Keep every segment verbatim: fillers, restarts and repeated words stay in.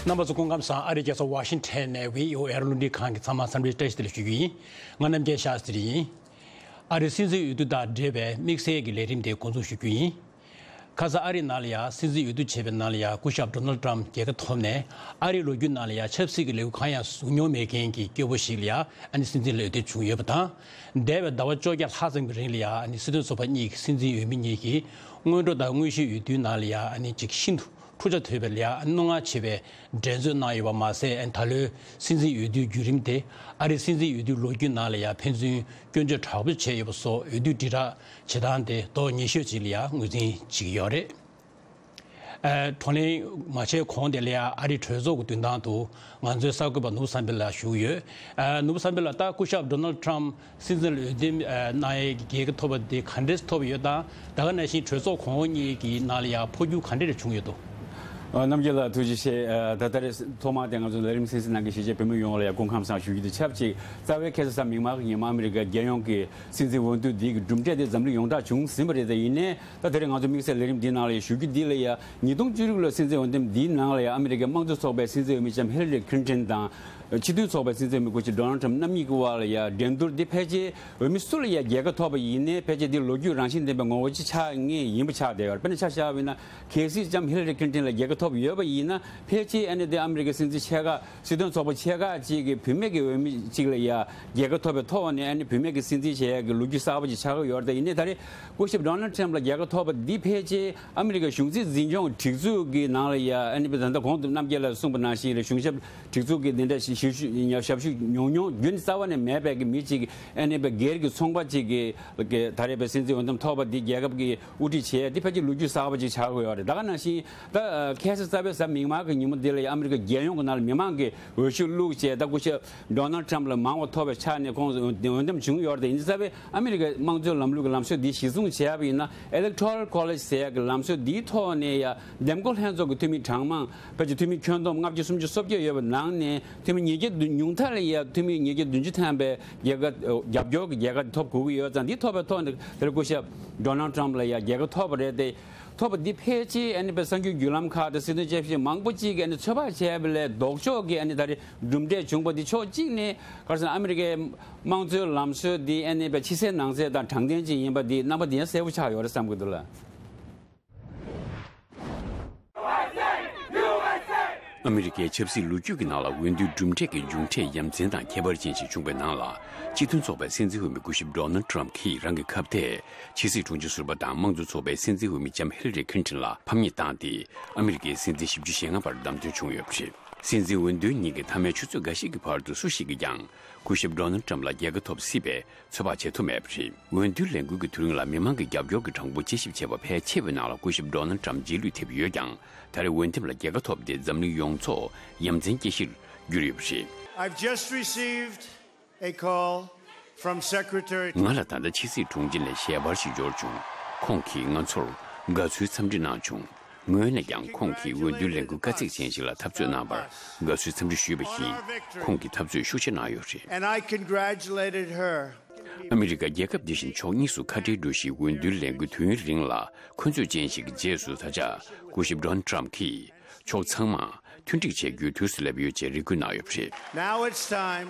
རྣམ་པ་ཚོ་སྐུ་ཁམས་བཟང་། ཨ་རིའི་རྒྱལ་ས་ཝ་ཤིང་ཊོན་ནས་བྷི་ཨོ་ཨེ་རླུང་འཕྲིན་ཁང་གི་ཚང་མ་འཚམས་འདྲི་བཀྲ་ཤིས་བདེ་ལེགས་ཞུ་རྒྱུ་ཡིན། ང་རྣམ་རྒྱལ་ཤཱ་སྟྲི་ཡིན། ཨ་རིའི་སྲིད་འཛིན་འོས་བསྡུ་དང་འབྲེལ་བའི་དམིགས་བསལ་གྱི་ལས་རིམ་དེ་འགོ་འཛུགས་ཞུ་རྒྱུ་ཡིན། ཁ་སང་ཨ་རིའི་ནང་ལ་ཡང་སྲིད་འཛིན་འོས་བསྡུ་བྱས་པའི་ནང་ལ་ཡང་སྐུ་ཞབས་ཌོ་ནལ་ཊམ་རྒྱལ་ཁ་ཐོབ་ནས། ཨ་རིའི་ལོ་རྒྱུས་ནང་ལ་ཡང་ཆབ་སྲིད་ཀྱི་ལས་འགུལ་གང་ཡང་བཟུང་མྱོང་མེད་མཁན་གྱི་སྐྱེ་བོ་ཞིག་ལ་ཡང་ཨ་ནི་སྲིད་འཛིན་ལ་འོས་བསྡུ་བྱུང་ཡོད་པ་དང་། འདས་པའི་ཟླ་བ་བཅོ་བརྒྱད་ལྷག་ཙམ་གྱི་རིང་ལ་ཡང་ཨ་ནི་སྲིད་དོན་ཚོགས་པ་གཉིས་ཀྱི་སྲིད་འཛིན་འོས་མི་གཉིས་ཀྱིས་སྔོན་འགྲོ་དང་དངོས་གཞིའི་འོས་བསྡུའི་ནང་ལ་ཡང་ཨ་ནི་ཅིག་ཤིན་ཏུ་འཁྲུག་ཆ་དོད་པའི་ལ་ཡང་ཨ་ནི་རྣོ་ངར་ཆེ་བའི་འགྲན་རྩོད་གནང་ཡོད་པ་མ་ཟད། ཨ་ནི་ད་ལོའི་སྲིད་འཛིན་འོས་བསྡུའི་བརྒྱུད་རིམ་དེ་ཨ་རིའི་སྲིད་འཛིན་འོས་བསྡུའི་ལོ་རྒྱུས་ནང་ལ་ཡང་ཕན་ཚུན་སྐྱོན་བརྗོད་དྲག་པོ་བྱས་ཡོད་པ་སོགས་འོས་བསྡུ་དྲིལ་བསྒྲགས་བྱེད་སྟངས་དེ་མདོག་ཉེས་ཤོས་ཅིག་ལ་ཡང་ངོས་འཛིན་བྱེད་ཀྱི་ཡོད་རེད། ཨ། བགྲོ་གླེང་མ་བྱས་གོང་དེ་ལ་ཡང་ཨ་རིའི་གྲོས་ཚོགས་ཀྱི་མདུན་ཐང་དུ་ང་ཚོའི་གསར་འགོད་པ་ནོར་བུ་བསམ་འཕེལ་ལགས་བཞུགས་ཡོད། ཨ། ནོར་བུ་བསམ་འཕེལ་ལགས། ད་སྐུ་ཞབས་ཌོ་ནལ་ཊམ་སྲིད་འཛིན་ལ་འོས་འདེམས་ཨ་གནང་ཡས་ཀྱི་རྒྱལ་ཁ་ཐོབ་པ་དེ་ག་འདྲས་ཐོབ་ཡོད་དང་། ད་ག་ནང་བཞིན་གྲོས་ཚོགས་གོང་འོག་གཉིས་ཀྱི་ནང་ལ་ཡང་འཕོ་འགྱུར་ག་འདྲས་བྱུང་ཡོད་དོ། ཨ། རྣམ་རྒྱལ་ལགས་ཐུགས་རྗེ་ཆེ། ཨ། ད་ལྟ་རེས་ཐོག་མར་དེ་ང་ཚོ་ལས་རིམ་གསན་གཟིགས་གནང་མཁན་གཞིས་བྱེས་བོད་མི་ཡོངས་ལ་ཡང་སྐུ་ཁམས་བཟང་ཞུ་རྒྱུ་དང་ཆབས་ཅིག་རྩ་བའི་ཁ་སང་གཟའ་མིག་དམར་གྱི་ཉིན་མོ་ཨ་མི་རི་ཀ་རྒྱལ་ཡོངས་ཀྱི་སྲིད་འཛིན་འོས་བསྡུ་འདི་གི་གྲུབ་འབྲས་དེ་འཛམ་གླིང་ཡོངས་གྲགས་བྱུང་ཟིན་པ་རེད། དེ་ཡིན་ནའི་ད་དེ་རིང་ང་ཚོ་དམིགས་བསལ་ལས་རིམ་འདིའི་ནང་ལ་ཡང་ཞུ་རྒྱུ་འདི་ལ་ཡང་ཉིས་སྟོང་བཅུ་དྲུག་ལོའི་སྲིད་འཛིན་འོས་འདེམས་འདིའི་ནང་ལ་ཡང་ཨ་མི་རི་ཀའི་དམངས་གཙོ་ཚོགས་པའི་སྲིད་འཛིན་འོས་མི་ལྕམ་ཧི་ལ་རི་ཁི་ལིན་ཊོན་དང་། སྤྱི་མཐུན་ཚོགས་པའི་སྲིད་འཛིན་འོས་མི་སྐུ་ཞབས་ཌོ་ནལ་ཊམ་རྣམ་གཉིས་ཀྱི་དབར་ལ་ཡང་འགྲན་བསྡུར་འདི་ཕལ་ཆེར་འོས་མི་སུ་ལ་ཡང་རྒྱལ་ཁ་ཐོབ་པ་ཡིན་ནའི་ཕལ་ཆེར་འདི་ལོ་རྒྱུས་རང་བཞིན་ལྡན་པའི་ངོ་བོ་ཅིག་ཆགས་ངེས་ཡིན་པ་ཆགས་བསྡད་ཡོད་རེད། དཔེར་ན་ཆ་བཞག་པ་ཡིན་ན། གལ་སྲིད་ལྕམ་ཧི་ལ་རི་ཁི་ལིན་ཊོན་ལ་རྒྱལ་ཁ་ཐོབ་ཡོད་པ་ཡིན་ན། ཕལ་ཆེར་ཨ་ནི་དེ་ཨ་མི་རི་ཀའི་སྲིད་འཛིན་ཆེ་ཁག་སྲིད་དོན་ཚོགས་པ་ཆེ་ཁག་ཅིག་གིས་བུད་མེད་ཀྱི་འོས་མི་ཅིག་ལ་ཡ་རྒྱལ་ཁ་ཐོབ་པའི་ཐོག་ནས་ཨ་ནི་བུད་མེད་ཀྱི་སྲིད་འཛིན་བྱེད་ཡག་གི་ལོ་རྒྱུས་གསར་པ་ཅིག་ཆགས་ཀྱི་ཡོད་རེད། དེ་ཡིན་ནའི་ད་རེས་སྐུ་ཞབས་ཌོ་ནལ་ཊམ་ལ་རྒྱལ་ཁ་ཐོབ་པ་འདི་ཕལ་ཆེར་ཨ་མི་རི་ཀའི་གཞུང་སྲིད་འཛིན་སྐྱོང་སྒྲིག་འཛུགས་ཀྱི་ནང་ལ་ཡ་ཨ་ནི་ད་ལྟ་གོང་དུ་རྣམ་རྒྱལ་ལགས་གསུངས་པ་ནང་བཞིན་རེད། གཞུང་ཞབས་སྒྲིག་འཛུགས་ཀྱི་འདི་འདྲ་ཞིབ་ཞིབ་ཞབས་ཞུ་ཉུང་ཉུང་རྒྱུན་རྩ་བ་ནས་མེད་པའི་གི་མི་ཅིག་ཨ་ནི་སྒེར་གྱི་ཚོང་པ་ཅིག་གིས་ད་རེས་པའི་སྲིད་འཛིན་འོས་འདེམས་ཐོབ་པ་འདི་རྒྱལ་ཁབ་ཀྱི་དབུ་ཁྲིད་བྱས་འདི་ཕལ་ཆེར་ལོ་རྒྱུས་གསར་པ་ཅིག་ཆགས་ཀྱི་ཡོད་རེད། ད་ག་ནང་བཞིན་ད་ཁ་སང་རྩ་བའི་གཟའ་མིག་དམར་གྱི་ཉིན་མོ་འདི་ལ་ཡང་ཨ་མི་རི་ཀ་རྒྱལ་ཡོངས་ཀྱི་ནང་ལ་མི་མང་གིས་འོས་ཤོག་བླུགས་བྱས། ད་སྐུ་ཞབས་ཌོ་ནལ་ཊམ་ལ་མང་བ་ཐོབ་པའི་ཆ་ནས་ཁོང་འོས་འདེམས་བྱུང་ཡོད་རེད། དེ་ཡིན་རྩ་བའི་ཨ་མི་རི་ཀའི་དམངས་གཙོའི་ལམ་ལུགས་ཀྱི་ལམ་སྲོལ་འདི་གཞིར་བཟུང་བྱས་པ་ཡིན་ན། Electoral College ཟེར་ཡག་གི་ལམ་སྲོལ་འདིའི་ཐོག་ནས་ཡང་འདེམས་བསྐོ་ལྷན་ཚོགས་ཀྱི་འཐུས་མི་གྲངས་མང་ཕལ་ཆེར་འཐུས་མི་ཁྱོན་བསྡོམས་ལྔ་བརྒྱ་སུམ་ཅུ་སོ་བརྒྱད་ཡོད་པའི་ནང་ནས་འཐུས་མི་ཉིས་བརྒྱ་བདུན། ཉུང་མཐའ་ལ་ཡང་འཐུས་མི་ཉིས་བརྒྱ་བདུན་ཅུ་ཐམ་པའི་རྒྱལ་ཁ་རྒྱབ་སྐྱོར་གྱི་རྒྱལ་ཁ་ཐོབ་དགོས་ཀྱི་ཡོད་ཙང་། འདི་ཐོབ་པའི་ཐོག་ནས་དེ་ལ་སྐུ་ཞབས་ཌོ་ནལ་ཊམ་ལ་ཡང་རྒྱལ་ཁ་ཐོབ་པ་རེད་དེ། ཐོབ་པ་འདི་ཕལ་ཆེར་ཨ་ནི་པའི་གསར་འགྱུར་བརྒྱུད་ལམ་ཁག་དང་སྲིད་དོན་དཔྱད་ཞིབ་མང་པོ་ཅིག་གིས་ཨ་ནི་ཚོད་དཔག་བྱས་པ་ལས་ལྡོག་ཕྱོགས་ཀྱི་ཨ་ནི་ད་རེས་གྲུབ་འབྲས་བྱུང་བ་འདི་ཕྱོགས་གཅིག་ནས་ག་རེ་ཟེར་ན། ཨ་མི་རི་ཀའི་དམངས་གཙོའི་ལམ་སྲོལ་འདི་ཨ་ནི་པའི་ཕྱི་གསལ་ནང་གསལ་དང་དྲང་བདེན་ཅིག་ཡིན་པ་འདི་རྣམ་པ་འདི་ཡང་གསལ་པོ་ཆགས་ཡོད་རེད་བསམ་གྱི་འདུག་ལ། ཨ་མི་རི་ཀའི་ཆབ་སྲིད་ལོ་རྒྱུས་ཀྱི་ནང་ལ་འོས་བསྡུའི་གྲུབ་འབྲས་ཀྱི་མཇུག་འབྲས་ཡ་མཚན་དང་ཁྱད་པར་ཅན་ཞིག་བྱུང་བའི་ནང་ལ། སྤྱི་མཐུན་ཚོགས་པའི་སྲིད་འཛིན་འོས་མི་སྐུ་ཞབས་ཌོ་ནལ་ཊམ་གྱིས་རང་གི་ཁ་གཏད་ཕྱི་སྲིད་དྲུང་ཆེ་ཟུར་པ་དང་དམངས་གཙོ་ཚོགས་པའི་སྲིད་འཛིན་འོས་མི་ལྕམ་ཧི་ལ་རི་ཁི་ལིན་ཊོན་ལ་ཕམ་ཉེས་བཏང་སྟེ། ཨ་མི་རི་ཀའི་སྲིད་འཛིན་བཞི་བཅུ་ཞེ་ལྔ་པར་བདམས་ཐོན་བྱུང་ཡོད་པ་རེད། སྲིད་འཛིན་འོས་བསྡུའི་ཉིན་གྱི་མཐའ་མའི་ཆུ་ཚོད་འགའ་ཤས་ཀྱི་བར་དུ་སུ་ཞིག་གིས་ཀྱང་སྐུ་ཞབས་ཌོ་ནལ་ཊམ་ལ་རྒྱལ་ཁ་ཐོབ་སྲིད་པའི་ཚོད་དཔག་བྱེད་ཐུབ་མེད་པ་རེད། འོས་བསྡུའི་ལས་འགུལ་གྱི་དུས་རིང་ལ་མི་མང་གི་རྒྱབ་སྐྱོར་གྱི་གྲངས་འབོར་དཔྱད་ཞིབ་བྱས་པ་ཕལ་ཆེ་བའི་ནང་ལ་སྐུ་ཞབས་ཌོ་ནལ་ཊམ་རྗེས་ལུས་ཐེབས་ཡོད་ཀྱང་། ད་རེས་འོས་འདེམས་ལ་རྒྱལ་ཁ་ཐོབ་སྟེ་འཛམ་གླིང་ཡོངས་རྫོགས་ཡ་མཚན་སྐྱེ་གཞིར་གྱུར་ཡོད་པ་རེད། I've just received a call from Secretary ང་ལ་ད་ལྟ་ཕྱི་སྲིད་དྲུང་ཆེ་ནས་ཞལ་པར་ཞིག་འབྱོར་བྱུང་། ཁོང་གིས་ང་ཚོར་དགའ་བསུའི་འཚམས་འདྲི་གནང་བྱུང་། ངོས་ནས་ཀྱང་ཁོང་གིས་འོས་བསྡུའི་ལས་འགུལ་དཀའ་ཚེགས་ཅན་ཞིག་ལ་འཐབ་རྩོད་གནང་བར་དགའ་བསུའི་འཚམས་འདྲི་ཞུས་པ་བཞིན། ཁོང་གིས་འཐབ་རྩོད་ཤུགས་ཆེ་གནང་ཡོད་རེད། And I congratulated her. ཨ་མི་རི་ཀ་རྒྱལ་ཁབ་འདི་བཞིན་ཕྱོགས་གཉིས་སུ་ཁ་བྲལ་འགྲོ་བཞིན་འོས་བསྡུའི་ལས་འགུལ་དུས་ཡུན་རིང་ལ་འཁོན་རྩོད་ཅན་ཞིག་གི་རྗེས་སུ། ད་ཆ་སྐུ་ཞབས་ཌོ་ནལ་ཊམ་གྱིས་ཕྱོགས་ཚང་མ་མཐུན་འགྲིག་བྱེད་རྒྱུའི་དུས་སུ་སླེབས་ཡོད་ཅེས་རེ་སྐུལ་གནང་ཡོད་པ་རེད། Now it's time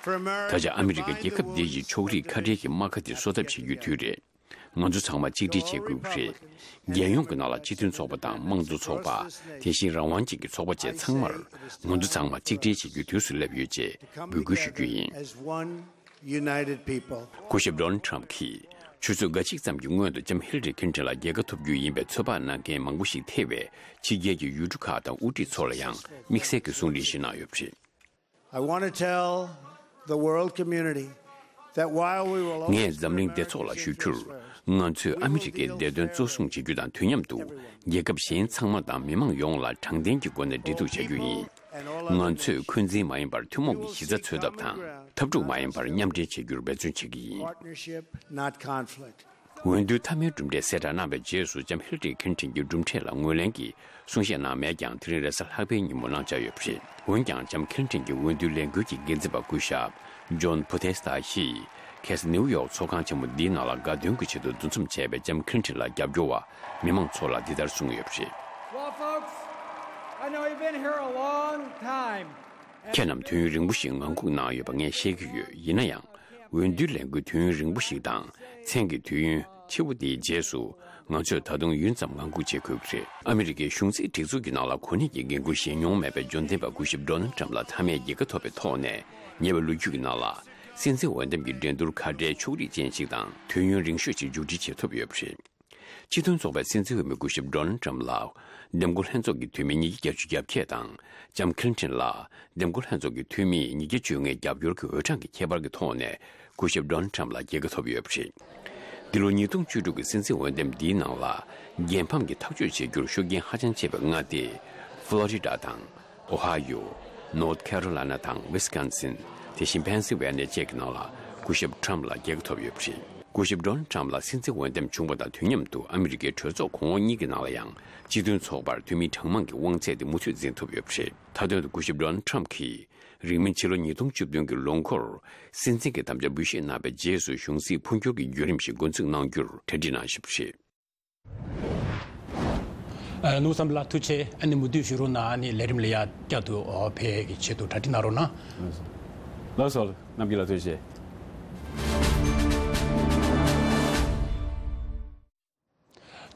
for America ད་ཆ་ཨ་མི་རི་ཀ་རྒྱལ་ཁབ་འདི་ཡི་ཕྱོགས་རིས་ཁ་བྲལ་གྱི་རྨ་ཁ་དེ་གསོ་ཐབས་བྱེད་རྒྱུའི་དུས་རེད། ང་ཚོ་ཚང་མ་གཅིག་སྒྲིལ་བྱེད་དགོས་པ་རེད། རྒྱལ་ཡོངས་ཀྱི་ནང་ལ་སྤྱི་མཐུན་ཚོགས་པ་དང་དམངས་གཙོ་ཚོགས་པ། དེ་བཞིན་རང་དབང་ཅན་གྱི་ཚོགས་པ་བཅས་ཚང་མར་ང་ཚོ་ཚང་མ་གཅིག་སྒྲིལ་བྱེད་རྒྱུའི་དུས་སུ་སླེབས་ཡོད་ཅེས་འབོད་སྐུལ་ཞུ་རྒྱུ་ཡིན། As one united people. སྐུ་ཞབས་ཌོ་ནལ་ཊམ་གྱིས་ཆུ་ཚོད་འགའ་ཞིག་ཙམ་གྱི་སྔོན་དུ་ལྕམ་ཧི་ལ་རི་ཁི་ལིན་ཊོན་ལ་རྒྱལ་ཁ་ཐོབ་རྒྱུ་ཡིན་པའི་ཚོད་དཔག་གནང་མཁན་མང་པོ་ཞིག་ཐེ་བའི་ཕྱི་རྒྱལ་གྱི་ཡུལ་གྲུ་ཁག་དང་དབུ་ཁྲིད་ཚོ་ལ་ཡང་དམིགས་བསལ་གྱི་གསུང་འཕྲིན་ཞིག་གནང་ཡོད་པ་རེད། I want to tell the world community that while we will always ངས་འཛམ་གླིང་སྡེ་ཚོགས་ལ་ཞུ་རྒྱུར། ང་ཚོས་ཨ་མི་རི་ཀའི་བདེ་དོན་གཙོ་བཟུང་བྱེད་རྒྱུ་དང་དུས་མཉམ་དུ་རྒྱལ་ཁབ་གཞན་ཚང་མ་དང་མི་མང་ཡོངས་ལ་དྲང་བདེན་གྱི་སྒོ་ནས་འབྲེལ་གཏུག་བྱ་རྒྱུ་ཡིན། ང་ཚོས་འཁོན་འཛིན་མ་ཡིན་པར་ཐུན་མོང་གི་གཞི་རྩ་འཚོལ་ཐབས་དང་། འཐབ་འཁྲུག་མ་ཡིན་པར་མཉམ་འབྲེལ་བྱེད་རྒྱུར་འབད་བརྩོན་བྱེད་ཀྱི་ཡིན། Partnership, not conflict. འོས་བསྡུའི་མཐའ་མའི་གྲུབ་འབྲས་གསལ་བསྒྲགས་གནང་བའི་རྗེས་སུ་ལྕམ་ཧི་ལ་རི་ཁི་ལིན་ཊོན་གྱི་གྲུབ་འབྲས་ལ་ངོས་ལེན་གྱི་གསུང་བཤད་གནང་མེད་ཀྱང་། དེ་རིང་རེས་གཟའ་ལྷག་པའི་ཉིན་མོ་གནང་འཆར་ཡོད་པ་རེད། འོན་ཀྱང་ལྕམ་ཧི་ལ་རི་ཁི་ལིན་ཊོན་གྱི་འོས་བསྡུའི་ལས་འགུལ་གྱི་འགན་འཛིན་པ་སྐུ་ཞབས་ཇོན་བྷོ་ཏེ་སི་ཏཱ་ཞིས་ཁ་སང་ནིའུ་ཡོག་ཚོགས་ཁང་ཆེན་མོ་འདིའི་ནང་ལ་དགའ་སྟོན་གྱི་ཆེད་དུ་འདུ་འཛོམས་བྱས་པའི་ལྕམ་ཧི་ལ་རི་ཁི་ལིན་ཊོན་ལ་རྒྱབ་སྐྱོར་བ་མི་མང་ཚོ་ལ་འདི་ལྟར་གསུངས་ཡོད་པ་རེད། Well, folks, I know you've been here a long time. ཁྱེད་རྣམས་དུས་ཡུན་རིང་པོ་ཞིག་ངང་སྒུག་གནང་ཡོད་པ་ངས་ཤེས་ཀྱི་ཡོད། ཡིན་ན་ཡང་། འོས་བསྡུའི་ལས་འགུལ་དུས་ཡུན་རིང་པོ་ཞིག་དང་། མཚན་གྱི་དུས་ཡུན་ཆེ་བོ་དེའི་རྗེས་སུ། ང་ཚོས་ད་དུང་ཡུན་ཙམ་ངང་སྒུག་བྱེད་དགོས་ཀྱི་རེད། ཨ་མི་རི་ཀའི་གཞུང་སྲིད་སྒྲིག་འཛུགས་ཀྱི་ནང་ལ་གོ་གནས་ཀྱི་འགན་འཁུར་བཞེས་མྱོང་མེད་པའི་འབྱོར་ལྡན་པ་སྐུ་ཞབས་ཌོ་ནལ་ཊམ་ལ་མཐའ་མའི་རྒྱལ་ཁ་ཐོབ་པའི་ཐོག་ནས། ཉེ་བའི་ལོ་རྒྱུས་ཀྱི་ནང་ལ། སྲིད་འཛིན་འོས་འདེམས་ཀྱི་འགྲན་བསྡུར་ཁ་བྲལ་ཕྱོགས་རིས་ཅན་ཞིག་དང་། དུས་ཡུན་རིང་ཤོས་ཤིག་མཇུག་སྒྲིལ་བྱེད་ཐུབ་ཡོད་པ་རེད། སྤྱི་མཐུན་ཚོགས་པའི་སྲིད་འཛིན་འོས་མི་སྐུ་ཞབས་ཌོ་ནལ་ཊམ་ལ། འདེམས་བསྐོ་ལྷན་ཚོགས་ཀྱི་འཐུས་མི་ཉིས་བརྒྱ་བརྒྱད་ཅུ་གྱ་བརྒྱད་དང་། ལྕམ་ཁི་ལིན་ཊོན་ལ། འདེམས་བསྐོ་ལྷན་ཚོགས་ཀྱི་འཐུས་མི་ཉིས་བརྒྱ་བཅོ་ལྔའི་རྒྱབ་སྐྱོར་གྱི་འོས་གྲངས་ཀྱི་ཁྱད་པར་གྱི་ཐོག་ནས། སྐུ་ཞབས་ཌོ་ནལ་ཊམ་ལ་རྒྱལ་ཁ་ཐོབ་ཡོད་པ་རེད། འདི་ལོ་ཉིས་སྟོང་བཅུ་དྲུག་གི་སྲིད་འཛིན་འོས་འདེམས་འདིའི་ནང་ལ། རྒྱལ་ཕམ་གྱི་ཐག་གཅོད་བྱེད་རྒྱུར་ཤུགས་རྐྱེན་ཧ་ཅང་ཆེ་བའི་མངའ་སྡེ། ཕློ་རི་ཌ་དང་། ཨོ་ཧ་ཡོ། ནོར་ཐ་ཁེ་རོ་ལ་ན་དང་ཝི་སི་ཀོན་སིན། དེ་བཞིན་པེན་སིལ་ཝེ་ནི་ཡ་བཅས་ཀྱི་ནང་ལ་སྐུ་ཞབས་ཊམ་ལ་རྒྱལ་ཁ་ཐོབ་ཡོད་པ་རེད། སྐུ་ཞབས་ཌོ་ནལ་ཊམ་ལ་སྲིད་འཛིན་འོས་འདེམས་བྱུང་བ་དང་དུས་མཉམ་དུ་ཨ་མི་རི་ཀའི་གྲོས་ཚོགས་གོང་འོག་གཉིས་ཀྱི་ནང་ལ་ཡང་སྤྱི་མཐུན་ཚོགས་པར་འཐུས་མི་གྲངས་མང་གི་དབང་ཚད་དེ་མུ་མཐུད་འཛིན་ཐུབ་ཡོད་པ་རེད། མཐའ་དོན་དུ་སྐུ་ཞབས་ཌོ་ནལ་ཊམ་གྱིས། རིང་མིན་ཕྱི་ལོ་ཉིས་སྟོང་བཅུ་བདུན་གྱི་ལོ་འཁོར། སྲིད་འཛིན་གྱི་དམ་བཅའ་འབུལ་བཞེས་གནང་བའི་རྗེས་སུ་གཞུང་སྲིད་འཕོ་འགྱུར་གྱི་བརྒྱུད་རིམ་ཞིག་འགོ་འཛུགས་གནང་རྒྱུར་གྲ་སྒྲིག་གནང་བཞིན་པ་རེད། ཨ། ནོར་བུ་བསམ་འཕེལ་ལགས་ཐུགས་རྗེ་ཆེ། ཨ་ནི་མུ་མཐུད་བཞུགས་རོགས་གནང་། ཨ་ནི་ལས་རིམ་ལ་ཡང་བསྐྱར་དུ་ཕེབས་ཀྱི་ཆེད་དུ་གྲ་སྒྲིག་གནང་རོགས་གནང་། ལགས་སོ། རྣམ་རྒྱལ་ལགས་ཐུགས་རྗེ་ཆེ།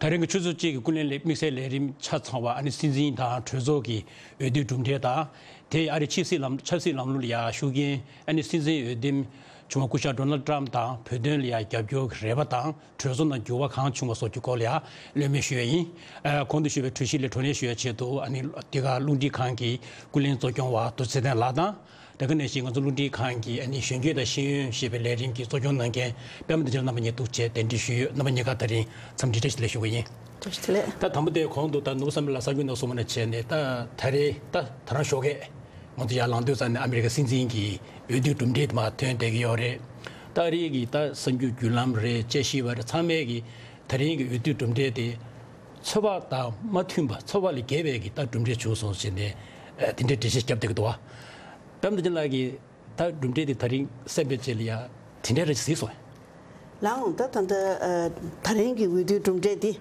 ད་རིང་གི་ཆུ་ཚོད་གཅིག་གི་ཀུན་གླེང་ལས་དམིགས་བསལ་ལས་རིམ་ཆ་ཚང་བ། ཨ་ནི་སྲིད་འཛིན་དང་གྲོས་ཚོགས་ཀྱི་འོས་བསྡུའི་གྲུབ་འབྲས་དང་། དེ་ཨ་རིའི་ཆབ་སྲིད་ལམ་ཆབ་སྲིད་ལམ་ལུགས་ལ་ཡང་ཤུགས་རྐྱེན། ཨ་ནི་སྲིད་འཛིན་འོས་འདེམས་བྱུང་བ་སྐུ་ཞབས་ཌོ་ནལ་ཊམ་དང་བོད་དོན་ལ་ཡང་རྒྱབ་སྐྱོར་གྱི་རེ་བ་དང་། གྲོས་ཚོགས་ནང་འགྱུར་བ་གང་བྱུང་བ་སོགས་ཀྱི་སྐོར་ལ་ཡང་གླེང་མོལ་ཞུ་ཡ་ཡིན། ཨ། གོང་དུ་ཞུས་པའི་གྲོས་གཞི་ལ་བགྲོ་གླེང་ཞུ་ཡ་ཆེད་དུ། ཨ་ནི་འདི་ག་རླུང་འཕྲིན་ཁང་གི་ཀུན་གླེང་གཙོ་སྐྱོང་བ་རྡོ་རྗེ་ཚེ་བརྟན་ལགས་དང་། དེ་ག་ནང་བཞིན་ང་ཚོ་རླུང་འཕྲིན་ཁང་གི། ཨ་ནི་གཞོན་སྐྱེས་དང་ཤེས་ཡོན་ཞེས་པའི་ལས་རིམ་གྱི་གཙོ་སྐྱོང་གནང་མཁན་པད་མ་བདེ་ཆེན་རྣམ་པ་གཉིས་ཐུགས་རྗེ་ཆེ་གདན་འདྲེན་ཞུས་ཡོད། རྣམ་པ་གཉིས་ཀ་ད་རིང་འཚམས་འདྲི་བཀྲ་ཤིས་བདེ་ལེགས་ཞུ་གི་ཡིན། བཀྲ་ཤིས་བདེ་ལེགས། ད་དང་པོ་དེ་གོང་དུ་ད་ནོར་བུ་བསམ་འཕེལ་ལགས་གསར་འགོད་གནང་སོང་བ་ནང་བྱས་ནས། ད་ད་རེས་ད་ད་རང་ཞོགས་ཀས་ང་ཚོ་ཡར་ལངས་དུས་ཙམ་ནས་ཨ་མི་རི་ཀ་སྲིད་འཛིན་གྱི་འོས་བསྡུའི་གྲུབ་འབྲས་དེ་མར་ཐོན་བསྡད་ཀྱི་ཡོད་རེད། ད་རེས་ཀྱི་ད་གསར་འགྱུར་བརྒྱུད་ལམ་རེད། དཔྱད་ཞིབ་པ་རེད། ཚང་མས་ཀྱི་ད་རིང་གི་འོས་བསྡུའི་གྲུབ་འབྲས་དེ་ཚོད་དཔག་དང་མ་མཐུན་པ། ཚོད་དཔག་ལས་བརྒལ་བའི་གི་ད་གྲུབ་འབྲས་བྱུང་སོང་ཟེར་ནས། ཨ། དེ་འདྲའི་འགྲེལ་བཤད་བརྒྱབ་བསྡད་ཀྱི་འདུག་བ། པད་མ་བདེ་ཆེན་ལགས་ཀྱིས་ད་གྲུབ་འབྲས་དེ་ད་རིང་གསན་པའི་རྗེས་ལ་ཡ་དེ་འདྲའི་རེ་གཟིགས་སོང་། ལགས་འོང་། ད་ད་ལྟ། ཨ། ད་རིང་གི་འོས་བསྡུའི་གྲུབ་འབྲས་དེ།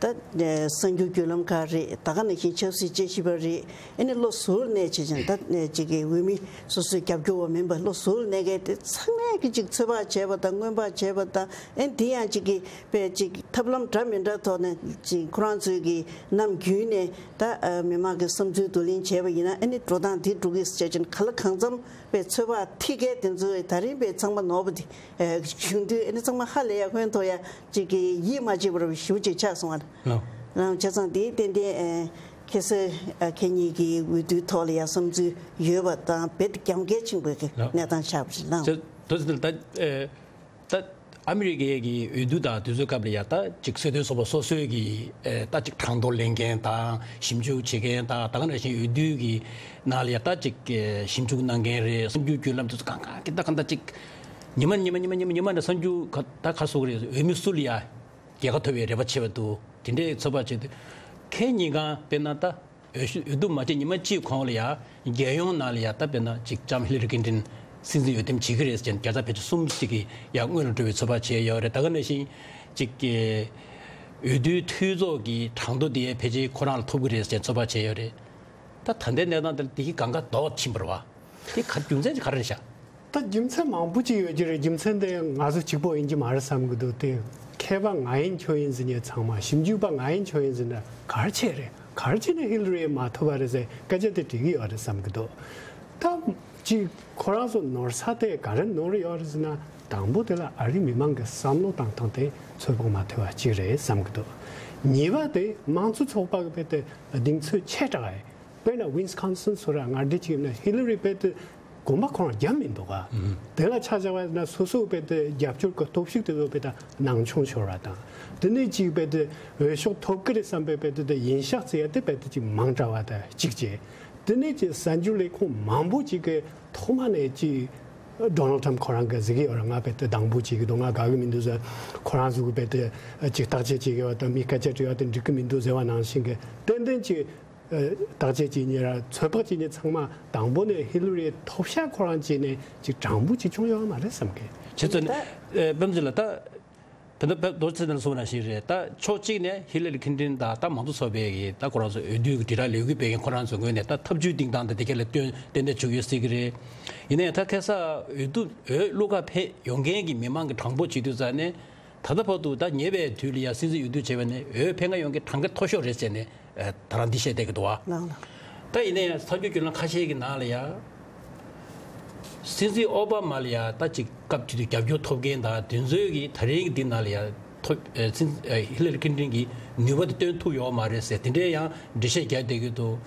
ད་གསར་འགྱུར་བརྒྱུད་ལམ་ཁག་རེད། ད་ག་ནང་བཞིན་ཆབ་སྲིད་དཔྱད་ཞིབ་པ་རེད། ཨ་ནི་བློ་གཟུར་གནས་བྱས་ཙང་། ད་ཅིག་གི་འོས་མི་སོ་སོའི་རྒྱབ་སྐྱོར་བ་མིན་པ་བློ་གཟུར་གནས་མཁན་དེ་ཚང་མས་ཀྱི་ཅིག་ཚོད་དཔག་བྱས་པ་དང་། སྔོན་དཔག་བྱས་པ་དང་། ཨ་ནི་དེ་ཡང་ཅིག་གི་དཔེ་ཅིག་ཐབས་ལམ་འདྲ་མི་འདྲ་ཐོག་ནས་ཅིག་ཁོ་རང་ཚོའི་གི་ནམ་རྒྱུན་ནས་ད། ཨ། མི་མང་གི་བསམ་ཚུལ་བསྡུ་ལེན་བྱས་པ་ཡིན་ན། ཨ་ནི་འགྲོ་སྟངས་འདི་འགྲོ་གི་བྱས་ཙང་། ག་ལ་གང་འཚམ་པའི་ཚོད་དཔག་ཐིག་གེ་དེ་ཚོ་ད་རིང་པའི་ཚང་མ་ནོར་བ་དེ། ཨ། བྱུང་དུས་ཨ་ནི་ཚང་མ་ཧ་ལས་ཡ། ཧོན་ཐོར་ཡ། ཅིག་གི་ཡིད་མ་ཆེས་པ་རུ་ཞེ་པོ་ཅིག་ཆགས་སོང་བ། ལགས། ལགས། བྱས་ཙང་དེ་ཏན་ཏན། ཨ། ཁ་སང་། ཨ། ཁྱེད་གཉིས་ཀྱི་འོས་བསྡུའི་ཐོག་ལ་ཡ་བསམ་ཚུལ་ཡོད་པ་དང་། རྦད་དེ་རྒྱབ་འགལ་ཆེན་པོའི་གི། ལགས། གནས་སྟངས་ཆགས་པ་རེད། ལགས། ད་ཨ་མི་རི་ཀའི་གི་འོས་བསྡུ་དང་དུས་ཚོད་སྐབས་ལ་ཡ། ད་ཅིག་སྲིད་དོན་ཚོགས་པ་སོ་སོའི་གི། ཨ། ད་ཅིག་གྲངས་ཐོ་ལེན་མཁན་དང་ཞིབ་འཇུག་བྱེད་མཁན་དང་། ད་ག་ནང་བཞིན་འོས་བསྡུ་གི་ནང་ལ་ཡ་ད་ཅིག་ཞིབ་འཇུག་གནང་མཁན་རེད། གསར་འགྱུར་བརྒྱུད་ལམ་དེ་ཚོ་གང་ག་གི་ད་གང་ད་ཅིག་ཉི་མ་ཉི་མ་ཉི་མ་ཉི་མ་ཉི་མ་ནས་གསར་འགྱུར་ག་ད་ག་སོགས་རེད། འོས་མི་སུ་ལ་ཡ་རྒྱལ་ཁ་ཐོབ་པའི་རེ་བ་བྱེད་པ་འདུག། དེ་འདྲའི་ཚོད་དཔག་བྱེད་དུས། ཁྱེད་གཉིས་ཀ་དཔེར་ན་ད་འོས་ཤོག་འོས་བསྡུ་མ་བྱས་ཉི་མ་གཅིག་གོང་ལ་ཡ། རྒྱལ་ཡོངས་ནང་ལ་ཡ་ད་དཔེར་ན་ཅིག་ལྕམ་ཧི་ལི་རི་ཀིན་ཏིན་སྲིད་འཛིན་འོས་འདེམས་བྱེད་ཀྱི་རེད་ཟེར་ནས་བརྒྱ་ཆ་ཕལ་ཆེར་གསུམ་ཅིག་གི་ཡ་སྔོན་ལ་འགྲོ་བའི་ཚོད་དཔག་བྱས་ཡོད་རེད། ད་ག་ནང་བཞིན་ཅིག་གི་འོས་བསྡུའི་འཐུས་ཚོགས་ཀྱི་གྲངས་ཐོ་དེ་ཕལ་ཆེར་ཁོ་རང་ལ་ཐོབ་ཀྱི་རེད་ཟེར་ནས་ཚོད་དཔག་བྱས་ཡོད་རེད། ད་ད་ལྟའི་གནས་སྟངས་དེ་ལ་དེ་གི་གང་ག་ལྡོག་ཕྱིན་པ་རེད་བ། དེ་ག་རྒྱུ་མཚན་ཅིག་ག་རེ་རེད་ཤག། ད་རྒྱུ་མཚན་མང་པོ་ཅིག་ཡོད་ཀྱི་རེད། རྒྱུ་མཚན་དེ་ང་ཚོ་གཅིག་པོ་ཡིན་གྱི་མ་རེད་བསམ་གྱི་འདུག། དེ་མཁས་པ་ང་ཡིན་ཁྱོད་ཡིན་ཟེར་མཁན་ཚང་མ། ཞིབ་འཇུག་པ་ང་ཡིན་ཁྱོད་ཡིན་ཟེར་ན་ག་རེ་བྱས་རེད། ག་རེ་བྱས་ནས་ཧི་ལི་རི་མ་ཐོབ་པ་རེད་ཟེར་སྐད་ཆ་དེ་དྲིས་ཀྱི་ཡོད་རེད་བསམ་གྱི་འདུག། ད་ཅིག་ཁོ་རང་ཚོ་ནོར་ས་དེ་ག་རེ་ནོར་ཡོད་རེད་ཟེར་ན། དང་པོ་དེ་ལ་ཨ་རིའི་མི་མང་གི་བསམ་བློ་བཏང་སྟངས་དེ་ཚོད་དཔག་མ་ཐོབ་པ་གཅིག་རེད་བསམ་གྱི་འདུག། གཉིས་པ་དེ་དམངས་གཙོ་ཚོགས་པ་གི་དཔེ་དེ་གདེང་ཚོད་ཆེ་དྲགས་ཡ། དཔེར་ན་ཝིན་སི་ཀོན་སིན་སོགས་ར་མངའ་སྡེ་གཅིག་ན་ཧི་ལི་རི་དཔེ་དེ་གོམ་པ་ཁོ་རང་བརྒྱབ་མི་འདུག་ག། དེ་ལ་ཆ་བཞག་པ་ན་སོ་སོའི་དཔེ་དེ་རྒྱབ་སྐྱོར་གྱི་སྟོབས་ཤུགས་དེ་ཚོ་དཔེ་དེ་ནང་ཆུང་ཤོར་བ་དང་། དེ་ནས་གཅིག་དཔེ་དེ་འོས་ཤོག་ཐོབ་ཀྱི་རེད་བསམ་པའི་དཔེ་དེ་དེ་ཡིན་ཤག་ཟེར་ཡ་དེ་དཔེ་དེ་གཅིག་མང་དྲགས་པ་དང་གཅིག་བྱས། དེ་ནས་ཀྱི་གསར་འགྱུར་ལས་ཁུངས་མང་པོ་ཅིག་གིས་ཐོག་མ་ནས་ཀྱི་ཌོ་ནལ་ཊམ་ཁོ་རང་གིས་ཟེར་གྱི་ཡོད་རེད། ང་དཔེ་དེ་སྡང་པོ་བྱེད་ཀྱི་འདུག། ང་དགའ་གི་མི་འདུག་ཟེར། ཁོ་རང་ཚོ་གི་དཔེ་དེ་ཅིག་བརྟག་དཔྱད་བྱེད་ཀྱི་ཡོད་དང་། མི་སྐད་ཆ་དྲི་བ་དེ་འགྲིག་གི་མི་འདུག་ཟེར་བ་ནང་བཞིན་གྱི། ཏན་ཏན་ཅིག་བརྟག་དཔྱད་བྱེད་མཁན་ར་ཚོད་དཔག་བྱེད་མཁན་ཚང་མ་དང་པོ་ནས་ཧི་ལི་རིའི་ཐོབ་ཤག་ཁོ་རང་བྱས་ནས་ཅིག་དྲང་པོ་ཅིག་བྱུང་ཡོད་མ་རེད་བསམ་གི། བྱས་ཙང་ནི། ཨེ། པད་མ་བདེ་ཆེན་ལགས། ད། ད་ལྟ་བེབ་རྡོ་རྗེ་ཚེ་བརྟན་ལགས་གསུངས་པ་ནང་བཞིན་རེད། ད་ཕྱོགས་གཅིག་ནས་ཧི་ལ་རི་ཁིན་ཏིན་དང་ད་མང་གཙོ་ཚོགས་པའི་གི་ད་ཁོ་རང་ཚོ་འོས་བསྡུ་གི་དྲིལ་བསྒྲགས་ལས་འགུལ་སྤེལ་མཁན་ཁོ་རང་ཚོ་ངོས་ནས་ད་ཐབས་ཇུས་སྟེང་སྟངས་དང་དེ་ག་ལ་ཏན་ཏན་བྱུང་ཡོད་སྲིད་ཀྱི་རེད། ཡིན་ན་ཡང་ད་ཁ་སང་འོས་བསྡུ་འོས་བླུག་ག་ཕེབས་ཡོང་མཁན་གྱི་མི་མང་གི་གྲངས་འབོར་བྱེད་དུས་ཙང་ནས་ད་ལྟ་བར་དུ་ད་ཉེ་བའི་དུས་ལ་ཡ་སྲིད་འཛིན་འོས་བསྡུ་བྱས་པ་ནས་འོས་ཕེབས་མཁན་ཡོངས་ཀྱི་གྲངས་ཀ་མཐོ་ཤོས་རེད་ཟེར་ནས་ད་རང་འདི་བཤད་བསྡད་ཀྱི་འདུག་བ། ལགས་ལགས། ད་ཡིན་ན་ཡང་གསར་འགྱུར་བརྒྱུད་ལམ་ཁ་ཤས་ཀྱི་ནང་ལ་ཡ། སྲིད་འཛིན་ཨོ་བྷ་མ་ལ་ཡ་ད་ཅིག་སྐབས་དེ་དུས་རྒྱབ་སྐྱོར་ཐོབ་མཁན་དང་དེ་ཚོའི་གི་ད་རིང་གི་འདི་ནང་ལ་ཡ་ཐོབ་ཨེ་སྲིད་ཨེ་ཧི་ལ་རི་ཁིན་ཏིན་གྱི་ནུས་པ་དེ་སྟོན་ཐུབ་ཡོད་མ་རེད་ཟེར་དེ་འདྲའི་ཡང་འགྲེལ་བཤད་རྒྱག་བསྡད་ཀྱི་འདུག་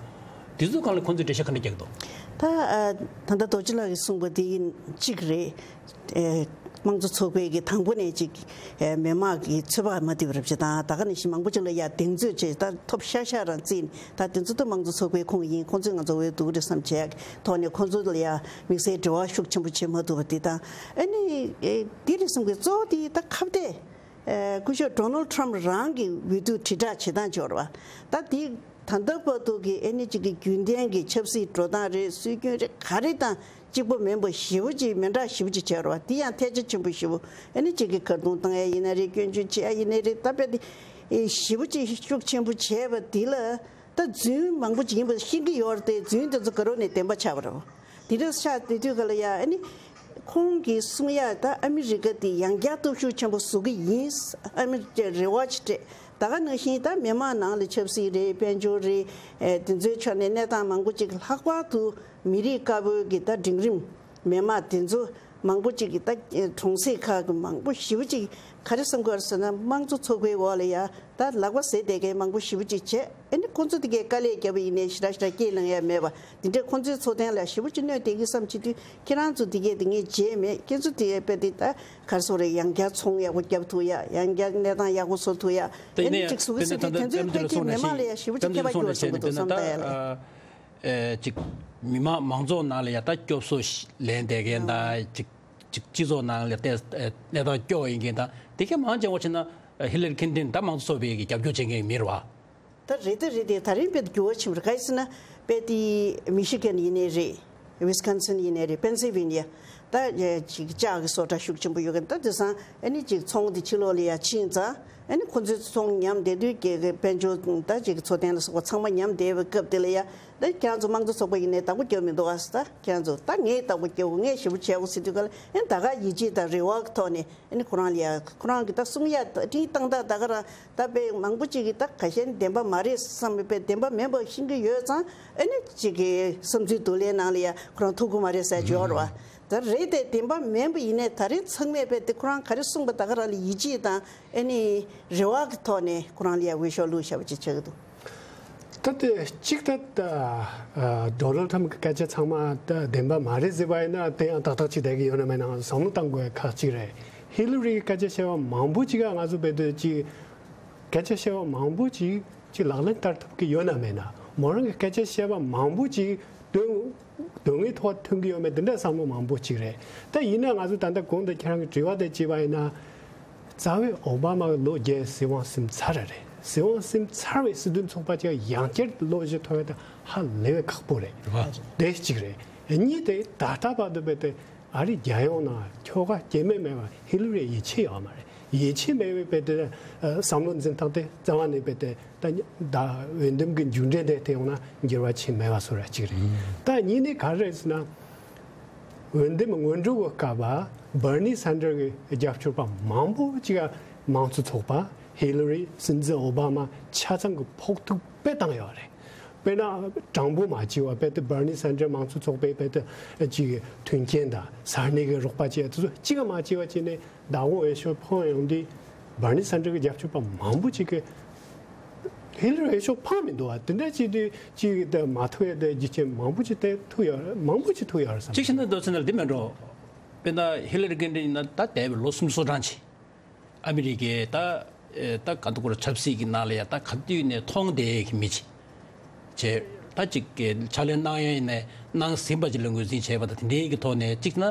དེ་ཚོའི་སྒང་ལ་ཁོང་ཚོས་འགྲེལ་བཤད་ག་འདྲ་རྒྱག་གི་འདུག་ད་ཨ་ད་ལྟ་རྡོ་རྗེ་ལགས་ཀྱིས་གསུངས་པ་དེ་གཅིག་རེད། ཨེ་དམངས་གཙོ་ཚོགས་པའི་གི་དང་པོ་ནས་ཅིག་ཨེ་མི་མང་གི་ཚོད་དཔག་མ་བསྡུས་པ་རབ་བྱེད་དང་ད་ག་ནང་བཞིན་མང་པོ་ཅིག་ལ་ཡ་གདེང་ཚོད་བྱས་ད་ཐོབ་ཤག་ཤག་རང་བརྩིས་ནས་ད་དེ་ཚོ་ད་དམངས་གཙོ་ཚོགས་པའི་ཁོངས་ཡིན། ཁོང་ཚོས་ང་ཚོ་འོས་ལྡུག་རེད་བསམ་བྱས་ཐོག་ནས་ཁོང་ཚོ་ལ་ཡ་དམིགས་བསལ་འབྲེལ་བ་ཤུགས་ཆེན་པོ་བྱེད་མ་ཐུབ་པ་དེ་དང་། ཨ་ནི་ཨེ་འདི་རེད་བསམ་གི་གཙོ་བོ་དེ་ད་ཁ་གཏད་ཨེ་སྐུ་ཞབས་ཌོ་ནལ་ཊམ་རང་གི་འོས་བསྡུ་དྲིལ་བསྒྲགས་བྱེད་སྟངས་འབྱོར་བ་ད་དེ། ད་ལྟ་བར་དུ་གི་ཨ་ནི་གཅིག་གི་རྒྱུན་ལྡན་གྱི་ཆབ་སྲིད་འགྲོ་སྟངས་རེད། སྲོལ་རྒྱུན་རེད། ག་རེ་དང་གཅིག་པ་མིན་པ་ཞེ་པོ་ཅིག་མི་འདྲ་ཞེ་པོ་ཅིག་བྱས་རོགས། དེ་ཡང་ཐལ་ཆ་ཆེན་པོ་ཞེ་པོ། ཨ་ནི་གཅིག་གི་ཁ་རྡུང་བཏང་ཡ་ཡིན་ན་རེད། སྐྱོན་བརྗོད་བྱེད་ཡ་ཡིན་ན་རེད། ད་དཔེ་དེ་ཞེ་པོ་ཅིག་ཤུགས་ཆེན་པོ་བྱས་པ་འདི་ལ་ད་རྫུན་མང་པོ་ཅིག་ཡིན་པ་ཤེས་ཀྱི་ཡོད་རེད་དེ། རྫུན་དེ་ཚོ་དགའ་རོགས་ནས་བདེན་པ་ཆགས་པ་རེད། དེ་འདྲ་ཆགས་བསྡད་དུས་ག་ལ་ཡ་ཨ་ནི། ཁོང་གིས་གསུང་ཡ་ད་ཨ་མི་རི་ཀ་དེ་ཡང་བསྐྱར་སྟོབས་ཤུགས་ཆེན་པོ་བཟོ་གི་ཡིན། ཨ་མི་རི་ཀས་རེ་བ་ཅིག་སྤྲད། ད་ག་ནང་བཞིན་ད་མི་མང་ནང་ལ་ཆབ་སྲིད་རེད། དཔལ་འབྱོར་རེད། ཨེ་དེ་ཚོའི་ཕྱོགས་ནས་གནས་སྟངས་མང་པོ་ཅིག་ལྷག་པར་དུ་མི་རིགས་དཀར་པོའི་གི་ད་འབྲིང་རིམ་མི་མང་དེ་ཚོ་མང་པོ་ཅིག་གི་ད་གྲོང་གསེབ་ཁག་གི་མང་པོ་ཞེ་པོ་ཅིག་ག་རེ་བསམ་གི་ཡོད་རེད་ཟེར་ན། དམངས་གཙོ་ཚོགས་པའི་འོག་ལ་ཡ་ད་ལག་པ་ཟས་བསྡད་མཁན་མང་པོ་ཞེ་པོ་ཅིག་བྱས། ཨ་ནི་ཁོང་ཚོ་དེ་གའི་དཀའ་ལས་བརྒྱབ་པ་ཡིན་ནའི་ཞེ་དྲག་ཞེ་དྲག་སྐྱེལ་གནང་ཡ་མེད་པ་དེ་འདྲས། ཁོང་ཚོའི་འཚོ་རྟེན་ལ་ཞེ་པོ་ཅིག་གནོད་བསྡད་ཀྱི་བསམ་བྱེད་དུས། ཁྱེད་རང་ཚོ་དེ་གས་དེ་ངས་བརྗེད་མེད། ཁྱེད་ཚོ་དེ་གས་དཔེ་དེ་ད་ག་རེ་ཟེར་རེད། ཡང་བསྐྱར་ཚོང་ཡག་པོ་བརྒྱབ་ཐུབ་ཡ། ཡང་བསྐྱར་གནས་སྟངས་ཡག་པོ་བཟོ་ཐུབ་ཡ། ད་ཡིན་ཨ་ནི་ན་ཡང་ཅིག་བཟོ་གི་ཟེར་དུས་དེ་ཚོའི་ཕན་ཚུན་ཁ་གི་མི་མང་ལ་ཡ་ཞེ་པོ་ཅིག་ཁྱད་པར་འགྱུར་བ་བྱུང་འདུག་བསམ་ད་ཡ་ལ། ཨེ་ཅིག་མི་མང་མང་ཚོགས་ནང་ལ་ཡ་ད་སྐྱོབ་གསོ་ལེན་བསྡད་མཁན་དང་། ཅིག་ཅིག་སྤྱི་ཚོགས་ནང་ལ་ཏེ་གནས་སྟངས་སྐྱོ་ཡིན་མཁན་དང་། དེ་གས་མང་ཆེ་བ་བྱས་ན་ཧི་ལ་རི་ཁིན་ཏིན་ད་མང་གཙོ་ཚོགས་པའི་གི་རྒྱབ་སྐྱོར་བྱེད་མཁན་མི་རེད་བ། ད་རེད་ད་རེད་དེ། ད་རིང་དཔེ་འགྱུར་བ་ཕྱིན་པ་རེད། ག་རེ་ཟེར་ན་དཔེ་དེ་མི་ཤི་གན་ཡིན་ནའི་རེད། ཝི་སི་ཀོན་སིན་ཡིན་ནའི་རེད། པེན་སིལ་ཝེ་ནི་ཡ། ད་ཅིག་ལྕགས་ཀྱི་བཟོ་གྲྭ་ཤུགས་ཆེན་པོ་ཡོད་མཁན། ད་དེང་སང་ཨ་ནི་ཅིག་ཚོང་དེ་ཕྱི་ལོགས་ལ་ཡ་ཕྱིན་ཙང་། ཨ་ནི་ཁོ་ཚོའི་ཚོང་ཉམས་བསྡད་དུས་ཀྱི་དཔལ་འབྱོར་ད་ཅིག་འཚོ་རྟེན་ལ་སོགས་པ་ཚང་མ་ཉམས་བསྡད་པའི་སྐབས་དེ་ལ་ཡ། ད་ཁྱེད་རང་ཚོ་དམངས་གཙོ་ཚོགས་པ་ཡིན་ནའི་བདག་པོ་རྒྱབ་མི་འདུག་ཨ་ཟེར། ད་ཁྱེད་རང་ཚོ་ད་ངས་བདག་པོ་རྒྱབ། ངས་ཞེ་པོ་བྱས་འོ་ཟེར་དུས་ག་ལ། ཨ་ནི་ད་ག་ཡིད་ཆེས་དང་རེ་བ་གི་ཐོག་ནས། ཨ་ནི་ཁོ་རང་ལ་ཡ་ཁོ་རང་གི་ད་གསུང་ཡ་ད་འཕྲིན་བཏང་སྟངས་ད་ག་རང་ད་དཔེ་མང་པོ་ཅིག་གིས་ད་ཁ་ཤས་བདེན་པ་མ་རེད་བསམ་པའི། དཔེ་བདེན་པ་མིན་པ་ཤེས་ཀྱི་ཡོད་ཙང་། ཨ་ནི་ཅིག་གི་བསམ་ཚུལ་བསྡུ་ལེན་ནང་ལ་ཡ་ཁོ་རང་ཐུག་གི་མ་རེད་ཟེར་འབྱོར་བ། ད་རེད་དེ་བདེན་པ་མིན་པ་ཡིན་ནའི་ད་རེས་ཚང་མས་དཔེ་དེ་ཁོ་རང་ག་རེ་གསུངས་པ་ད་ག་རང་ལ་ཡིད་ཆེས་དང་ཨ་ནི་རེ་བ་གི་ཐོག་ནས་ཁོ་རང་ལ་ཡ་འོས་ཤོག་བླུགས་བཞག་པ་ཅིག་ཆགས་ཀྱི་འདུག་ད་དེ་གཅིག་ད་ད་ཨ་ཌོ་ནལ་ཊམ་གི་སྐད་ཆ་ཚང་མ་ད་བདེན་པ་མ་རེད་ཟེར་བ་ཡིན་ན། དེ་ཡང་ཏག་ཏག་ཅིག་བསྡད་ཀྱི་ཡོད་ན་མེད་ན་བསམ་བློ་བཏང་དགོས་ཡ་ཁག་ཅིག་རེད། ཧི་ལ་རི་གི་སྐད་ཆ་བཤད་པ་མང་པོ་ཅིག་ག་ང་ཚོ་བལ་དུ་ཅིག་སྐད་ཆ་བཤད་པ་མང་པོ་ཅིག་ཅིག་ལག་ལེན་བསྟར་ཐུབ་ཀྱི་ཡོད་ན་མེད་ན། མོ་རང་གི་སྐད་ཆ་བཤད་པ་མང་པོ་ཅིག་དོན་དོན་དངོས་ཐོག་ཐོན་གྱི་ཡོད་མེད་དེ་འདྲ་བསམ་བློ་མང་པོ་ཅིག་རེད། ད་ཡིན་ན་ང་ཚོ་ད་ལྟ་གོང་དུ་ཁྱེད་རང་གི་དྲི་བ་དེ་བྱས་པ་ཡིན་ན། རྩ་བའི་ཨོ་བྷ་མ་གི་ལོ་བརྒྱད་སྲིད་དབང་ཟིན་ཚར་རེད། སྲིད་དབང་ཟིན་ཚར་བའི་སྲིད་དོན་ཚོགས་པ་ཅིག་ཡང་བསྐྱར་ལོ་བཞི་ཐོབ་ཡ་དེ་ཧ་ལས་པའི་ཁག་པོ་རེད། རེད་བ། དེ་གཅིག་རེད། གཉིས་དེ་ད་ལྟ་བར་དུ་བལ་དེ་ཨ་རི་རྒྱལ་ཡོངས་ནང་ཁྱོ་ག་སྐྱེ་དམན་མེད་པ་ཧི་ལ་རི་ཡིད་ཆེས་ཡོད་མ་རེད། ཡིད་ཆེས་མེད་པའི་བལ་དེ་བསམ་བློ་འཛིན་སྟངས་དེ་རྩ་བ་ནས་བལ་དེ་ད་ད་འོས་འདེམས་ཀྱི་མཇུག་འབྲས་དེ་དེ་ཡོང་ན་འགྱུར་བ་ཕྱིན་མེད་པ་བཟོ་འདྲ་གཅིག་རེད། ད་གཉིས་ནས་ག་རེ་རེད་ཟེར་ན། འོས་འདེམས་སྔོན་འགྲོ་གི་སྐབས་བྷར་ནི་སན་ཌར་གི་རྒྱབ་སྐྱོར་པ་མང་པོ་ཅིག་མང་གཙོ་ཚོགས་པ་ཧི་ལ་རི་སྲིད་འཛིན་ཨོ་བྷ་མ་ཆ་ཚང་གི་ཕོག་ཐུག་དཔེ་བཏང་ཡོད་རེད། དཔེར་ན་དྲང་པོ་མ་བྱས་པ་བལ་དེ་བྷར་ནི་སན་ཌར་མང་གཙོ་ཚོགས་པའི་བལ་དེ་ཅིག་མཐུན་རྐྱེན་དང་ས་གནས་ཀྱི་རོགས་པ་བྱས་དེ་ཚོ་གཅིག་མ་བྱས་པ་བྱས་ནས། ཟླ་འོད་འོས་ཤོག་འཕངས་ཡོང་དུས་བྷར་ནི་སན་ཌར་གྱི་རྒྱབ་སྐྱོར་པ་མང་པོ་ཅིག་གིས་ཧི་ལ་རི་འོས་ཤོག་འཕངས་མི་འདུག་བ། དེ་འདྲ་བྱེད་དུས་ཅིག་དེ་མ་ཐུག་ཡ་དེ་རྒྱུ་རྐྱེན་མང་པོ་ཅིག་དེ་ཐུག་ཡོད་རེད། མང་པོ་ཅིག་ཐུག་ཡོད་རེད་བསམ། གཅིག་བྱས་ན་རྡོ་ཚེ་ན་འདི་མེད་འགྲོ། དཔེར་ན་ཧི་ལ་རི་ཀིན་ཏོན་ཡིན་ན་ད་འདས་པའི་ལོ་སུམ་ཅུ་སོ་གྲངས་ཅིག་ཨ་མི་རི་ཀའི་ད་ཨེ་ད་ག་འདུག་གོ། ཆབ་སྲིད་ཀྱི་ནང་ལ་ཡ་ད་ག་དུས་ནས་མཐོང་བསྡད་ཀྱི་མི་ཅིག་བྱས། ད་ཅིག་གི་ཕྱག་ལས་གནང་ཡ་ཡིན་ནའི་གནང་ཟིན་པ་ཅིག་ལ་ངོས་འཛིན་བྱས་པ་དང་། དེ་འདྲའི་གི་ཐོག་ནས་གཅིག་ན་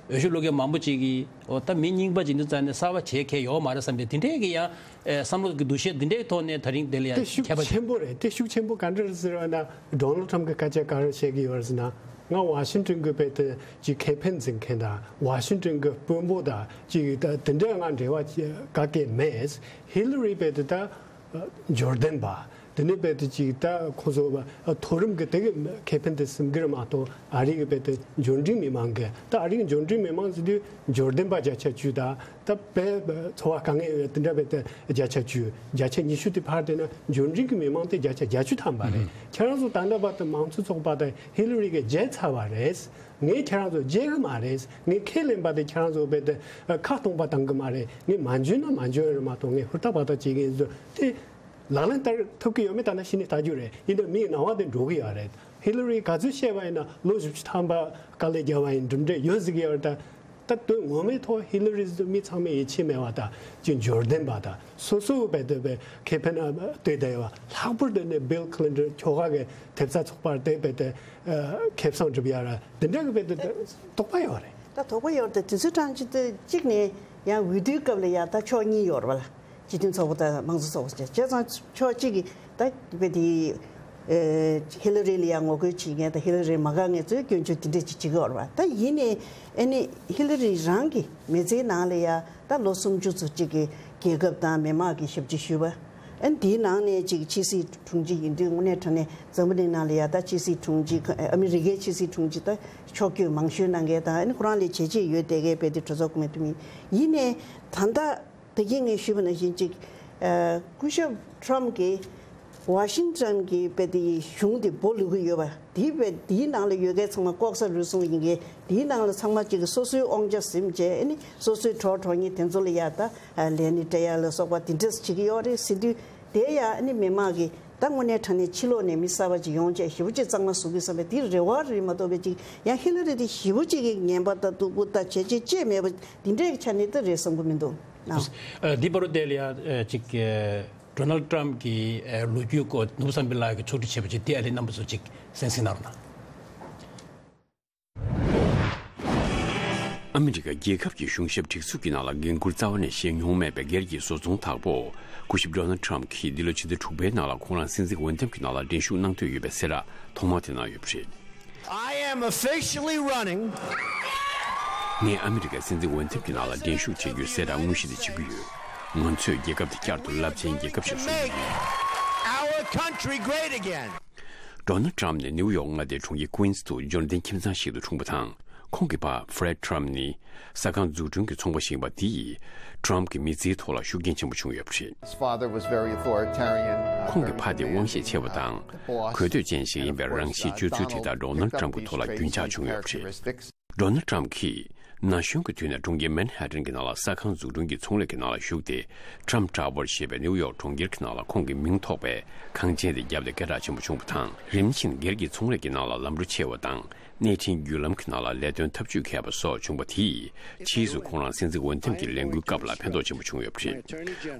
འོས་ཤོག་བླུག་མཁན་མང་པོ་ཅིག་གིས་འོ་ད་མི་རྙིང་པ་ཅིག་འདི་ཙང་ནས་གསར་པ་བྱེད་མཁན་ཡོད་མ་རེད་བསམ་པའི་དེ་འདྲའི་གི་ཡང་ཨེ་བསམ་བློ་གི་འདུ་ཤེས་འདི་འདྲའི་ཐོག་ནས་ད་རིང་དེ་ལ་ཡང་དེ་ཤུགས་ཁྱད་པར་ཆེན་པོ་རེད། དེ་ཤུགས་ཆེན་པོ་ག་འདྲ་རེད་ཟེར་བ་ན། ཌོ་ནལ་ཊམ་གི་སྐད་ཆ་ག་རེ་བཤད་ཀྱི་ཡོད་རེད་ཟེར་ན། ང་ཝ་ཤིང་ཊོན་གི་དཔེ་དེ་ཅིག་ཁེ་ཕན་འཛིན་མཁན་དང་ཝ་ཤིང་ཊོན་གི་དཔོན་པོ་དང་ཅིག་ད་དེ་འདྲ་ང་འབྲེལ་བ་ག་གེ་མེད། ཧི་ལ་རི་དཔེ་དེ་ད་འབྱོར་ལྡན་པ། དེ་ནས་དཔེ་དེ་ཅིག་ད་ཁོང་ཚོ་མཐོ་རིམ་གི་དེ་གི་ཁེ་ཕན་དེ་སེམས་ཀྱི་རེད་མ་གཏོགས། ཨ་རི་གི་དཔེ་དེ་འབྱོར་འབྲིང་མི་མང་གི། ད་ཨ་རི་གི་འབྱོར་འབྲིང་མི་མང་ཟེར་དུས་འབྱོར་ལྡན་པ་བརྒྱ་ཆ་བཅུ་དང་། ད་དཔེ་འཚོ་བ་དཀའ་ངལ་ཡོད་དེ་འདྲ་དཔེ་དེ་བརྒྱ་ཆ་བཅུ། བརྒྱ་ཆ་ཉི་ཤུ་དེ་ཕར་བལྟས་ན་འབྱོར་འབྲིང་གི་མི་མང་དེ་བརྒྱ་ཆ་བརྒྱད་ཅུ་ཐམ་པ་རེད། ཁྱེད་རང་ཚོ་ད་ལྟ་བར་དུ་མང་གཙོ་ཚོགས་པ་དང་ཧི་ལ་རི་གི་བརྗེད་ཚར་བ་རེད། ངས་ཁྱེད་རང་ཚོ་བརྗེད་གི་མ་རེད། ངས་ཁས་ལེན་པ་དེ་ཁྱེད་རང་ཚོ་དཔེ་དེ་ཁ་སྟོང་པ་བཏང་གི་མ་རེད། ངས་མ་འཇོན་ན་མ་འཇོན་རེད་མ་གཏོགས། ངས་ཧུར་ཐག་པ་ཐག་བྱེད་ཀྱི་ཡིན་ཟེར་དེ། ལག་ལེན་བསྟར་ཐུབ་ཀྱི་ཡོད་མེད་ད་ནང་བཞིན་ནས་ལྟ་རྒྱུ་རེད། ཡིན་ནའང་མིའི་སྣང་བ་དེ་འགྲོ་གི་ཡོད་རེད། ཧི་ལ་རི་ག་ཚོད་བཤད་པ་ཡིན་ན་ལོ་བཞི་བཅུ་ཐམ་པ་དཀའ་ལས་བརྒྱབ་པ་ཡིན། གྲུབ་འབྲས་ཡོད་ཟེར་གྱི་ཡོད་རེད། ད་ད་དོན་ངོ་མའི་ཐོག་ཧི་ལ་རི་མི་ཚང་མས་ཡིད་ཆེས་མེད་པ་དང་། ཅིག་འབྱོར་ལྡན་པ་དང་། སོ་སོའི་དཔེ་དེ་དཔེ་ཁེ་ཕན་ལ་ལྟོས་བསྡད་ཡོད་པ། ལྷག་པར་དུ་ནས་བྷིལ་ཁི་ལིན་ཊོན་ཁྱོ་ག་གི་ཐེབས་རྩ་ཚོགས་པར་དེ་དཔེ་དེ་ཁེ་བཟང་སྒྲུབ་ཡ་ར་དེ་འདྲ་གི་དཔེ་དེ་དོགས་པ་ཡོད་རེད། ད་དོགས་པ་ཡོད་རེད། དེ་དུས་ཚོད་གྲངས་ཅིག་དེ་གཅིག་ནས་ཡང་འོས་བསྡུའི་སྐབས་ལ་ཡ་ད་ཕྱོགས་གཉིས་ཡོད་རེད་པ་ལ། སྤྱི་མཐུན་ཚོགས་པ་དང་མང་གཙོ་ཚོགས་པ་བྱས། བྱས་ཙང་ཕྱོགས་གཅིག་གིས་ད་དཔེ་དེ་ཨེ་ཧི་ལ་རི་ལ་ཡང་ངོ་རྒོལ་བྱེད་མཁན་དང་ཧི་ལ་རི་མ་དགའ་མཁན་ཚོས་སྐྱོན་བརྗོད་དེ་འདྲ་ཅིག་བྱེད་ཀྱི་ཡོད་རེད་པ། ད་ཡིན་ནའི་ཨ་ནི་ཧི་ལ་རི་རང་གི་མི་ཚེའི་ནང་ལ་ཡ་ད་ལོ་སུམ་ཅུ་ཙམ་ཅིག་གི་རྒྱལ་ཁབ་དང་མི་དམངས་ཀྱི་ཞབས་ཕྱི་ཞུས་པ། ཨ་ནི་དེའི་ནང་ནས་ཅིག་ཕྱི་སྲིད་དྲུང་ཆེ་ཡིན་དུས་དངོས་གནས་དྲང་གནས་འཛམ་བུ་གླིང་ནང་ལ་ཡ་ད་ཕྱི་སྲིད་དྲུང་ཆེ། ཨ་མི་རི་ཀའི་ཕྱི་སྲིད་དྲུང་ཆེ་ད་ཕྱོགས་བསྐྱོད་མང་ཤོས་གནང་མཁན་དང་། ཨ་ནི་ཁོ་རང་ལས་བྱས་རྗེས་ཡོད་བསྡད་མཁན་དཔེ་དེ་གྲོས་ཚོགས་སྐུ་ངོ་འཐུས་མི་ཡིན་ནའི། ད་ལྟ་ད་གིན་ངས་ཞུས་པ་ནང་བཞིན་ཅིག་ཨ་སྐུ་ཞབས་ཊམ་གྱིས་ཝ་ཤིང་ཊོན་གྱི་དཔེ་དེ་གཞུང་དེ་སྦོ་ལུས་ཀྱི་ཡོད་པ། དེའི་དཔེ་དེའི་ནང་ལ་ཡོད་མཁན་ཚང་མ་ལྐོག་ཟ་རུལ་སུངས་ཡིན་མཁན། དེའི་ནང་ལ་ཚང་མ་ཅིག་གིས་སོ་སོའི་དབང་ཆ་ཟིན་བྱས། ཨ་ནི་སོ་སོའི་གྲོགས་གྲོགས་མོ་དེ་ཚོ་ལ་ཡ་ད་ལས་གནས་སྤྲད་ཡ་ལ་སོགས་པ་དེ་འདྲས་བྱེད་ཀྱི་ཡོད་རེད་ཟེར་དུས། དེ་ཡང་ཨ་ནི་མི་མང་གིས་ད་དངོས་གནས་དྲང་གནས་ཕྱི་ལོགས་ནས་མི་གསར་པ་ཅིག་ཡོང་བྱས་ཞེ་པོ་ཅིག་གཙང་མ་བཟོ་གི་བསམ་པའི་དེ་རེ་བ་རེད་མ་གཏོགས་པའི་ཅིག་ཡང་ཧི་ལ་རི་དེ་ཞེ་པོ་ཅིག་གི་ངན་པ་དང་སྡུག་པོ་དང་བྱས་རྗེས་ཅི་མེད་པ་དེ་འདྲའི་ཆ་ནས་ད་རེད་བསམ་གི་མི་འདུག་ཨ། ཨ་འདི་བར་དུ་དེ་ལ་ཡ་ཅིག་ཌོ་ནལ་ཊམ་གྱི་ལོ་རྒྱུས་སྐོར་ནོར་བུ་བསམ་འཕེལ་ལགས་ཀྱིས་ཕྱོགས་སྒྲིག་བྱས་པ་ཅིག་དེ་ཨ་ལས་རྣམ་པ་ཚོ་ཅིག་གསན་གཟིགས་གནང་རོགས་གནང་། ཨ་མི་རི་ཀ་རྒྱལ་ཁབ་ཀྱི་གཞུང་ཞབས་སྒྲིག་འཛུགས་ཀྱི་ནང་ལ་འགན་འཁུར་རྩ་བ་ནས་བཞེས་མྱོང་མེད་པའི་སྒེར་གྱི་བཟོ་ཚོང་བདག་པོ་སྐུ་ཞབས་ཌོ་ནལ་ཊམ་གྱིས་འདི་ལོ་ཕྱི་ཟླ་དྲུག་པའི་ནང་ལ་ཁོང་རང་སྲིད་འཛིན་འོས་འདེམས་ཀྱི་ནང་ལ་འགྲན་ཞུགས་གནང་འདོད་ཡོད་པའི་གསལ་བསྒྲགས་ཐོག་མར་དེ་གནང་ཡོད་པ་རེད། I am officially running. ངས་ཨ་མི་རི་ཀའི་སྲིད་འཛིན་འོས་འདེམས་ཀྱི་ནང་ལ་འགྲན་ཞུགས་བྱེད་རྒྱུའི་གསལ་བསྒྲགས་དངོས་གཞི་དེ་བྱེད་ཀྱི་ཡོད། ང་ཚོས་རྒྱལ་ཁབ་དེ་བསྐྱར་དུ་རླབས་ཆེན་རྒྱལ་ཁབ་ཞིག་བཟོ་གི་ཡོད། Our country great again. ཌོ་ནལ་ཊམ་ནི་ནིའུ་ཡོག་མངའ་སྡེའི་གྲོང་ཁྱེར་ཀུན་སི་ཏུ་འབྱོར་ལྡན་ཁྱིམ་ཚང་ཞིག་ཏུ་འཁྲུངས་པ་དང་། ཁོང་གི་ཕ་ཧྥི་རེད་ཊམ་ནི་ས་ཁང་འཛུགས་སྐྲུན་གྱི་ཚོང་པ་ཞིག་ཡིན་པ་དེ་ཡིས་ཊམ་གྱི་མི་ཚེའི་ཐོག་ལ་ཤུགས་རྐྱེན་ཆེན་པོ་བྱུང་ཡོད་པ་རེད། His father was very authoritarian, uh, ཁོང་གི་ཕ་དེ་དབང་ཤེད་ཆེ་བ་དང་། གོ་ཐོས་ཅན་ཞིག་ཡིན་པས་རང་གཤིས་སྤྱོད་ཚུལ་དེ་དག་ཌོ་ནལ་ཊམ་གྱི་ཐོག་ལ་རྒྱུན་ཆགས་བྱུང་ཡོད་པ་རེད། ཌོ་ནལ་ཊམ་གྱིས་ན་གཞོན་གྱི་དུས་ནས་གྲོང་ཁྱེར་མན་ཧ་ཏན་གྱི་ནང་ལ་ས་ཁང་འཛུགས་སྐྲུན་གྱི་ཚོང་ལས་ཀྱི་ནང་ལ་ཞུགས་ཏེ། ཊམ་ཊ་ཝར་ཞེས་པའི་ནིའུ་ཡོག་གྲོང་ཁྱེར་གྱི་ནང་ལ་ཁོང་གི་མིང་ཐོགས་པའི་ཁང་ཆེན་དེ་བརྒྱབ་སྟེ་སྐད་གྲགས་ཆེན་པོ་བྱུང་བ་དང་། རིམ་བཞིན་སྒེར་གྱི་ཚོང་ལས་ཀྱི་ནང་ལ་ལམ་འགྲོ་ཆེ་བ་དང་། གནས་འཕྲིན་བརྒྱུད་ལམ་གྱི་ནང་ལ་ལས་དོན་ཐབས་ཇུས་མཁས་པ་སོགས་བྱུང་བ་དེས། ཕྱིས་སུ་ཁོང་རང་སྲིད་འཛིན་འོས་འདེམས་ཀྱི་ལས་འགུལ་སྐབས་ལ་ཕན་ཐོགས་ཆེན་པོ་བྱུང་ཡོད་པ་རེད།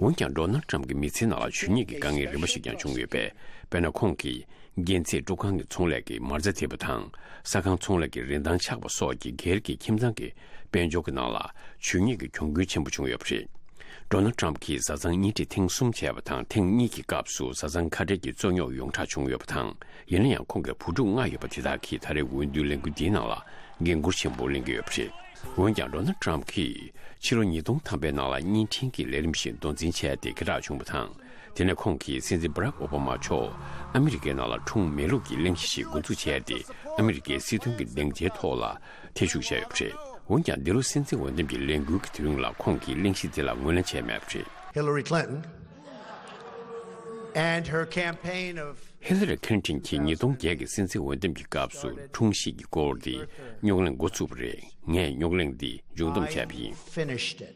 འོན་ཀྱང་ཌོ་ནལ་ཊམ་གྱི་མི་ཚེའི་ནང་ལ་ཇུས་ཉེས་ཀྱི་དཀའ་ངལ་རིམ་པ་ཞིག་ཀྱང་བྱུང་ཡོད་པས། དཔེར་ན། ཁོང་གིས་རྒྱལ་སྲིད་སྒྲུབ་ཁང་གི་ཚོང་ལས་ཀྱི་མ་རྩ་དེད་པ་དང་། ས་ཁང་ཚོང་ལས་ཀྱི་རིན་ཐང་ཆག་པ་སོགས་ཀྱིས་སྒེར་གྱི་ཁྱིམ་ཚང་གི་དཔལ་འབྱོར་གྱི་ནང་ལ་ཇུས་ཉེས་ཀྱི་གྱོང་གུན་ཆེན་པོ་བྱུང་ཡོད་པ་རེད། ཌོ་ནལ་ཊམ་གྱིས་བཟའ་ཚང་གཉེན་སྒྲིག་ཐེངས་གསུམ་བྱས་པ་དང་། ཐེངས་གཉིས་ཀྱི་སྐབས་སུ་བཟའ་ཚང་ཁ་བྲལ་གྱི་རྩོད་རྙོག་ཡོངས་གྲགས་བྱུང་ཡོད་པ་དང་། ཡིན་ན་ཡང་ཁོང་གི་བུ་ཕྲུག་ལྔ་ཡོད་པ་དེ་དག་གིས་ད་རེས་འོས་བསྡུའི་ལས་འགུལ་འདིའི་ནང་ལ་འགན་འཁུར་ཆེན་པོ་ལེན་གྱི་ཡོད་པ་རེད། འོན་ཀྱང་ཌོ་ནལ་ཊམ་གྱིས་ཕྱི་ལོ་ཉིས་སྟོང་ཐམ་པའི་ནང་ལ་བརྙན་འཕྲིན་གྱི་ལས་རིམ་ཞིག་མདོ་འཛིན་བྱས་ཏེ་སྐད་གྲགས་བྱུང་བ་དང་། དེ་ནས་ཁོང་གིས་སྲིད་འཛིན་བྷ་རག་ཨོ་བྷ་མ་མཆོག་ཨ་མི་རི་ཀའི་ནང་ལ་འཁྲུངས་མེད་ལུགས་ཀྱི་གླེང་གཞི་ཞིག་འགོ་འཛུགས་བྱས་ཏེ། ཨ་མི་རི་ཀའི་སྲིད་དོན་གྱི་སྡིངས་ཆའི་ཐོག་ལ་ཐེ་ཞུགས་བྱས་ཡོད་པ་རེད། འོན་ཀྱང་། འདི་ལོ་སྲིད་འཛིན་འོས་འདེམས་ཀྱི་ལས་འགུལ་གྱི་དུས་རིང་ལ་ཁོང་གིས་གླེང་གཞི་དེ་ལ་ངོས་ལེན་བྱས་མེད་པ་རེད། Hillary Clinton and her campaign of ཧི་ལ་རི་ཁི་ལིན་ཊོན་གྱིས་ཉིས་སྟོང་བརྒྱད་ཀྱི་སྲིད་འཛིན་འོས་འདེམས་ཀྱི་སྐབས་སུ་འཁྲུངས་གཞིས་ཀྱི་སྐོར་དེ་རྙོག་གླེང་འགོ་ཚུགས་པ་རེད། ངས་རྙོག་གླེང་འདི་མཇུག་བསྡོམས་བྱས་པ་ཡིན། Finished it.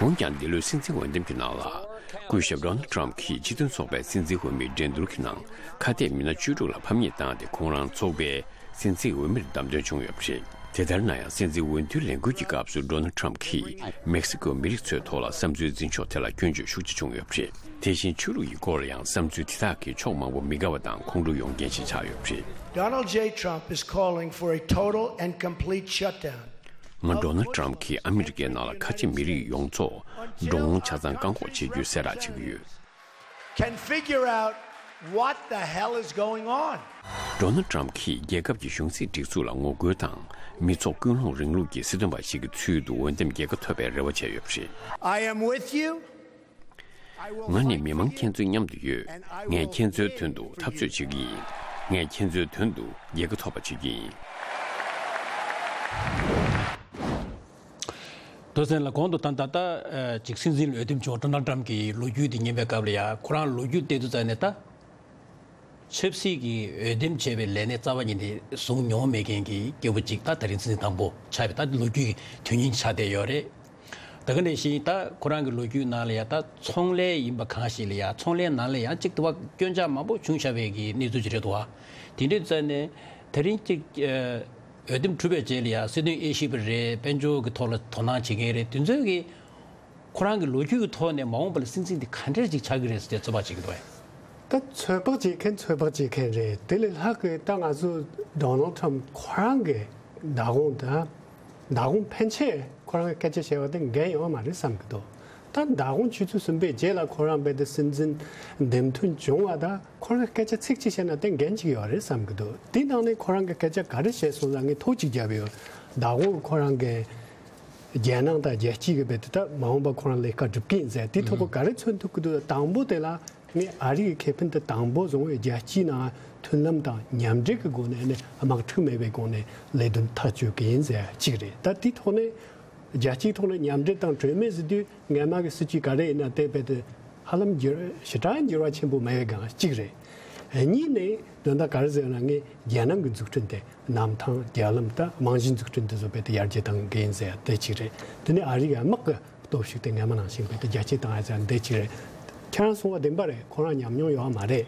འོན་ཀྱང་། འདི་ལོའི་སྲིད་འཛིན་འོས་འདེམས་ཀྱི་ནང་ལ། སྐུ་ཞབས་ཌོ་ནལ་ཊམ་གྱིས་སྤྱི་མཐུན་ཚོགས་པའི་སྲིད་འཛིན་འོས་མིའི་འགྲན་བསྡུར་གྱི་ནང་ཁ་གཏད་མི་སྣ་བཅུ་དྲུག་ལ་ཕམ་ཉེས་བཏང་སྟེ། ཁོང་རང་ཚོགས་པའི་སྲིད་འཛིན་འོས་མིར་བདམས་ཐོན་བྱུང་ཡོད་པ་རེད། དེ་ལྟར་ན་ཡང་། སྲིད་འཛིན་འོས་བསྡུའི་ལས་འགུལ་གྱི་སྐབས་སུ་ཌོ་ནལ་ཊམ་གྱིས་མེག་སི་ཀོའི་མི་རིགས་ཚོའི་ཐོག་ལ་བསམ་ཚུལ་འཛིན་ཕྱོགས་དེ་ལ་སྐྱོན་བརྗོད་ཤུགས་ཆེ་བྱུང་ཡོད་པ་རེད། དེ་བཞིན་ཆོས་ལུགས་ཀྱི་སྐོར་ལ་ཡང་བསམ་ཚུལ་དེ་དག་གིས་ཕྱོགས་མང་པོ་མི་དགའ་བ་དང་ཁོང་ཁྲོ་ཡོང་རྐྱེན་ཞིག་ཆགས་ཡོད་པ་རེད། Donald J. Trump is calling for a total and complete shutdown. ང་ཌོ་ནལ་ཊམ་གྱིས་ཨ་མི་རི་ཀའི་ནང་ལ་ཁ་ཆེ་མི་རིགས་ཡོངས་རྫོགས་འགྲོ་འོང་ཆ་ཚང་བཀག་འགོག་བྱེད་རྒྱུའི་གསལ་བསྒྲགས་བྱེད་ཀྱི་ཡོད། Can figure out What the hell is going on? ཌོ་ནལ་ཊམ་གྱིས་རྒྱལ་ཁབ་ཀྱི་གཞུང་སྲིད་སྒྲིག་འཛུགས་ལ་ངོ་རྒོལ་དང་། མི་ཚོགས་ཀུན་སློང་རིང་ལུགས་ཀྱི་སྲིད་དོན་པ་ཞིག་གི་ཚུལ་དུ་འོས་འདེམས་རྒྱལ་ཁ་ཐོབ་པའི་རེ་བ་བྱས་ཡོད་པ་རེད། I am with you. ང་ནི་མི་མང་ཁྱེད་ཚོའི་མཉམ་དུ་ཡོད། ངས་ཁྱེད་ཚོའི་དོན་དུ་འཐབ་རྩོད་བྱེད་ཀྱི་ཡིན། ངས་ཁྱེད་ཚོའི་དོན་དུ་རྒྱལ་ཁ་ཐོབ་པ་བྱེད་ཀྱི་ཡིན། རྡོ་སེང་ལགས། གོང་དུ་ད་ད་ལྟ་ཅིག་སྲིད་འཛིན་ལ་འོས་འདེམས་བྱུང་ཌོ་ནལ་ཊམ་གྱི་ལོ་རྒྱུས་དེ་ཉན་པའི་སྐབས་ལ་ཡ། ཁོ་རང་ལོ་རྒྱུས་བལྟས་དུས་ཙམ་ནས་ད་ཆབ་སྲིད་ཀྱི་འོས་འདེམས་བྱས་པའི་ལས་གནས་རྩ་བ་ཉིད་ནས་བཟུང་མྱོང་མེད་མཁན་གྱི་སྐྱེས་བུ་ཅིག་ད་དེ་རིང་སྲིད་འཛིན་དང་པོ་ཆགས་པའི་ད་ལོ་རྒྱུས་ཀྱི་དོན་སྙིང་ཆགས་བསྡད་ཡོད་རེད། ད་ག་ནང་བཞིན་ད་ཁོ་རང་གི་ལོ་རྒྱུས་ནང་ལ་ཡ། ད་ཚོང་ལས་ཡིན་པ་གང་ཞིག་ལ་ཡ། ཚོང་ལས་ནང་ལ་ཡང་ཅིག་དུ་བ་སྐྱོན་ཆ་མང་པོ་བྱུང་བཞག་པའི་གི་གནས་ཚུལ་ཅིག་རེད་འདུག་བ། དེ་འདྲའི་ཙམ་ནས་དེ་རིང་ཅིག་འོས་འདེམས་གྲུབ་པའི་རྗེས་ལ་ཡ། སྲིད་དོན་དབྱེ་ཞིབ་པ་རེད། དཔལ་འབྱོར་གྱི་ཐོག་ལ་དོ་སྣང་བྱེད་མཁན་རེད། དེ་ཚོས་གི་ཁོ་རང་གི་ལོ་རྒྱུས་ཀྱི་ཐོག་ནས་མ་འོངས་པ་ལ་སྲིད་འཛིན་དེ་ག་འདྲས་ཅིག་ཆགས་ཀྱི་རེད་ཟེར་ཏེ་ཚོད་དཔག་བྱེད་ཀྱི་འདུག་བས། ད་ཚོད་དཔག་བྱེད་མཁན་ཚོད་དཔག་བྱེད་མཁན་རེད། དེ་ལས་ལྷག་གི་ད་ང་ཚོ་ཌོ་ནལ་ཊམ་ཁོ་རང་གི་མདང་དགོང་དང་། མདང་དགོང་ཕན་ཆད་ཁོ་རང་གི་སྐད་ཆ་བཤད་པ་དེ་འགན་ཡོད་མ་རེད་བསམ་གི་འདུག་ད་མདང་དགོང་ཆུ་ཚོད་གསུམ་པའི་རྗེས་ལ་ཁོ་རང་རྦད་དེ་སྲིད་འཛིན་འདེམས་ཐོན་བྱུང་བ་དང་། ཁོ་རང་གི་སྐད་ཆ་ཚིག་གཅིག་བཤད་ན་དེ་འགན་གཅིག་ཡོད་རེད་བསམ་གི་འདུག་དེའི་ནང་ནས་ཁོ་རང་གི་སྐད་ཆ་ག་རེ་བཤད་སོང་ལ་ངས་ཐུགས་གཅིག་བརྒྱབ་ཡོད། མདང་དགོང་ཁོ་རང་གི་རྒྱལ་ནང་དང་རྒྱལ་སྤྱི་གི་རྦད་དེ་ད་མ་འོངས་པ་ཁོ་རང་ལས་ཀ་སྒྲུབ་ཀྱི་ཡིན་ཟེར། དེའི་ཐོག་གི་ག་རེ་མཚོན་ཐུབ་ཀྱི་འདུག་དང་པོ་དེ་ལ། ངས་ཨ་རི་གི་ཁེ་ཕན་དེ་དང་པོ་བཟུང་བའི་རྒྱལ་སྤྱིའི་ནང་མཐུན་ལམ་དང་མཉམ་འབྲེལ་གྱི་སྒོ་ནས་ནི་དམག་འཁྲུག་མེད་པའི་སྒོ་ནས་ལས་དོན་ཐག་གཅོད་ཀྱི་ཡིན་ཟེར་གཅིག་རེད། ད་དེའི་ཐོག་ནས་རྒྱལ་སྤྱིའི་ཐོག་ནས་མཉམ་འབྲེལ་དང་གྲོས་མོལ་ཟེར་དུས་སྔ་མ་གི་སྲིད་ཇུས་ག་རེ་ཡིན་ན་དེ་རྦད་དེ་ཧ་ལམ་འགྱུར་ཞེ་དྲག་འགྱུར་བ་ཆེན་པོ་མེད་པའི་སྒང་གཅིག་རེད། གཉིས་ནས་དོན་དག་ག་རེ་ཟེར་ན། ངས་རྒྱལ་ནང་གི་འཛུགས་སྐྲུན་དེ། གནམ་ཐང་རྒྱལ་ལམ་དང་རྨང་གཞི་འཛུགས་སྐྲུན་དེ་ཚོ་རྦད་དེ་ཡར་རྒྱས་གཏང་གི་ཡིན་ཟེར་དེ་གཅིག་རེད། དེ་ནས་ཨ་རི་གི་དམག་གི་སྟོབས་ཤུགས་དེ་སྔ་མ་ནང་བཞིན་རྦད་དེ་རྒྱ་སྐྱེད་བཏང་ཡ་ཟེར་འདི་གཅིག་རེད། ཁྱེད་རང་གསུང་བ་བདེན་པ་རེད། ཁོ་རང་ཉམས་མྱོང་ཡོད་མ་རེད།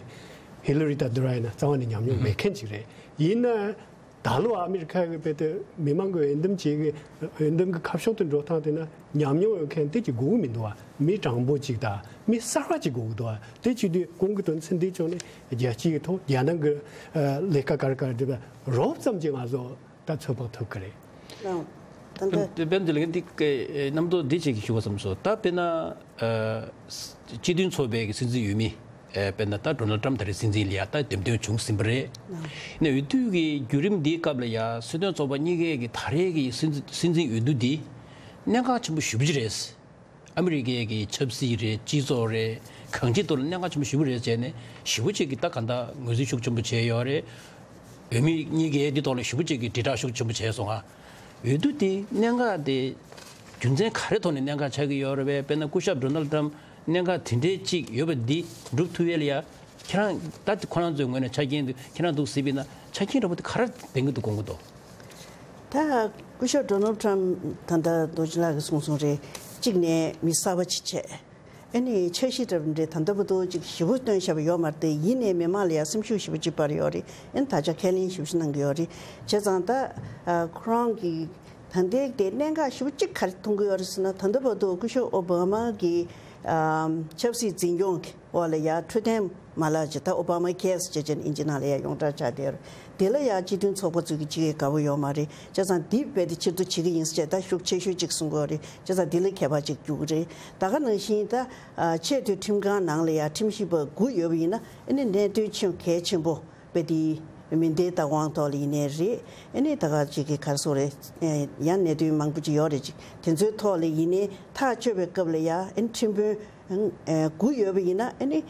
ཧི་ལ་རི་དང་བསྡུར་བ་ཡིན་ན་རྩ་བ་ནས་ཉམས་མྱོང་མེད་མཁན་ཅིག་རེད། ཡིན་ན་ད་ལོ་ཨ་མི་རི་ཁ་གི་རྦད་དེ་མི་མང་གི་འོས་འདེམས་བྱེད་ཀྱི་འོས་འདེམས་ཀྱི་ཁ་ཕྱོགས་དེ་འགྲོ་སྟངས་དེ་ན་ཉམས་མྱོང་ཡོད་མཁན་དེ་གཅིག་དགོས་ཀྱི་མི་འདུག་བ། མི་དྲང་པོ་གཅིག་དང་མི་གསར་བ་གཅིག་དགོས་ཀྱི་འདུག་བ། དེ་བྱེད་དུས་གོང་གི་དོན་ཚན་འདིའི་ཕྱོགས་ནས་རྒྱལ་སྤྱི་གི་ཐོག་རྒྱལ་ནང་གི་ལས་ཀ་ག་རེ་ག་རེ་སྒྲུབ་པ་རོབ་ཙམ་གྱིས་ང་ཚོ། ད་ཚོད་དཔག་ཐུབ་ཀྱི་རེད། ད་ལྟ། དཔེར་ན་འདི་ལ་འདི་རྣམ་རྟོག་འདི་བྱེད་ཀྱི་ཞུ་བ་བསམ་སོང་། ད་དཔེར་ན་སྤྱི་མཐུན་ཚོགས་པའི་གི་སྲིད་འཛིན་འོས་མི་དཔེར་ན་ད་ཌོ་ནལ་ཊམ་ད་རེས་སྲིད་འཛིན་ལ་ཡ་ད་འདེམས་ཐོན་བྱུང་ཟིན་པ་རེད། ནས་འོས་བསྡུ་གི་བརྒྱུད་རིམ་འདིའི་སྐབས་ལ་ཡ་སྲིད་དོན་ཚོགས་པ་གཉིས་ཀའི་གི་ད་རེས་གི་སྲིད་འཛིན་སྲིད་འཛིན་འོས་བསྡུ་འདི་གནད་འགག་ཆེན་པོ་ཞེ་པོ་ཅིག་རེད། ཨ་མི་རི་ཀའི་གི་ཆབ་སྲིད་རེད། སྤྱི་ཚོགས་རེད། གང་ཅིའི་ཐོག་ལ་གནད་འགག་ཆེན་པོ་ཞེ་པོ་རེད་བྱས་ནས་ཞེ་པོ་ཅིག་གི་ད་ག་འདྲ་ངོས་འཛིན་ཤུགས་ཆེན་པོ་བྱས་ཡོད་རེད། འོས་མི་གཉིས་ཀས་འདི་ཐོག་ལ་ཞེ་པོ་ཅིག་གི་དྲིལ་བསྒྲགས་ཤུགས་ཆེན་པོ་བྱས་སོང་ང་། འོས་བསྡུ་དེ་གནད་འགག་དེ་རྒྱུ་མཚན་ག་རེ་ཐོག་ནས་གནད་འགག་ཆགས་ཀྱི་ཡོད་རེད་པས། དཔེར་ན་སྐུ་ཞབས་ཌོ་ནལ་ཊམ་གནད་འགག་དེ་འདྲའི་ཅིག་ཡོད་པ་འདི་འགྲུབ་ཐུབ་ཡས་ལ་ཡ། ཁྱེད་རང་ད་ཁོ་རང་ཚོའི་ངོས་ནས་ཆ་རྐྱེན་དེ་ཁྱེད་རང་འདུག་ཟེར་བས་ན་ཆ་རྐྱེན་འདྲ་པོ་དེ་ག་རེ་ལྡན་གྱི་འདུག་དགོངས་ཀྱི་འདུག་ད་སྐུ་ཞབས་ཌོ་ནལ་ཊམ་ད་ལྟ་རྡོ་རྗེ་ལགས་ཀྱིས་གསུངས་སོང་རེད། གཅིག་ནས་མི་གསར་པ་ཅིག་བྱས། ཨ་ནི་འཆར་གཞི་འདྲ་པོ་འདྲ་ད་ལྟ་བར་དུ་ཅིག་ཞེ་པོ་བཏོན་བཞག་པ་ཡོད་མ་རེད་དེ། ཡིན་ནའི་མི་མང་ལ་ཡང་སེམས་ཤུགས་ཞེ་པོ་ཅིག་སྤར་ཡོད་རེད། ཨ་ནི་ད་ཆ་ཁས་ལེན་ཞེ་པོ་ཅིག་གནང་གི་ཡོད་རེད། བྱས་ཙང་ད་ཨ་ཁོ་རང་གི་ད་ལྟའི་དེ་གནད་འགག་ཞེ་པོ་ཅིག་ག་རེ་མཐོང་གི་ཡོད་རེད་ཟེར་ན། ད་ལྟ་བར་དུ་སྐུ་ཞབས་ཨོ་བྷ་མ་གི་ཨམ་ཆབ་སྲིད་འཛིན་སྐྱོང་གི་འོག་ལ་ཡ་འཕྲོད་བསྟེན་མ་ལག་ཅིག་ད་ཨོ་བྷ་མ་ཁེར་ཟེར་བྱས་ནས་ཨིན་ཇི་ནང་ལ་ཡ་ཡོངས་གྲགས་ཆགས་བསྡད་ཡོད་རེད། དེ་ལ་ཡ་སྤྱི་མཐུན་ཚོགས་པ་ཚོས་ཀྱི་ཅིག་དགའ་པོ་ཡོད་མ་རེད། བྱས་ཙང་འདི་རྦད་དེ་ཕྱིར་བསྡུ་བྱེད་ཀྱི་ཡིན་ཟེར་བྱས་ད་ཤུགས་ཆེ་ཤོས་ཅིག་གསུང་གི་ཡོད་རེད། བྱས་ཙང་འདི་ལ་ཁྱད་པར་ཅིག་འགྱུར་གྱི་རེད། ད་ག་ནང་བཞིན་ད་ཨ་ཆེས་མཐོའི་ཁྲིམས་ཁང་ནང་ལ་ཡ་ཁྲིམས་ཞིབ་པ་དགུ་ཡོད་པ་ཡིན་ན། ཨ་ནི་གནད་དོན་ཆེན་གལ་ཆེན་པོ་དཔེ་དེ་མི་སྡེའི་བདག་དབང་ཐོག་ལ་ཡིན་ནའི་རེད། ཨ་ནི་ད་ག་ཅིག་གི་ག་རེ་ཟེར་དགོས་རེད། ཡང་གནད་དོན་མང་པོ་ཅིག་ཡོད་རེད། ཅིག་དེ་ཚོའི་ཐོག་ལ་ཡིན་ནའི་ཐག་གཅོད་པའི་སྐབས་ལ་ཡ་ཨ་ནི་ཁྲིམས་དཔོན་དགུ་ཡོད་པ་ཡིན་ན། ཨ་ནི་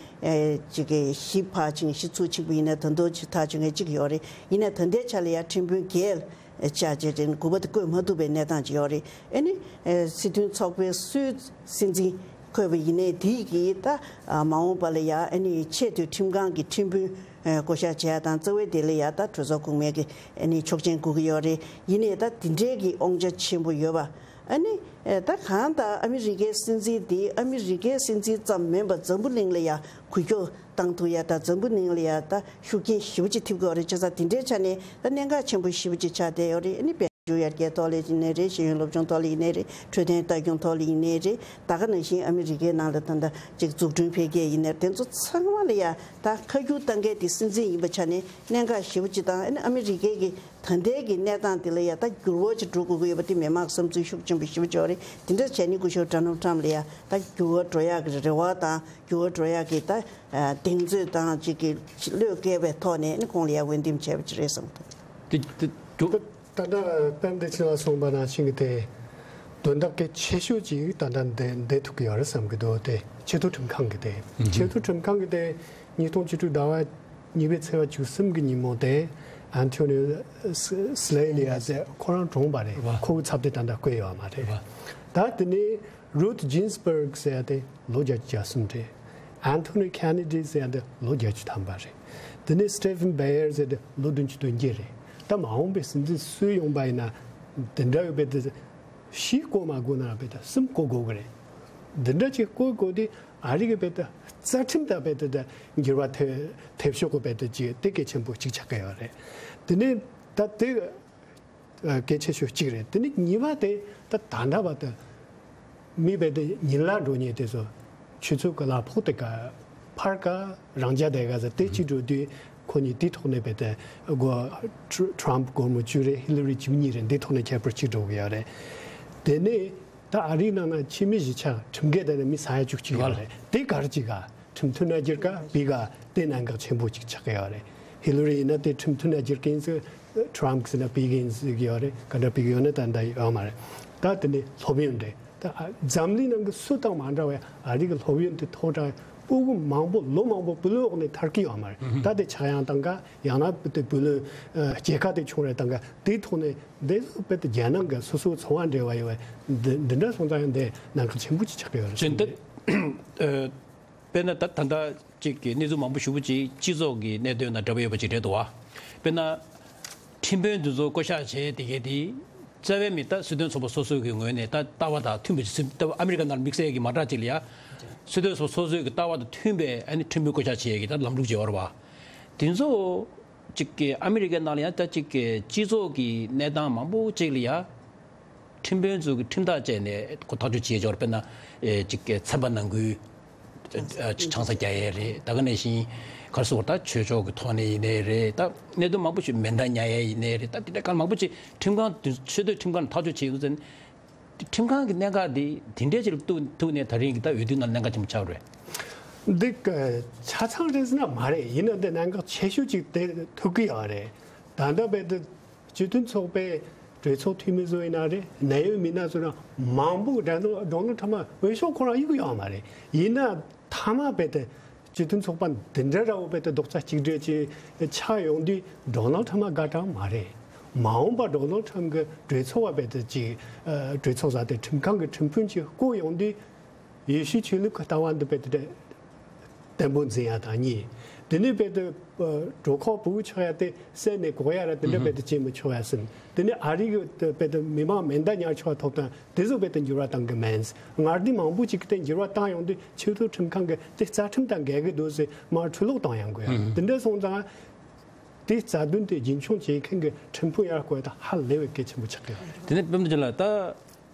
ཅིག་གི་བཞི་ཕར་ཕྱིན་བཞི་ཚུར་ཕྱིན་པ་ཡིན་ན་ད་དུང་ཅིག་ཐག་གཅོད་མཁན་གཅིག་ཡོད་རེད། ཡིན་ནའི་ད་ལྟའི་ཆ་ལ་ཡ་ཁྲིམས་དཔོན་བརྒྱད་བཅའ་བྱས་ཏེ་དགུ་པ་དེ་བསྐོས་མ་ཐུབ་པའི་གནས་སྟངས་ཅིག་ཡོད་རེད། ཨ་ནི་སྲིད་དོན་ཚོགས་པའི་སྲོལ་སྲིད་འཛིན་བསྐོས་པ་ཡིན་ནའི་དེ་གིས་ད་མ་འོངས་པ་ལ་ཡ་ཨ་ནི་ཆེས་མཐོའི་ཁྲིམས་ཁང་གི་ཁྲིམས་དཔོན་བསྐོ་གཞག་བྱས་དང་། རྩ་བའི་དེ་ལ་ཡ་ད་གྲོས་ཚོགས་གོང་མའི་གི་ཨ་ནི་ཆོག་མཆན་དགོས་ཀྱི་ཡོད་རེད། ཡིན་ནའི་ད་དེ་འདྲའི་གི་དབང་ཆ་ཆེན་པོ་ཡོད་པ། ཨ་ནི་ད་གང་ལྟར་ཨ་མི་རི་ཀའི་སྲིད་འཛིན་དེ་ཨ་མི་རི་ཀའི་སྲིད་འཛིན་ཙམ་མིན་པར་འཛམ་བུ་གླིང་ལ་ཡ་འགུལ་སྐྱོད་བཏང་ཐུབ་ཡ་དང་། འཛམ་བུ་གླིང་ལ་ཡ་ད་ཤུགས་རྐྱེན་ཞེ་པོ་ཅིག་ཐེབས་ཀྱི་ཡོད་རེད། བྱས་ཙང་དེ་འདྲའི་ཆ་ནས་ད་གནད་འགག་ཆེན་པོ་ཞེ་པོ་ཅིག་ཆགས་བསྡད་ཡོད་རེད། ཨ་ནི་བེ། ཞུ་ཡར་རྒྱས་ཐོག་ལ་ཡིན་ནའི་རེད། ཤེས་ཡོན་སློབ་སྦྱོང་ཐོག་ལ་ཡིན་ནའི་རེད། འཕྲོད་བསྟེན་ལྟ་སྐྱོང་ཐོག་ལ་ཡིན་ནའི་རེད། ད་ག་ནང་བཞིན་ཨ་མི་རི་ཀའི་ནང་ལ་ད་ལྟ་ཅིག་འཛུགས་སྐྲུན་འཕེལ་རྒྱས་ཡིན་ནའི་དེ་ཚོ་ཚང་མ་ལ་ཡ་ད་ཁ་སྒྱུར་བཏང་མཁན་དེ་སྲིད་འཛིན་ཡིན་པའི་ཆ་ནས་གནད་འགག་ཞེ་པོ་ཅིག་དང་། ཨ་ནི་ཨ་མི་རི་ཀའི་གི་ད་ལྟའི་གི་གནས་སྟངས་དེ་ལ་ཡ་ད་འགྱུར་བ་ཅིག་འགྲོ་དགོས་ཀྱི་ཡོད་པ་དེ་མི་མང་བསམ་ཚུལ་ཤུགས་ཆེན་པོ་ཞེ་པོ་ཅིག་ཡོད་རེད། དེ་འདྲ་བྱས་ནས་སྐུ་ཞབས་ཌོ་ནལ་ཊམ་ལ་ཡ་ད་འགྱུར་བ་འགྲོ་ཡག་གི་རེ་བ་དང་། འགྱུར་བ་འགྲོ་ཡག་གི་ད་གདེང་ཚོད་དང་ཅིག་གི་བློས་བཀལ་བའི་ཐོག་ནས་ནི་ཁོང་ལ་ཡ་འོས་འདེམས་བྱས་པ་ཅིག་རེད་བསམ་གི་འདུག་དེ་དེ་འགྱུར། ད་ལྟ་དཔལ་ལྡན་ཁྱེད་ལ་གསུངས་པ་ནང་བཞིན་གྱི་དེ་དོན་དག་གལ་ཆེ་ཤོས་ཅིག་ད་ལྟ་འདི་འདི་ཐུག་གི་ཡོད་རེད་བསམ་གྱི་འདུག་དེ་ཆེས་མཐོ་ཁྲིམས་ཁང་གི་དེ། ཆེས་མཐོ་ཁྲིམས་ཁང་གི་དེ་ཉིས་སྟོང་བཅུ་དྲུག་ཟླ་བ་གཉིས་པའི་ཚེས་པ་བཅུ་གསུམ་གྱི་ཉིན་མོ་དེ་ཨན་ཐོ་ནི་སི་ལེ་ལི་ཡ་ཟེར་ཁོ་རང་གྲོངས་པ་རེད། ཁོ་གི་ཚབ་དེ་ད་ལྟ་བསྐོས་ཡོད་མ་རེད། ད་དེ་ནས་རུད་ཇིན་སི་བར་གི་ཟེར་ཡ་དེ་ལོ་བརྒྱད་ཅུ་གྱ་གསུམ་རེད། ཨན་ཐོ་ནི་ཁེ་ནེ་ཌི་ཟེར་ཡ་དེ་ལོ་བརྒྱད་ཅུ་ཐམ་པ་རེད། དེ་ནས་སི་ཊི་ཕན་བྷེ་ཡར་ཟེར་དེ་ལོ་བདུན་ཅུ་དོན་བརྒྱད་རེད། ད་མ་འོངས་པའི་སྲིད་འཛིན་སུ་ཡོང་པ་ཡིན་ན་དེ་འདྲ་ཡོད་པའི་དེ་བཞི་བསྐོ་མ་དགོས་ན་རྦད་དེ་གསུམ་བསྐོ་དགོས་ཀྱི་རེད། འདི་འདྲ་ཅིག་བསྐོ་དགོས་དེ་ཨ་རི་གི་རྦད་དེ་རྩ་ཁྲིམས་དང་རྦད་དེ་འགྱུར་བ་ཐེབས་ཐེབས་ཤོག་གི་རྦད་དེ་ཅིག་དེ་གལ་ཆེན་པོ་གཅིག་ཆགས་ཀྱི་ཡོད་རེད། དེ་ནས་ད་དེ་གལ་ཆེ་ཤོས་གཅིག་རེད། དེ་ནས་གཉིས་པ་དེ་ད་ད་འདྲ་བ་དེ་མི་རྦད་དེ་ཉིན་གླ་འགྲོ་མཁན་དེ་ཚོ་ཆུ་ཚོད་ག་ལ་ཕོག་དེ་ག་ཕར་ག་རང་འཇགས་བསྡད་ག་ཟེར་དེ་གཅིག་འགྲོ་དུས་ཁོ་གཉིས་དེ་ཐོག་ནས་རྦད་དེ་སྒོ་ཊརམ་སྒོར་མོ་བཅུ་རེད། ཧི་ལི་རི་བཅུ་གཉིས་རེད། དེ་ཐོག་ནས་ཁྱད་པར་གཅིག་འགྲོ་གི་ཡོད་རེད། དེ་ནས་ད་ཨ་རིའི་ནང་ན་ཕྱི་མི་བཞི་ཆ་ཁྲིམས་འགལ་བསྡད་ནས་མི་ས་ཡ་བཅུ་གཅིག་ཡོད་རེད། དེ་ག་རེ་བྱེད་ག་ཁྲིམས་མཐུན་ན་འགྱུར་ག་བི་ག་དེ་གནད་འགག་ཆེན་པོ་གཅིག་ཆགས་ཀྱི་ཡོད་རེད། ཧི་ལི་རི་ཡིན་ན་དེ་ཁྲིམས་མཐུན་ན་འགྱུར་གི་ཡིན་ཟེར། ཊརམ་གི་ཟེར་ན་བི་གི་ཡིན་ཟེར་གི་ཡོད་རེད། ག་འདྲ་བི་གི་ཡོད་ན་ད་འདྲ་ཡོད་མ་རེད། ད་དེ་ནས་སློབ་ཡོན་རེད། ད་འཛམ་གླིང་ནང་གི་སུ་དང་མ་འདྲ་བའི་ཨ་རི་གི་སློབ་ཡོན་དེ་མཐོ་དྲགས། ཕྲུ་གུ་མང་པོ་ལོ་མང་པོ་བུ་ལོན་འོག་ནས་ཐར་གི་ཡོད་མ་རེད། ད་དེ་ཆག་ཡང་བཏང་ག་ཡང་ན་དེ་བུ་ལོན་སྐྱེད་ཀ་དེ་ཆུང་རེ་བཏང་ག་དེའི་ཐོག་ནས་འདི་རྦད་དེ་རྒྱལ་ནང་གི་སོ་སོའི་འཚོ་བ་འབྲེལ་བ་ཡོད་པའི་འདི་འདི་འདྲ་སོང་ཙང་ཡང་འདི་གནད་འགག་ཆེན་པོ་ཅིག་ཆགས་ཀྱི་ཡོད་རེད། བྱས་ན་ད་དཔེར་ན་ད་ད་ལྟ་ཅིག་གི་གནས་ཚུལ་མང་པོ་ཞེ་པོ་ཅིག་སྤྱི་ཚོགས་ཀྱི་གནད་དོན་དང་འབྲེལ་བ་ཡོད་པ་ཅིག་རེད་འདུག་བ། དཔེར་ན་ཁྲིམས་དཔོན་དེ་ཚོ་བསྐོ་གཞག་བྱས་དེ་གས་དེ་རྩ་བའི་མི་ད་སྲིད་དོན་ཚོགས་པ་སོ་སོ་གི་ངོས་ནས་ད་ལྟ་བ་དང་མཐུན་པ་ཞིག་སྲིད་ད་ཨ་མི་རི་ཀ་ནང་དམིགས་བསལ་གྱི་མ་འདྲ་ཅིག་ལ་ཡ་སྲིད་དོན་ཚོགས་པ་སོ་སོའི་གི་ལྟ་བ་དང་མཐུན་པའི་ཨ་ནི་ཁྲིམས་དཔོན་བསྐོ་གཞག་བྱས་ཀྱི་ད་ལམ་ལུགས་ཅིག་ཡོད་རེད་བ། དེ་ཚོ་ཅིག་གི་ཨ་མི་རི་ཀའི་ནང་ལ་ཡང་ད་ཅིག་གི་སྤྱི་ཚོགས་ཀྱི་གནས་སྟངས་མང་པོ་ཅིག་ལ་ཡ་ཁྲིམས་དཔོན་ཚོ་གི་ཁྲིམས་ཐག་བཅད་ནས་ཁོ་ཐག་གཅོད་བྱེད་ཆོག་རེད། དཔེར་ན་ཨེ་ཅིག་གི་ཚན་པ་ནང་ཁུལ་ཨེ་ཆང་ས་རྒྱག་ཡས་རེད། ད་ག་ནང་བཞིན་ག་རེ་ཟེར་དགོས་རེད། ད་ཆོས་ཕྱོགས་ཀྱི་ཐོག་ནས་ཡིན་ནའི་རེད། ད་གནད་དོན་མང་པོ་ཞིག་མེ་མདའ་ཉར་ཡས་ཡིན་ནའི་རེད། ད་དེ་འདྲ་གང་མང་པོ་ཅིག་ཁྲིམས་ཁང་དུ་ཆེས་མཐོའི་ཁྲིམས་ཁང་ནས་ཐག་གཅོད་བྱེད་དགོས་ཟེར་ན། ཁྲིམས་ཁང་གི་གནད་འགག་འདི་དེ་འདྲའི་ཅིག་ལ་ཐུག་ཐུག་ནས་ད་རིང་གི་ད་འོས་བསྡུ་ནང་གནད་འགག་ཆེན་པོ་ཆགས་རེད། འདི་ཆ་ཚང་རེད་ཟེར་ན་མ་རེད། ཡིན་ན་འདི་གནད་འགག་ཆེ་ཤོས་ཅིག་དེ་ཐུག་གི་ཡོད་རེད། ད་ལྟ་བར་དུ་སྤྱི་མཐུན་ཚོགས་པའི་གྲོས་ཚོགས་འཐུས་མི་ཚོ་ཡིན་ན་རེད། གནད་ཡོད་མི་སྣ་ཚོ་རང་མང་པོ་ཌོ་ནལ་ཌོ་ནལ་ཊམ་འོས་ཤོག་ཁོ་རང་གཡུག་ཡོད་མ་རེད། ཡིན་ན་མཐའ་མ་བར་དུ་སྤྱི་མཐུན་ཚོགས་པ་འདི་འདྲ་ར་བོ་བར་དུ་རྡོག་རྩ་གཅིག་སྒྲིལ་ཅིག་ཆགས་ཡོང་དུས་ཌོ་ནལ་ཊམ་དགའ་གྲངས་མ་རེད། མ་འོངས་པ་ཌོ་ནལ་ཊམ་གི་གྲོས་ཚོགས་པ་བར་དུ་ཅིག་གྲོས་ཚོགས་ཟེར་དེ་ཁྲིམས་ཁང་གི་ཁྲིམས་དཔོན་ཅིག་བསྐོ་ཡོང་དུས། ཡེ་ཤུའི་ཆོས་ལུགས་ཀྱི་ལྟ་བ་འདི་རྦད་དེ་བརྟན་པོ་འཛིན་ཡ་དང་གཉིས། དེ་ནས་རྦད་དེ་གྲོད་ཁོག་ཕྲུ་གུ་ཆགས་ཡ་དེ་བསད་ནས་འགོག་ཡ་ར་དེ་འདྲ་རྦད་དེ་བྱེད་མི་ཆོག་ཡ་ཟེར། དེ་ནས་ཨ་རི་གི་རྦད་དེ་མི་མང་མེ་མདའ་ཉར་ཆོག་ཐོབ་ཐང་དེ་ཚོ་རྦད་དེ་འགྱུར་བ་གཏང་གི་མིན། ངར་དེ་མང་པོ་ཅིག་གིས་དེ་འགྱུར་བ་བཏང་ཡོང་དུས་ཆེས་མཐོའི་ཁྲིམས་ཁང་གིས་དེ་རྩ་ཁྲིམས་དང་འགལ་གི་འདུག་ཟེར་མར་འཁྲུལ་སློག་གཏོང་ཡོང་གི་ཡོད། དེ་འདྲ་སོང་ཙང་དེ་རྩ་དོན་དེ་རྒྱུན་འཁྱོངས་བྱེད་མཁན་གྱི་ཁྲིམས་དཔོན་ཡར་བསྐོ་ཡ་ད་ཧ་ལས་པའི་གལ་ཆེན་པོ་ཆགས་ཀྱི་ཡོད། དེ་ནས་དཔེ་མི་སྲིད་ལ་ད།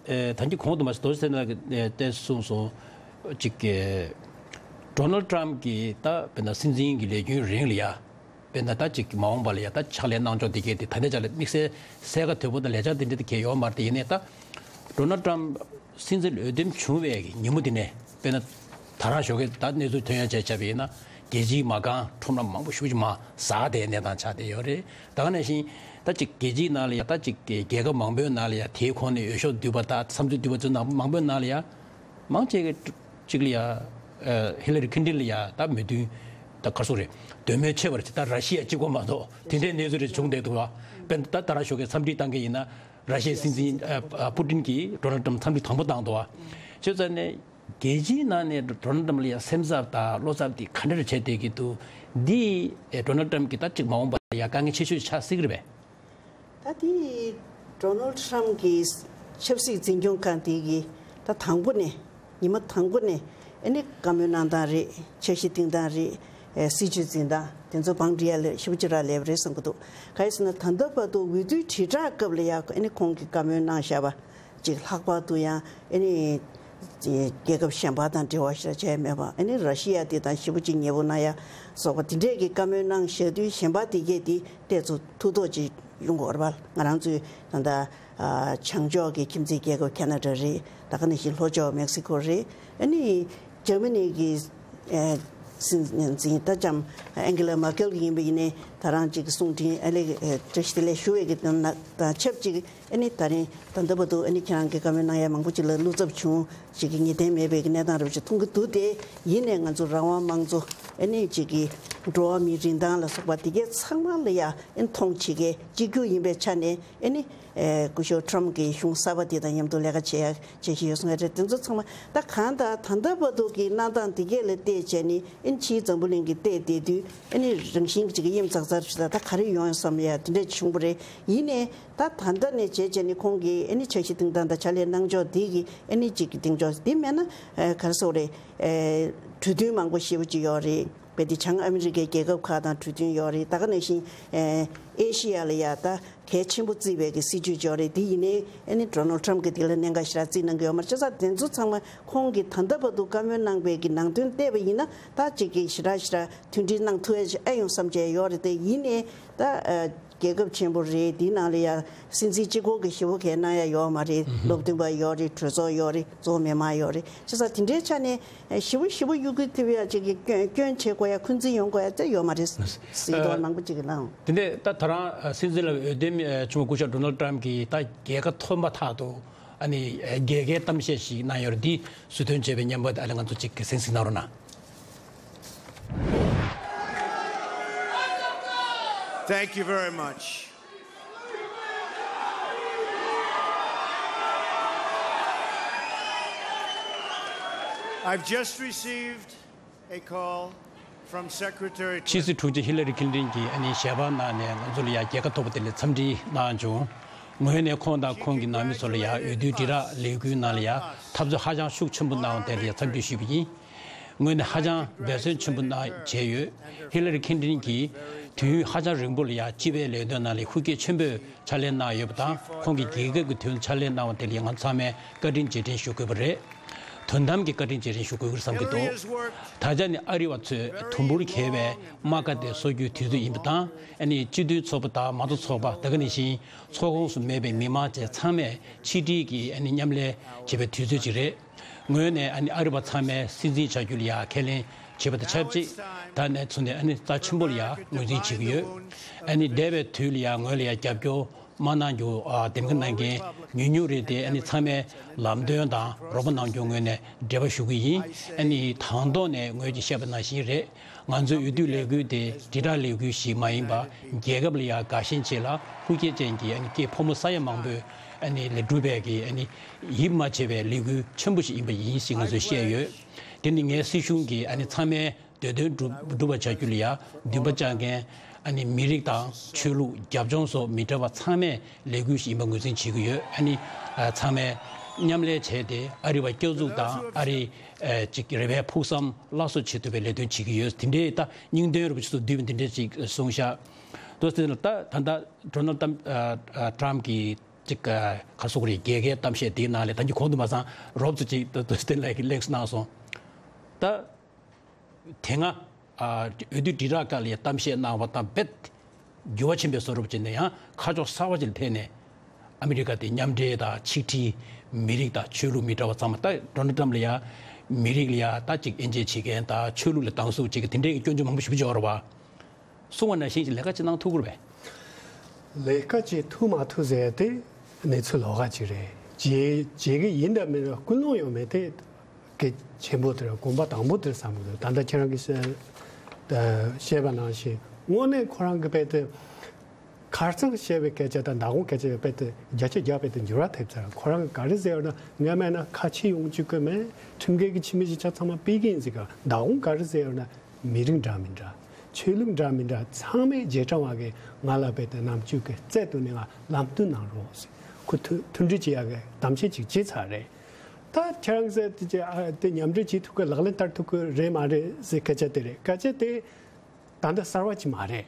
ཨེ་ད་གིན་གོང་དུ་མ་ཟད་དོ་སེ་ན་གི་ཨེ་ཏེ་གསུངས་སོང་། གཅིག་གི་ཌོ་ནལ་ཊམ་གི་ད་དཔེར་ན་སྲིད་འཛིན་གྱི་ལས་རྒྱུན་རིང་ལ་ཡ། དཔེར་ན་ད་གཅིག་གི་མ་འོངས་པ་ལ་ཡ་ད་ཕྱག་ལས་གནང་ཕྱོགས་དེ་གས་དེ་ད་ལྟའི་ཆ་ལ་དམིགས་བསལ་གསལ་ཁ་དོད་པོ་དང་ལས་འཆར་དེ་འདྲ་དེ་གས་ཡོད་མ་རེད། དེ་ཡིན་ནའི་ད་ཌོ་ནལ་ཊམ་སྲིད་འཛིན་འོས་འདེམས་བྱུང་བའི་གི་ཉིན་མོ་དེ་ནས་དཔེར་ན་ད་རང་ཞོགས་ཀས་ད་གནས་ཚུལ་ཐོན་ཡ་བྱས་བྱས་པ་ཡིན་ན་རྒྱལ་སྤྱིའི་མ་རྐང་ཁྲོམ་ར་མང་པོ་ཞེ་པོ་ཅིག་མར་ཟག་བསྡད་གནས་སྟངས་ཆགས་བསྡད་ཡོད་རེད། ད་ག་ནང་བཞིན་ད་ཅིག་རྒྱལ་སྤྱིའི་ནང་ལ་ཡ་ད་ཅིག་རྒྱལ་ཁབ་མང་པོའི་ནང་ལ་ཡ་དེའི་ཁོངས་ནས་འོས་ཤོག་བསྡུས་པ་དང་བསམ་ཚུལ་བསྡུས་པ་ཚོའི་ནང་མང་པོའི་ནང་ལ་ཡ་མང་ཆེ་གི་ཅིག་ལ་ཡ་ཧི་ལ་རི་ཁིན་ཏིན་ལ་ཡ་ད་མོས་མཐུན་ད་ག་རེ་ཟེར་དགོས་རེད། འདོད་མོས་ཆེ་བ་རེད། ད་ར་ཤི་ཡ་གཅིག་པོ་མ་གཏོགས་དེ་འདྲའི་གནས་ཚུལ་རེ་བྱུང་བསྡད་འདུག་བ། དཔེར་ན་ད་ད་རང་ཞོགས་ཀས་འཚམས་འདྲི་བཏང་མཁན་ཡིན་ན་ར་ཤི་ཡའི་སྲིད་འཛིན་ཨ་ཨ་པུ་ཏིན་གྱིས་ཌོ་ནལ་ཊམ་འཚམས་འདྲི་དང་པོ་བཏང་འདུག་བ། བྱས་ཙང་ནས། རྒྱལ་སྤྱིའི་ནང་ནས་ཌོ་ནལ་ཊམ་ལ་ཡང་སེམས་འཚབ་དང་བློ་འཚབ་དེ་ག་འདྲ་རེ་བྱས་བསྡད་ཀྱི་འདུག་འདི་ཨེ་ཌོ་ནལ་ཊམ་གྱི་ད་ཅིག་མ་འོངས་པ་ལ་ཡང་དཀའ་ངལ་ཆེ་ཤོས་ཆགས་སྲིད་ཀྱི་རེད་པས། ད་དེ་ཌོ་ནལ་ཊམ་གྱི་ཆབ་སྲིད་འཛིན་སྐྱོང་ཁང་དེ་གི་ད་དང་པོ་ནས་ཉི་མ་དང་པོ་ནས་ཨ་ནི་བཀའ་མོལ་གནང་སྟངས་རེད། འཆར་གཞི་བཏིང་སྟངས་རེད། སྲིད་བྱུས་འཛིན་སྟངས་དེ་ཚོ་བང་སྒྲིག་ཡ་ལ་ཞེ་པོ་ཅིག་རག་ལས་པ་རེད་བསམ་གྱི་འདུག་གང་ཡིན་ཟེར་ན། ད་ལྟ་བར་དུ་འོས་བསྡུའི་དྲིལ་བསྒྲགས་སྐབས་ལ་ཡང་ཨ་ནི་ཁོང་གིས་བཀའ་མོལ་གནང་བཞག་པ་ཅིག་ལྷག་པར་དུ་ཡང་ཨ་ནི་རྒྱལ་ཁབ་གཞན་པ་དང་འབྲེལ་བ་ཞེ་དྲག་བྱས་མེད་པ། ཨ་ནི་ར་ཤི་ཡ་དེ་དང་ཞེ་པོ་ཅིག་ཉེ་པོ་གནང་ཡ་སོགས་པ་དེ་འདྲས་ཀྱི་བཀའ་མོལ་གནང་བཞག་དུས། གཞན་པ་དེ་གས་དེ་ཏོག་ཙམ་ཐུགས་དོགས་ཅིག་ཡོང་གི་ཡོད་རེད་པ། ང་རང་ཚོའི་ད་ལྟ་ཨ་བྱང་ཕྱོགས་ཀྱི་ཁྱིམ་མཚེས་རྒྱལ་ཁབ་ཁེ་ན་ཌ་རེད། ད་ག་ནང་བཞིན་ལྷོ་ཕྱོགས་མེག་སི་ཀོ་རེད། ཨ་ནི་འཇར་མ་ནི་གི་ཨ་སྲིད་འཛིན་ད་ལྕམ་ཨན་གྷི་ལ་མར་ཀེལ་གྱི་ཡིན་པ་ཡིན་ནའི། ད་རང་ཅིག་གི་གསུང་འཕྲིན་ཨ་ལེ་ཨ་བཀྲ་ཤིས་བདེ་ལེགས་ཞུ་བའི་གི་དང་ཆབས་ཅིག་ཨ་ནི་ད་རིང་ད་ལྟ་བར་དུ་ཨ་ནི་ཁྱེད་རང་གི་བཀའ་མོལ་གནང་ཡ་མང་པོ་ཅིག་ལ་བློ་འཚབ་བྱུང་། ཅིག་གི་ངེས་གཏན་མེད་པའི་གི་གནས་སྟངས་རབ་ཅིག་མཐོང་གི་འདུག་སྟེ། ཡིན་ནའི་ང་ཚོ་རང་དབང་དམངས་གཙོ་ཨ་ནི་ཅིག་གི་འགྲོ་བ་མིའི་རིན་ཐང་ལ་སོགས་པ་དེ་གའི་ཚང་མ་ལ་ཡ་ཨ་ནི་མཐོང་བྱེད་མཁན་གཅིག་གྱུར་ཡིན་པའི་ཆ་ནས། ཨ་ནི་ཨེ་སྐུ་ཞབས་ཊམ་གྱི་གཞུང་གསར་པ་དེ་དང་མཉམ་དུ་ལས་ཀ་བྱེད་ཡ་བྱེད་བཞིན་ཡོད་སོང་ངས་རེད། དེ་ཚོ་ཚང་མ་ད་གང་ལྟར་ད་ལྟ་བར་དུ་གི་གནང་སྟངས་དེ་གས་ལ་བལྟས་བྱས་ནས། ཨ་ནི་ཕྱིའི་འཛམ་བུ་གླིང་གི་བལྟས་བསྡད་དུས། ཨ་ནི་རང་བཞིན་གཅིག་གི་ཡིད་མཚགས་ཚར་ཞིག་ད་ད་ག་རེ་ཡོང་བསམ་ཡ་དེ་འདྲ་བྱུང་བ་རེད། ཡིན་ནའི་ད་ད་ལྟ་ནས་བྱས་བྱས་ནས་ཁོང་གིས་ཨ་ནི་འཆར་གཞི་བཏིང་སྟངས་དང་ཕྱག་ལས་གནང་ཕྱོགས་དེ་གི་ཨ་ནི་གཅིག་གི་གདེང་འཇོག་དེ་མེད་ན། ཨེ་ག་རེ་ཟེར་དགོས་རེད། ཨེ་གྲོས་མཐུན་མང་པོ་ཞེ་པོ་ཅིག་ཡོད་རེད། རྦད་དེ་བྱང་ཨ་མི་རི་ཀའི་རྒྱལ་ཁབ་ཁག་དང་གྲོས་མཐུན་ཡོད་རེད། ད་ག་ནང་བཞིན་ཨེ་ཨེ་ཤི་ཡ་ལ་ཡ་ད་གལ་ཆེན་པོ་བརྩི་བའི་གི་སྲིད་ཇུས་ཅིག་ཡོད་རེད། དེ་ཡིན་ནའི་ཨ་ནི་ཌོ་ནལ་ཌི་ཊམ་གྱིས་དེ་ལ་གནད་འགག་ཞེ་དྲག་བརྩི་གནང་གི་ཡོད་མ་རེད། བྱས་ཙང་དེ་ཚོ་ཚང་མ་ཁོང་གིས་ད་ལྟ་བར་དུ་བཀའ་མོལ་གནང་པའི་གི་ནང་དོན་བལྟས་པ་ཡིན་ན། ད་ཅིག་གི་ཞེ་དྲག་ཞེ་དྲག་མཐུན་སྒྲིལ་གནང་ཐུབ་ཡ་ཅིག་ཨེ་ཡོང་བསམ་བྱས་ཡོད་རེད། དེ་ཡིན་ནའི་ད་ཨ་རྒྱལ་ཁབ་ཆེན་པོ་རེད། དེའི་ནང་ལ་ཡ་སྲིད་འཛིན་གཅིག་པོ་གིས་ཞེ་པོ་གས་གནང་ཡ་ཡོད་མ་རེད། སློབ་སྟོན་པ་ཡོད་རེད། གྲོས་ཚོགས་ཡོད་རེད། གཙོ་བོ་མི་མང་ཡོད་རེད། བྱས་ཙང་དེ་འདྲའི་ཆ་ནས་ཞེ་པོ་ཞེ་པོ་གཡོ་འགུལ་ཐེབས་ཡ་ཅིག་གི་སྐྱོན་སྐྱོན་བྱེད་དགོས་ཡ། འཁོན་འཛིན་ཡོང་དགོས་ཡ་དེ་ཡོད་མ་རེད་ཟེར་དོན་མང་པོ་ཅིག་གི་གནང་། དེ་ནས་ད་ད་རང་སྲིད་འཛིན་ལ་འོས་འདེམས་ཆེན་མོ་སྐུ་ཞབས་ཌོ་ནལ་ཌི་ཊམ་གྱིས་ད་རྒྱལ་ཁ་ཐོབ་མ་ཐག་ཏུ་ཨ་ནི་རྒྱལ་ཁའི་གཏམ་བཤད་ཞིག་གནང་ཡོད་རེད། འདི་ཟུར་འདོན་བྱས་པའི་མཉམ་པར་ཨ་ལེ་ང་ཚོ་ཅིག་གི་གསན་གཟིགས་གནང་རོགས་གནང་། Thank you very much. I've just received a call from Secretary ཕྱི་སྲིད་དྲུང་ཆེ་ཧི་ལ་རི་ཁིན་ཏིན་གྱིས་ཨ་ནི་ཞལ་པར་གནང་ནས་ང་ཚོ་ལ་ཡ་རྒྱལ་ཁ་ཐོབ་པ་དེ་ལ་འཚམས་འདྲི་གནང་བྱུང་། ངོས་ནས་ཁོང་དང་ཁོང་གི་ནང་མི་ཚོ་ལ་ཡ་འོས་བསྡུའི་དྲིལ་བསྒྲགས་ལས་འགུལ་ནང་ལ་ཡ་འཐབ་རྩོད་ཧ་ཅང་ཤུགས་ཆེན་པོ་གནང་བ་དེ་ལ་ཡ་འཚམས་འདྲི་ཞུས་པ་ཡིན། ངོས་ནས་ཧ་ཅང་འབད་བརྩོན་ཆེན་པོ་གནང་བྱས་ཡོད། ཧི་ལ་རི་ཁིན་ཏིན་གྱིས་དུས་ཡུན་ཧ་ཅང་རིང་པོ་ལ་ཡ་སྤྱི་པའི་ལས་དོན་ནང་ལ་ཤུགས་རྐྱེན་ཆེན་པོས་ཕྱག་ལས་གནང་ཡོད་པ་དང་། ཁོང་གིས་རྒྱལ་ཁབ་ཀྱི་དོན་ལ་ཕྱག་ལས་གནང་བ་དེ་ལ་ཡ་ང་ཚང་མས་བཀའ་དྲིན་རྗེས་དྲན་ཞུ་དགོས་པ་རེད། དོན་དམ་གྱི་བཀའ་དྲིན་རྗེས་དྲན་ཞུ་དགོས་ཀྱི་རེད་བསམ་གྱི་འདུག་ད་ཆ་ནི་ཨ་རི་བ་ཚོས་དུམ་བུར་འགྱེལ་བའི་རྨ་ཁ་དེ་སོར་རྒྱུའི་དུས་ཚོད་ཡིན་པ་དང་། ཨ་ནི་སྤྱི་མཐུན་ཚོགས་པ་དང་མང་གཙོ་ཚོགས་པ། ད་ག་ནང་བཞིན་ཚོགས་ཁོངས་སུ་མེད་པའི་མི་མང་བཅས་ཚང་མས་ཆིག་སྒྲིལ་གྱིས་ཨ་ནི་མཉམ་ལས་བྱེད་པའི་དུས་ཚོད་ཅིག་རེད། ངོས་ནས་ཨ་ནི་ཨ་རི་བ་ཚང་མས་སྲིད་འཛིན་བྱ་རྒྱུ་ལ་ཡ་ཁས་ལེན་བྱེད་པ་དང་ཆབས་ཅིག་ད་ནས་ཚུར་ནས་ཨ་ནི་རྩ་ཆེན་པོ་ལ་ཡ་ངོས་འཛིན་བྱེད་ཀྱི་ཡོད། ཨ་ནི་འདས་པའི་དུས་ལ་ཡ་ངོས་ལ་ཡ་རྒྱབ་སྐྱོར་མ་གནང་རྒྱུ་ཨ་འདེམས་ཀ་གནང་མཁན་ཉུང་ཉུང་རེད་དེ། ཨ་ནི་ཚང་མས་ལམ་སྟོན་དང་རོགས་པ་གནང་རྒྱུ་ངོས་ནས་འབྲེལ་བ་ཞུ་གི་ཡིན། ཨ་ནི་དང་ཐོག་ནས་ངོས་ཀྱིས་བཤད་པ་ནང་བཞིན་རེད། ང་ཚོའི་འོས་བསྡུ་ལས་འགུལ་དེ་དྲིལ་བསྒྲགས་ལས་འགུལ་ཞིག་མ་ཡིན་པར། རྒྱལ་ཁབ་ལ་ཡ་དགའ་ཞེན་ཆེད་ལ་ཧུར་བསྐྱེད་ཅན་གྱི་ཨ་ནི་སྐྱེས་ཕོ་མོ་ས་ཡ་མང་པོས་ཨ་ནི་ལས་གྲུབ་པའི་གི་ཨ་ནི་ཡིད་མ་ཆེས་པའི་ལས་འགུལ་ཆེན་པོ་ཞིག་ཡིན་པ་ཡིན་ཞེས་ང་ཚོས་བཤད་ཡོད། དེ་ནི་ངའི་སྲིད་གཞུང་གིས་ཨ་ནི་ཚང་མའི་འདོད་དོན་སྒྲུབ་སྒྲུབ་པ་བྱ་རྒྱུ་ལ་ཡ་འདུན་པ་བཅངས་མཁན་ཨ་ནི་མི་རིགས་དང་ཆོས་ལུགས། རྒྱབ་ལྗོངས་སོགས་མི་འདྲ་བ་ཚང་མས་ལས་འགུལ་ཞིག་ཡིན་པ་ངོས་འཛིན་བྱེད་ཀྱི་ཡོད། ཨ་ནི་ཨ་ཚང་མས་མཉམ་ལས་བྱས་ཏེ་ཨ་རི་བ་སྐྱོབ་འཛུགས་དང་ཨ་རི་ཨ་ཅིག་རེ་བའི་ཕུགས་བསམ་སླར་གསོ་བྱེད་ཐུབ་པའི་ལས་དོན་བྱེད་ཀྱི་ཡོད། དེ་འདྲའི་ད་སྙིང་དོན་རིན་པོ་ཆེ་ཚོ་བསྡུས་པ་འདི་འདྲ་ཅིག་གསུངས་ཤག་དོ་སྟེ་ད་ད་ད་ཌོ་ནལ་ཏམ་ཨ་ཨ་ཏྲམ་གྱི་ཅིག་ཨ་ག་སོག་རེད། རྒྱལ་ཁའི་གཏམ་བཤད་དེའི་ནང་ལས་ད་གིན་གོང་དུ་མ་སང་རོབ་ཙམ་ཅིག་ད་དོ་སྟེ་ལགས་ཀྱིས་ལེགས་གནང་སོང་། ད་དེ་སྔ་ཨ་འོས་བསྡུ་དྲིལ་བསྒྲགས་སྐབས་ལ་གཏམ་བཤད་གནང་བ་དང་རྦད་འགྱུར་བ་ཆེན་པོའི་བཟོ་འདྲ་ཅིག་ནས་ཡང་ཁ་ཕྱོགས་གསར་བ་ཅིག་ལ་ཐད་ནས་ཨ་མི་རི་ཀ་དེ་མཉམ་འབྲེལ་དང་ཆིག་སྒྲིལ། མི་རིགས་དང་ཆོས་ལུགས་མི་འདྲ་བ་ཚང་མ། ད་ཌོ་ནལ་ཏྲམ་ལ་ཡ་མི་རིགས་ལ་ཡ་ད་ཅིག་དབྱེ་འབྱེད་བྱེད་མཁན་དང་ཆོས་ལུགས་ལ་སྡང་ཟུག་བྱེད་མཁན་དེ་འདྲའི་སྐྱོན་བརྗོད་མང་པོ་ཞེ་པོ་ཅིག་ཡོད་རེད་བ། གསུངས་པ་ནང་བཞིན་ཅིག་ལས་ཀ་ཅིག་གནང་ཐུབ་ཀྱི་རེད་པས། ལས་ཀ་ཅིག་ཐུབ་མ་ཐུབ་ཟེར་ཡ་དེ་གནས་ཚུལ་ལོགས་ཀ་ཅིག་རེད། བྱེད་བྱེད་ཀྱི་ཡིན་དང་མིན་ལ་ཀུན་སློང་ཡོད་མེད་དེ་གལ་ཆེན་པོ་དེ་རེད། གོམ་པ་དང་པོ་དེ་རེད་བསམ་གྱི་འདུག་ད་ལྟ་ཁྱེད་རང་གིས་བཤད་བཤད་པ་ནང་བཞིན་དངོས་གནས་ཁོ་རང་གི་དཔེ་དེ་ཁ་སང་བཤད་པའི་སྐད་ཆ་དང་ད་དུང་སྐད་ཆ་དཔེ་དེ་བརྒྱ་ཆ་བརྒྱ་དཔེ་དེ་འགྱུར་བ་ཐེབས་ཚར། ཁོ་རང་གིས་ག་རེ་ཟེར་ཡོད་ན། སྔ་མ་ན་ཁ་ཆེ་ཡོང་བཅུག་གི་མེད། ཁྲིམས་འགལ་གྱི་ཕྱི་མི་གཞིས་ཆགས་ཚང་མ་ཕུད་ཀྱི་ཡིན་ཟེར་ག་ད་དུང་ག་རེ་ཟེར་ཡོད་ན། མི་རིགས་འདྲ་མི་འདྲ། ཆོས་ལུགས་འདྲ་མི་འདྲ་ཚང་མས་རྗེས་དྲན་བ་གིས་ང་ལ་དཔེ་དེ་ནམ་བཅུག་གི་རྩལ་དུ་ནས་ང་ལམ་སྟོན་གནང་རོགས་ཟེར། ཁོ་མཐུན་མཐུན་སྒྲིལ་བྱེད་ཡག་གི་གཏམ་བཤད་ཅིག་བྱས་ཚར་རེད། ད་ཁྱེད་རང་ཟེར་དེ་ཅི་ཨ་དེ་མཉམ་འབྲེལ་བྱེད་ཐུབ་གི་ལག་ལེན་བསྟར་ཐུབ་གི་རེད་མ་རེད་ཟེར་སྐད་ཆ་དེ་རེད། སྐད་ཆ་དེ་ ད་ལྟ་གསར་བ་ཅིག་མ་རེད།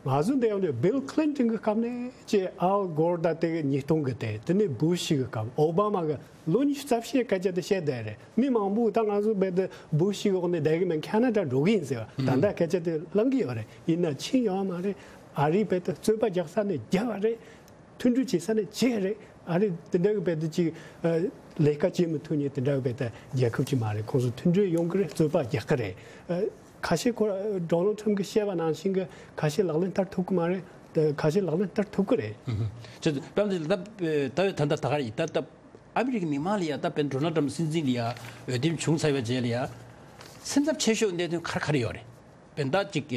ང་ཚོ་འདི་ཡང་བྷིལ་ཁི་ལིན་ཏོན་གྱི་སྐབས་ནས་ཅེ་ཨལ་གོར་དང་དེ་གི་ཉིས་སྟོང་གི་དེ་དེ་ནས་བུ་ཤི་གི་སྐབས་ཨོ་བྷ་མ་གི་ལོ་ཉི་ཤུ་རྩ་བཞིའི་སྐད་ཆ་དེ་བཤད་བསྡད་རེད། མི་མང་པོས་ད་ང་ཚོ་རྦད་དེ་བུ་ཤི་གི་འོག་ནས་བསྡད་གི་མེད། ཁ་ན་ཌ་འགྲོ་གི་ཡིན་ཟེར་བ། ད་ལྟ་སྐད་ཆ་དེ་ལངས་གི་ཡོད་རེད། ཡིན་ན་ཕྱིན་ཡོད་མ་རེད། ཨ་རིས་རྦད་དེ་རྩོད་པ་རྒྱག་ས་ནས་རྒྱབ་པ་རེད། མཐུན་སྒྲིལ་བྱེད་ས་ནས་བྱེད་རེད། ཨ་རིས་དེ་འདྲ་གི་རྦད་དེ་ཅིག་ལས་ཀ་བྱེད་མི་ཐུབ་ནས་དེ་འདྲ་གི་རྦད་དེ་རྒྱལ་ཁབ་ཅིག་མ་རེད། ཁོང་ཚོ་མཐུན་སྒྲིལ་ཡོང་གི་རེད། རྩོད་པ་རྒྱག་གི་རེད། ཁ་ཤས་ཁོ་ཌོ་ནལ་ཊམ་གྱིས་བཤད་པ་ནང་བཞིན་གྱི་ཁ་ཤས་ལག་ལེན་བསྟར་ཐུབ་ཀྱི་མ་རེད། ཁ་ཤས་ལག་ལེན་བསྟར་ཐུབ་ཀྱི་རེད། ཅེས་དཔེར་ན་ད་ད་ད་ད་ད་ག་རེད། ད་ད་ཨ་མི་རི་ཀའི་མི་མང་ལ་ཡ་ད་དཔེར་ན་ཌོ་ནལ་ཊམ་སྲིད་འཛིན་ལ་ཡ་འོས་འདེམས་བྱུང་ཚར་བའི་རྗེས་ལ་ཡ་སེམས་འཚབ་ཆེ་ཤོས་གནད་དོན་ག་རེ་ག་རེ་ཡོད་རེད། དཔེར་ན་ད་ཅིག་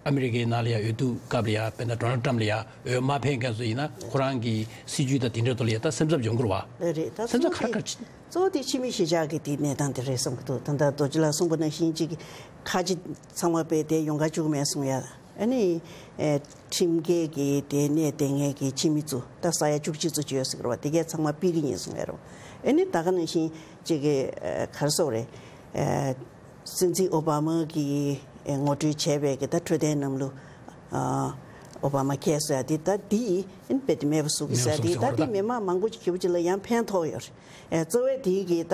ཨ་མི་རི་ཀའི་ནང་ལ་ཡ་འོས་བསྡུ་སྐབས་ལ་ཡ་དཔེར་ན་ཌོ་ནལ་ཊམ་ལ་ཡ་འོས་མ་འཕེན་མཁན་ཚོ་ཡིན་ན་ཁོ་རང་གི་སྲིད་ཇུས་དང་དེ་འདྲ་ཐོག་ལ་ཡ་ད་སེམས་འཚབ་ཡོང་གི་རེད་བ། རེད། ད་སེམས་འཚབ་ག་རེ་ག་རེ། གཙོ་བོ་དེ་ཕྱི་མི་གཞིས་ཆགས་ཀྱི་དེའི་གནས་སྟངས་དེ་རེད་བསམ་གྱི་འདུག་ད་ལྟ་རྡོ་རྗེ་ལགས་གསུངས་པ་ནང་བཞིན་ཅིག་ཁ་ཆེ་ཚང་མ་རྦད་དེ་ཡོང་ག་བཅུག་མེད་གསུང་ཡ། ཨ་ནི་ཨེ་ཁྲིམས་འགལ་གྱི་དེ་གནས་བསྡད་མཁན་གྱི་ཕྱི་མི་ཚོ་ད་ས་ཡ་བཅུ་གཅིག་ཙམ་ཅིག་ཡོད་ཟེར་གི་རེད་བ། དེ་གས་ཚང་མ་ཕུད་ཀྱི་ཡིན་གསུང་ཡ་རེད་བ། ཨ་ནི་ད་ག་ནང་བཞིན་ཅིག་གི་ཨེ་ག་རེ་ཟེར་དགོས་རེད། ཨེ་སྲིད་འཛིན་ཨོ་བྷ་མ་གིས་ངོ་སྤྲོད་བྱས་པའི་གི་ད་འཕྲོད་བསྟེན་ལམ་ལུགས། ཨོ་བྷ་མ་ཁེ་ཟེར་ཡ་དེ་ད་དེ་ཡིན་རྦད་དེ་མེད་པ་བཟོ་གི་ཟེར་ཡ་དེ་ད་དེ་མི་མང་མང་པོ་ཅིག་གི་བུ་ཅིག་ལ་ཡང་ཕན་ཐོགས་ཡོད་རེད། ཨེ་གཙོ་བོ་དེ་གི་ད་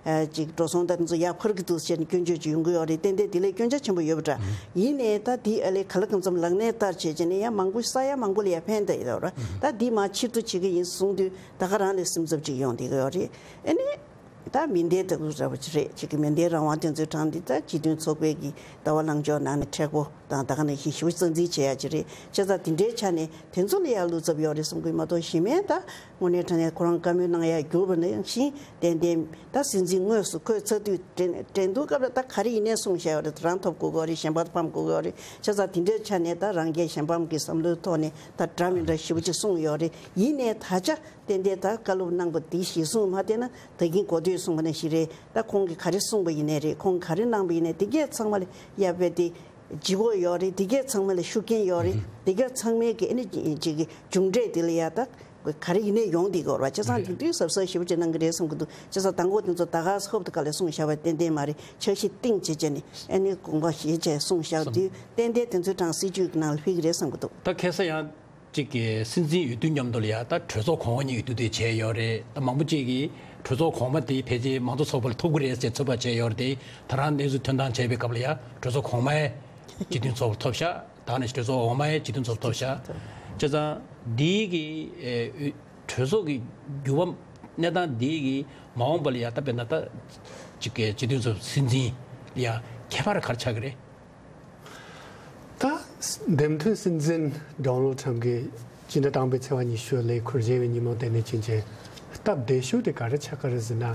ཨེ་ཅིག་འགྲོ་སོང་ད་དེ་ཚོ་ཡར་འཕར་གི་འདུག་ཟེར་ནས་སྐྱོན་བརྗོད་ཅིག་ཡོང་གི་ཡོད་རེད། ཏན་ཏན་དེ་ལས་སྐྱོན་ཆ་ཆེན་པོ་ཡོད་པ་འདྲ། ཡིན་ནའི་ད་དེ་ཨ་ལས་ག་ལ་གང་འཚམ་ལག་ལེན་བསྟར་བྱས་བྱས་ནས་ཡང་མང་པོ་ས་ཡ་མང་པོ་ལ་ཡང་ཕན་བཏགས་ཡོད་རེད། ད་དེ་མར་ཕྱིར་བསྡུ་བྱེད་གི་ཡིན་གསུངས་དུས་ད་ག་རང་ལས་སེམས་འཚབ་ཅིག་ཡོང་བསྡད་གི་ཡོད་རེད། ཨ་ནི། ད་མི་སྡེ་ལྟ་བུ་འདྲ་བོ་ཅིག་རེད། ཅིག་གི་མི་སྡེའི་རང་དབང་དེ་ཚོའི་གྲངས་འདི་ད་སྤྱི་མཐུན་ཚོགས་པའི་གི་ལྟ་བ་ལངས་ཕྱོགས་ནང་ནས་མཁྲེགས་པོ་དང་ད་ག་ནང་བཞིན་ཞེ་པོ་རྩ་འཛིན་བྱེད་ཡ་ཅིག་རེད། བྱས་ཙང་དེ་འདྲའི་ཆ་ནས་དེ་ཚོ་ལ་ཡ་བློ་འཚབ་ཡོད་རེད་བསམ་གི་མ་གཏོགས་གཞན་མའི་ད་དངོས་གནས་དྲང་གནས་ཁོ་རང་བཀའ་མོལ་གནང་ཡ་གྱུར་པ་ནང་བཞིན་ཏན་ཏན་ད་སྲིད་འཛིན་དངོས་སུ་འཁོད་ཚར་དུས་འགྲན་འགྲན་བསྡུར་སྐབས་ལ་ད་ག་རེ་ཡིན་ནའི་གསུངས་བཞག་ཡོད་རེད། རང་ཐོབ་དགོས་ཀྱི་ཡོད་རེད། གཞན་པ་ཕམ་དགོས་ཀྱི་ཡོད་རེད། བྱས་ཙང་དེ་འདྲའི་ཆ་ནས་ད་རང་སྒེར་གཞན་ཕམ་གྱི་བསམ་བློའི་ཐོག་ནས་ད་འདྲ་མི་འདྲ་ཞེ་པོ་ཅིག་གསུངས་ཡོད་རེད། ཡིན་ནའི་ད་ཆ། ཏན་ཏན་ད་བཀའ་སློབ་གནང་པ་འདི་གཞིར་བཟུང་མ་བལྟས་ན་ད་གིན་གོ་ཐོས་གསུངས་པ་ནང་བཞིན་རེད། ད་ཁོང་གིས་ག་རེ་གསུངས་པ་ཡིན་ནའི་རེད། ཁོང་གིས་ག་རེ་གནང་པ་ཡིན་ནའི་དེ་གས་ཚང་མ་ལ་ཡ་རྦད་དེ་ལྗིད་ཁོག་ཡོད་རེད། དེ་གས་ཚང་མ་ལ་ཤུགས་རྐྱེན་ཡོད་རེད། དེ་གས་ཚང་མའི་གི་ཨ་ནི་ཅིག་གི་མཇུག་འབྲས་དེ་ལ་ཡ་ད་ག་རེ་ཡིན་ནའི་ཡོང་བསྡད་ཀྱི་ཡོད་རེད་བ། བྱས་ཙང་དེ་དུས་གཟབ་གཟབ་ཞེ་པོ་ཅིག་གནང་གི་རེད་བསམ་གི་འདུག་བྱས་ཙང་མདང་དགོང་དེ་ཚོ་ད་ག་ཧོབ་ཏེ་ག་ལ་གསུངས་བཞག་པ་ཏན་ཏན་མ་རེད། འཆར་གཞི་བཏིང་བྱས་བྱས་ནས་ཨ་ནི་དགོངས་པ་བཞེས་བྱས་གསུངས་བཞག་དུས་ཏན་ཏན་དེ་ཚོའི་གྲངས་སྲིད་ཇུས་ཀྱི་ནང་ལ་ཕུད་ཀྱི་རེད་བསམ་གི་འདུག་ད་ཁ་སང་ཡང་གཅིག་གི་སྲིད་འཛིན་འོས་བསྡུ་མཉམ་དུ་ལ་ཡ་ད་གྲོས་ཚོགས་གོང་འོག་གཉིས་འོས་བསྡུ་དེ་བྱས་ཡོད་རེད། ད་མང་པོ་གཅིག་གིས་གྲོས་ཚོགས་གོང་མ་དེ་ཕལ་ཆེར་མང་གཙོ་ཚོགས་པ་ལ་ཐོབ་ཀྱི་རེད་ཟེར་ཚོད་དཔག་བྱས་ཡོད་རེད་དེ། ད་རང་གནས་ཚུལ་ཐོན་སྟངས་བྱས་པའི་སྐབས་ལ་ཡ་གྲོས་ཚོགས་གོང་མའི་སྤྱི་མཐུན་ཚོགས་པ་ཐོབ་ཤག་ད་ནི་གྲོས་ཚོགས་འོག་མའི་སྤྱི་མཐུན་ཚོགས་པ་ཐོབ་ཤག་བྱས་ཙང་འདིའི་གི་ཨེ་གྲོས་ཚོགས་ཀྱི་འགྱུར་བ་གནས་སྟངས་འདིའི་གི་མ་འོངས་པ་ལ་ཡ་ད་དཔེར་ན་ད་གཅིག་གི་སྤྱི་མཐུན་ཚོགས་པ་སྲིད་འཛིན་ལ་ཡ་ཁྱད་པར་ག་རེ་ཆགས་ཀྱི་རེད། ད་འདེམས་ཐོན་སྲིད་འཛིན་ཌོ་ནལ་ཊམ་གྱིས་སྤྱི་ཟླ་དང་པོའི་ཚེས་པ་ཉི་ཤུ་ལས་འཁུར་བཞེས་པའི་ཉིན་མོ་དེ་ནས་ཕྱིན་ཆད་སྟབས་བདེ་ཤོས་དེ་ག་རེ་ཆགས་ཀྱི་རེད་ཟེར་ན།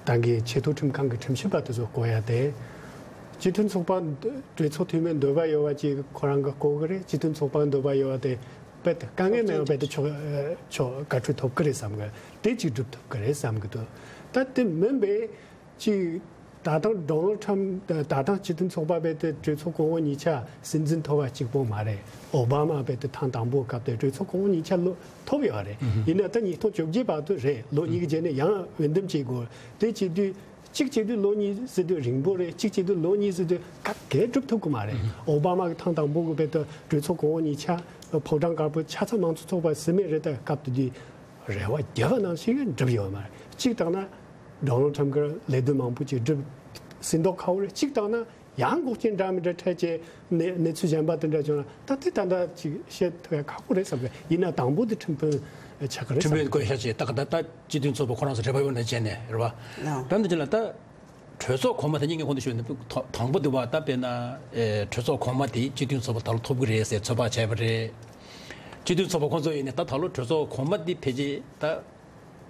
ད་གིན་ཆེས་མཐོའི་ཁྲིམས་ཁང་གི་ཁྲིམས་ཞིབ་པ་དེ་ཚོ་བསྐོ་ཡ་དེ། སྤྱི་མཐུན་ཚོགས་པ་གྲོས་ཚོགས་འཐུས་མི་འདོད་པ་ཡོད་པ་ཅིག་ཁོ་རང་གིས་བསྐོ་གི་རེད། སྤྱི་མཐུན་ཚོགས་པ་འདོད་པ་ཡོད་པ་དེ་རྦད་དེ་དཀའ་ངལ་མེད་པ་རྦད་དེ་ཆོག་ཆོག་དགའ་སྤྲོ་ཐོབ་ཀྱི་རེད་བསམ་གི། དེ་གཅིག་སྒྲུབ་ཐུབ་ཀྱི་རེད་བསམ་གི་འདུག་ད་དེ་མིན་པའི། གཅིག་ད་ཐེངས་ཌོ་ནལ་ཊམ་ད་ཐེངས་སྤྱི་མཐུན་ཚོགས་པ་རྦད་དེ་གྲོས་ཚོགས་གོང་འོག་གཉིས་ཆ་སྲིད་འཛིན་ཐོབ་པ་གཅིག་པོ་མ་རེད། ཨོ་བྷ་མ་རྦད་དེ་ཐེངས་དང་པོའི་སྐབས་དེ་གྲོས་ཚོགས་གོང་འོག་གཉིས་ཆ་ལོ་ཐོབ་ཡོད་རེད། ཡིན་ན་ད་ཉིས་སྟོང་བཅོ་བརྒྱད་བར་དུ་རེད། ལོ་གཉིས་ཀྱི་རྗེས་ནས་ཡང་འོས་འདེམས་བྱེད་དགོས། དེ་བྱེད་དུས་གཅིག་བྱེད་དུས་ལོ་གཉིས་ཟེར་དུས་རིང་པོ་རེད། གཅིག་བྱེད་དུས་ལོ་གཉིས་ཟེར་དུས་སྐབས་འགའ་སྒྲུབ་ཐུབ་ཀྱི་མ་རེད། ཨོ་བྷ་མ་གི་ཐེངས་དང་པོ་གི་རྦད་དེ་གྲོས་ཚོགས་གོང་འོག་གཉིས་ཆ་ཕོ་བྲང་དཀར་པོ་ཆ་ཚང་མང་གཙོ་ཚོགས་པ་ཟིན་མེད་རེད། ད་སྐབས་དེ་དུས་རེ་བ་རྒྱབ་པ་ནང་བཞིན་གྱི་འགྲུབ་ཡོད་མ་རེད། གཅིག་བལྟས་ན་ཌོ་ནལ་ཊམ་གྱི་ལས་དོན་མང་པོ་ཅིག་འགྲུབ་ཟིན་མདོག་ཁ་པོ་རེད། གཅིག་བལྟས་ན་ཡང་འགོག་རྐྱེན་འདྲ་མི་འདྲ་འཕྲད་བྱས་གནས་གནས་ཚུལ་གཞན་པ་དེ་འདྲ་བྱུང་ན་ད་དེ་ད་ལྟ་ཅིག་བཤད་ཐུབ་ཡ་ཁག་པོ་རེད་བསམ་གི། ཡིན་ན་དང་པོ་དེ་ཁྲིམས་དཔོན་ཆགས་ཀྱི་རེད་ཁྲིམས་དཔོན་བསྐོས་ཤག་ཅེས་ད་ག་ད་ད་སྤྱི་མཐུན་ཚོགས་པ་ཁོ་རང་ཚོ་རེ་བ་ཡོད་ན་བྱས་ནས་རེད་བ། ད་འདི་ལ་ད་གྲོས་ཚོགས་གོང་མ་དེ་གཉིས་ཀྱི་ཁོང་དུ་ཞུས་ནས་དང་པོ་དེ་བ་ད་དཔེར་ན་ཨེ་གྲོས་ཚོགས་གོང་མ་དེ་སྤྱི་མཐུན་ཚོགས་པ་ད་ལོ་ཐོབ་ཀྱི་རེད་ཟེར་ཚོད་དཔག་བྱས་པ་རེད། སྤྱི་མཐུན་ཚོགས་པ་ཁོང་ཚོ་ཡིན་ནས་ད་ད་ལོ་གྲོས་ཚོགས་གོང་མ་དེ་ཕལ་ཆེར་ད་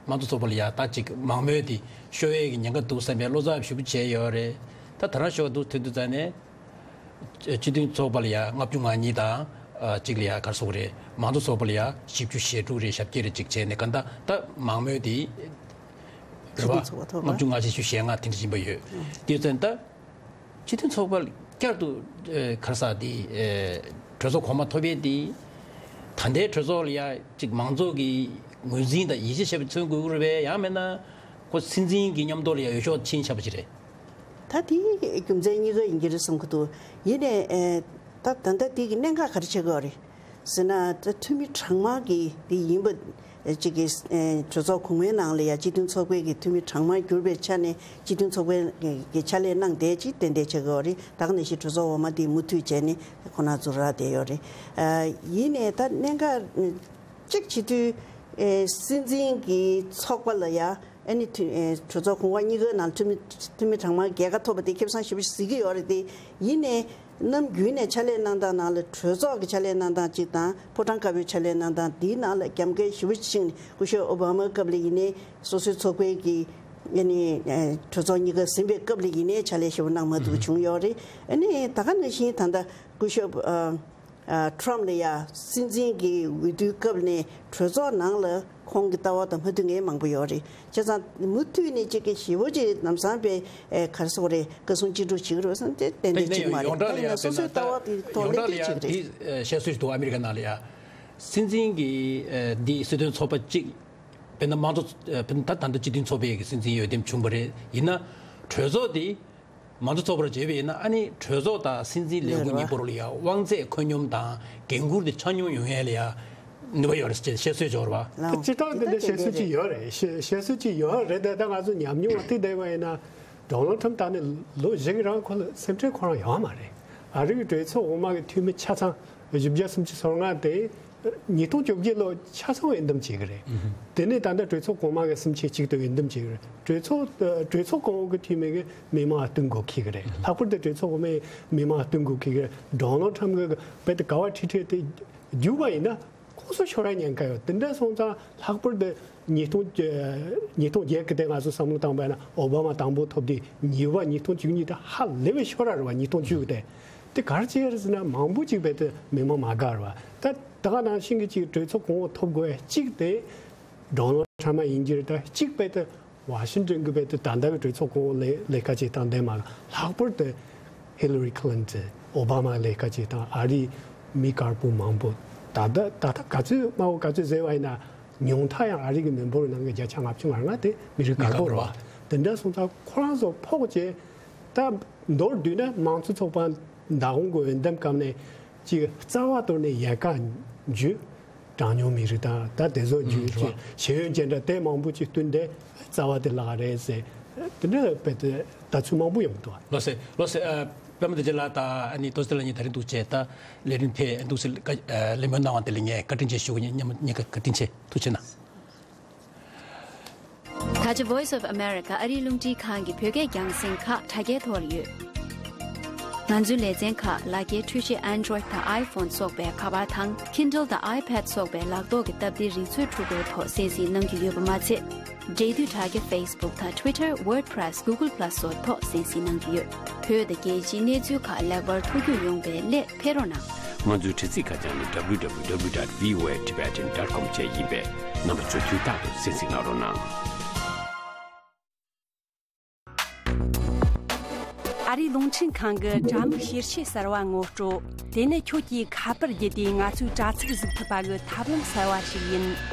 མང་གཙོ་ཚོགས་པ་ལ་ཡ་ད་ཅིག་མང་མོས་དེ་ཤོར་ཡས་ཀྱི་ཉེན་ཁ་འདུག་བསམ་པའི་བློ་འཚབ་ཞེ་པོ་བྱས་ཡོད་རེད། ད་ད་རང་ཤོར་འདུག་ཐོན་དུས་ཙང་ནས། སྤྱི་མཐུན་ཚོགས་པ་ལ་ཡ་ལྔ་བཅུ་ང་གཉིས་དང་། ཨ་གཅིག་ལ་ཡ་ག་རེ་ཟེར་དགོས་རེད། མང་གཙོ་ཚོགས་པ་ལ་ཡ་བཞི་བཅུ་ཞེ་དྲུག་རེད། ཞེ་བརྒྱད་རེད་ཅིག་བྱས་ནས་ག་ད་ད་མང་མོས་དེ་རེད་བ། སྤྱི་མཐུན་ཚོགས་པ་ཐོབ་པ། ལྔ་བཅུ་ང་བཞི་བཅུ་ཞེ་ལྔ་དེ་འདྲ་ཡིན་པ་ཡོད། དེ་ཡོད་ཙང་ད་སྤྱི་མཐུན་ཚོགས་པ་བསྐྱར་དུ་ཨེ་ག་རེ་ཟེར་དེ་ཨེ་གྲོས་ཚོགས་གོང་མ་ཐོབ་ཡས་དེ་ད་ལྟའི་གྲོས་ཚོགས་ལ་ཡ་ཅིག་མང་གཙོ་གི་ངོས་འཛིན་དང་ཡིད་ཆེས་བྱས་པ་མཚོན་དགོས་ཀྱི་རེད་པས། ཡང་མིན་ན་ཁོ་སྲིད་འཛིན་གྱི་མཉམ་དུ་ལ་ཡ་འོས་ཤོག་ཕྱིན་ཆགས་པ་ཅིག་རེད། ད་དེའི་རྒྱུ་མཚན་གཉིས་ཀ་ཡིན་གྱི་རེད་བསམ་གྱི་འདུག་ཡིན་ནའི་ཨེ། ད་ད་ལྟ་དེ་གི་གནད་འགག་ག་རེ་ཆགས་ཀྱི་ཡོད་རེད་ཟེར་ན། ད་འཐུས་མི་གྲངས་མང་གི་དེ་ཡིན་པ་ཅིག་གི་ཨེ། གྲོས་ཚོགས་གོང་མའི་ནང་ལ་ཡ་སྤྱི་མཐུན་ཚོགས་པའི་གི་འཐུས་མི་གྲངས་མང་གྱུར་པའི་ཆ་ནས་སྤྱི་མཐུན་ཚོགས་པའི་གི་ཕྱག་ལས་གནང་བསྡད་ཅིག་ཏན་ཏན་ཆགས་ཀྱི་ཡོད་རེད། ད་ག་ནང་བཞིན་གྲོས་ཚོགས་འོག་མ་དེ་མུ་མཐུད་བྱས་ནས་ཁོ་ན་ཚོ་རག་བསྡད་ཡོད་རེད། ཨ། ཡིན་ནའི་ད་གནད་འགག་གཅིག་བྱེད་དུས་ཨེ། སྲིད་འཛིན་གྱི་ཚོགས་པ་ལ་ཡ། ཨ་ནི་འཐུས་ཨེ། གྲོས་ཚོགས་གོང་འོག་གཉིས་ཀའི་ནང་འཐུས་མི་འཐུས་མི་གྲངས་མང་རྒྱལ་ཁ་ཐོབ་པ་དེ་ཁེ་བཟང་ཞེ་པོ་ཞིག་གཟིགས་ཀྱི་ཡོད་རེད་དེ། ཡིན་ནའི་ནམ་རྒྱུན་ནས་ཕྱག་ལས་གནང་སྟངས་ནང་ལ་གྲོས་ཚོགས་ཀྱི་ཕྱག་ལས་གནང་སྟངས་གཅིག་དང་ཕོ་བྲང་དཀར་པོའི་ཕྱག་ལས་གནང་སྟངས་དེའི་ནང་ལ་རྒྱབ་འགལ་ཞེ་པོ་ཕྱིན་ནས་སྐུ་ཞབས་ཨོ་བྷ་མ་སྐབས་ལ་ཡིན་ནའི་སོ་སོའི་ཚོགས་པའི་གི་ཨ་ནི་ཨེ། གྲོས་ཚོགས་གཉིས་ཀ་ཟིན་པའི་སྐབས་ལ་ཡིན་ནའི་ཕྱག་ལས་ཞེ་པོ་གནང་མ་ཐུབ་པ་བྱུང་ཡོད་རེད། ཨ་ནི་ད་ག་ནང་བཞིན་ད་ལྟ་སྐུ་ཞབས་ཨ། ཨ། ཊྲམ་ལ་ཡ་སྲིད་འཛིན་གྱི་འོས་བསྡུའི་སྐབས་ནས་གྲོས་ཚོགས་ནང་ལ་ཁོང་གི་ལྟ་བ་དང་མ་མཐུན་མཁན་མང་པོ་ཡོད་རེད། བྱས་ཙང་མུ་མཐུད་ནས་གཅིག་གི་ཞེ་པོ་ཅིག་ལམ་སང་པའི་ཨེ། ག་རེ་ཟེར་དགོས་རེད། བཀའ་གསུང་ཅི་སྒྲུབ་བྱེད་ཀྱི་རེད་བསམ་སྟེ་ཏན་ཏན་ཅིག་མ་རེད། ཡོངས་གྲགས་ལ་ཡ་ཡིན་ན་སོ་སོའི་ལྟ་བ་དེ་ཐོག་ཡོངས་གྲགས་ལ་ལེགས་ཡ་བསྡད་ཅིག་རེད། དེ་བཤད་སྲོལ་ཞིག་འདུག་ཨ་མི་རི་ཀ་ནང་ལ་ཡ། སྲིད་འཛིན་གྱི་ཨེ། འདི་སྲིད་དོན་ཚོགས་པ་གཅིག་དཔེར་ན་མང་གཙོ་ཨེ། དཔེར་ན་ད་ད་ལྟ་སྤྱི་མཐུན་ཚོགས་པའི་གི་སྲིད་འཛིན་འོས་འདེམས་བྱུང་བ་རེད། ཡིན་ན་གྲོས་ཚོགས་དེ། མང་གཙོ་ཚོགས་པར་བརྗོད་པ་ཡིན་ན། ཨ་ནི་གྲོས་ཚོགས་དང་སྲིད་འཛིན་ལས་ཁུངས་གཉིས་པོ་ལ་ཡང་དབང་ཚད་ཁོད་སྙོམས་དང་འགན་འཁུར་དེ་ཆ་སྙོམས་ཡོང་ཡས་ལ་ཡང་ནུས་པ་ཡོད་རེད་ཅེས་བཤད་སྲོལ་ཅིག་ཡོད་རེད་པ། ལགས། སྤྱིར་བཏང་དེ་འདྲ་བཤད་སྲོལ་ཅིག་ཡོད་རེད། བཤད་བཤད་སྲོལ་ཅིག་ཡོད་རེད་དེ། ད་ང་ཚོ་ཉམས་མྱོང་བ་ཐིག་བསྡད་པ་ཡིན་ན། ཌོ་ནལ་ཊམ་ད་ནི་ལོ་བཞི་གི་རིང་ཁོ་ལ་སེམས་ཁྲལ་ཁོ་རང་ཡོད་མ་རེད། ཨ་རི་གི་གྲོས་ཚོགས་འོག་མ་གི་འཐུས་མི་ཆ་ཚང་བཞི་བརྒྱ་སུམ་ཅུ་སོ་ལྔ་དེ། ཉིས་སྟོང་བཅོ་བརྒྱད་ལོ་ཆ་ཚང་འོས་འདེམས་བྱེད་ཀྱི་རེད། དེ་ནས་ད་ལྟ་གྲོས་ཚོགས་གོང་མ་གི་སུམ་ཆའི་གཅིག་ཏུ་འོས་འདེམས་བྱེད་ཀྱི་རེད། གྲོས་ཚོགས་གྲོས་ཚོགས་གོང་འོག་གི་འཐུས་མི་གི་མི་མང་བསྟུན་དགོས་ཀྱི་རེད། ལྷག་པར་དུ་གྲོས་ཚོགས་གོང་མའི་མི་མང་བསྟུན་དགོས་ཀྱི་རེད། ཌོ་ནལ་ཊམ་གི་དཔེ་དེ་ག་བ་ཁྲིད་ཁྲིད་དེ་རྒྱུག་པ་ཡིན་ན་ཁོང་ཚོ་ཤོར་ཡ་ཉེན་ཁ་ཡོད། དེ་འདྲ་སོང་ཙང་ལྷག་པར་དུ་ཉིས་སྟོང་ཉིས་སྟོང་བརྒྱད་གི་དེ་ང་ཚོ་བསམ་བློ་བཏང་པ་ཡིན་ན། ཨོ་བྷ་མ་དང་པོ་ཐོབ་དུས་གཉིས་པ་ཉིས་སྟོང་བཅུ་གཉིས་དེ་ཧ་ལས་པའི་ཤོར་ར་རེད་པ། ཉིས་སྟོང་བཅུ་གི་དེ། དེ་ག་རེ་བྱས་རེད་ཟེར་ན། མང་པོ་ཅིག་བས་དེ་མི་མང་མ་དགའ་རེད་པ། ད་ད་ག་ནང་བཞིན་གྱི་ཅིག་གྲོས་ཚོགས་གོང་འོག་ཐོབ་དགོས་ཡ་གཅིག་དེ་ཌོ་ནལ་ཊམ་ཡིན་གྱི་རེད། ད་གཅིག་བས་དེ་ཝ་ཤིང་ཊོན་གྱི་བས་དེ་ད་ལྟ་གི་གྲོས་ཚོགས་གོང་འོག་ལས་ལས་ཀ་བྱེད་སྟངས་དེ་མ། ལྷག་པར་དུ་ཧི་ལ་རི་ཁི་ལིན་ཊོན། ཨོ་བྷ་མ་ལས་ཀ་བྱེད་སྟངས། ཨ་རིའི་མི་དཀར་པོ་མང་པོ། ད་ལྟ་ད་ལྟ་ག་ཚོད་དམའ་བོ་ག་ཚོད་ཟེར་བ་ཡིན་ན། ཉུང་མཐའ་ཡང་ཨ་རི་གི་མི་འབོར་ནང་གི་བརྒྱ་ཆ་ལྔ་བཅུ་ང་ལྔ་དེ་མི་རིགས་དཀར་པོ་རེད་པ། དེ་འདྲ་སོང་ཙང་ཁོ་རང་ཚོ་ཕོག་བྱས། ད་མདོར་བསྡུས་ན་མང་གཙོ་ཚོགས་པ་མདང་དགོང་གི་འོས་འདེམས་སྐབས་ནས་ཅིག་རྩ་བ་གཏོར་ནས་ཡལ་ག་འཇུས། གྲངས་ཉུང་མི་རིགས་དང་ད་དེ་ཚོ་འཇུས་རེད་པ། ཤེས་ཡོན་ཅན་འདྲ་དེ་མང་པོ་ཅིག་བསྟུན་ཏེ་རྩ་བ་དེ་བརླག་རེད་ཟེར། དེ་འདྲ་བས་དེ་ལྟ་ཚུལ་མང་པོ་ཡོང་གི་འདུག་ལགས་སེ། ལགས་སེ། ཨ། པད་མ་བདེ་ཆེན་ལགས་དང་ཨ་ནི་རྡོ་རྗེ་ལགས་གཉིས་ད་རིང་འདུག་བྱས། ད་ལས་རིམ་ཕེབས་འདུག་སེ་ལ་ལས་མོལ་གནང་བ་དེ་ལ་ངས་བཀའ་དྲིན་ཆེ་ཞུ་གི་ཡིན། མཉམ་མཉམ་བཀའ་དྲིན་ཆེ། ཐུགས་རྗེ་གནང་། ད་ཆ་Voice of America ཨ་རིའི་རླུང་འཕྲིན་ཁང་གི་བོད་སྐད་རྒྱང་སྲིང་ཁག་དྲ་རྒྱའི་ཐོག་ལ་ཡོད། ང་ཚོའི་ལེ་ཚན་ཁག་ལག་འཁྱེར་འཕྲུལ་ཆས་Android་དང་iPhone་སོགས་པའི་ཁ་པར་དང་Kindle་དང་iPad་སོགས་པའི་ལག་ཐོག་གི་སྟབས་བདེའི་རིག་མཛོད་འཕྲུལ་འཁོར་ཐོག་གསན་གཟིགས་གནང་རྒྱུ་ཡོད་པ་མ་ཚད། འབྲེལ་མཐུད་དྲ་རྒྱ་Facebook་དང་Twitter, WordPress, Google Plus་སོགས་ཐོག་གསན་གཟིགས་གནང་རྒྱུ་ཡོད། བོད་དང་རྒྱལ་སྤྱིའི་གནས་ཚུལ་ཁག་ལེགས་པར་ཐུགས་རྒྱུས་ཡོང་བའི་སླད་ཕེབས་རོགས་གནང་། ང་ཚོའི་དྲ་ཚིགས་ཁ་བྱང་ནི་W W W dot V O A Tibetan dot com བཅས་ཡིན་པས། རྣམ་པ་ཚོས་དུས་རྟག་ཏུ་གསན་གཟིགས་གནང་རོགས་གནང་། ཨ་རིའི་རླུང་འཕྲིན་ཁང་གི་དྲ་མིག་བཤེར་ཆས་གསར་བ་ངོ་སྤྲོད། དེ་ནི་ཁྱོད་ཀྱིས་ཁ་པར་བརྒྱུད་དེ་ང་ཚོའི་དྲ་ཚིགས་གཟིགས་ཐུབ་པ་གི་ཐབས་ལམ་གསར་བ་ཞིག་ཡིན།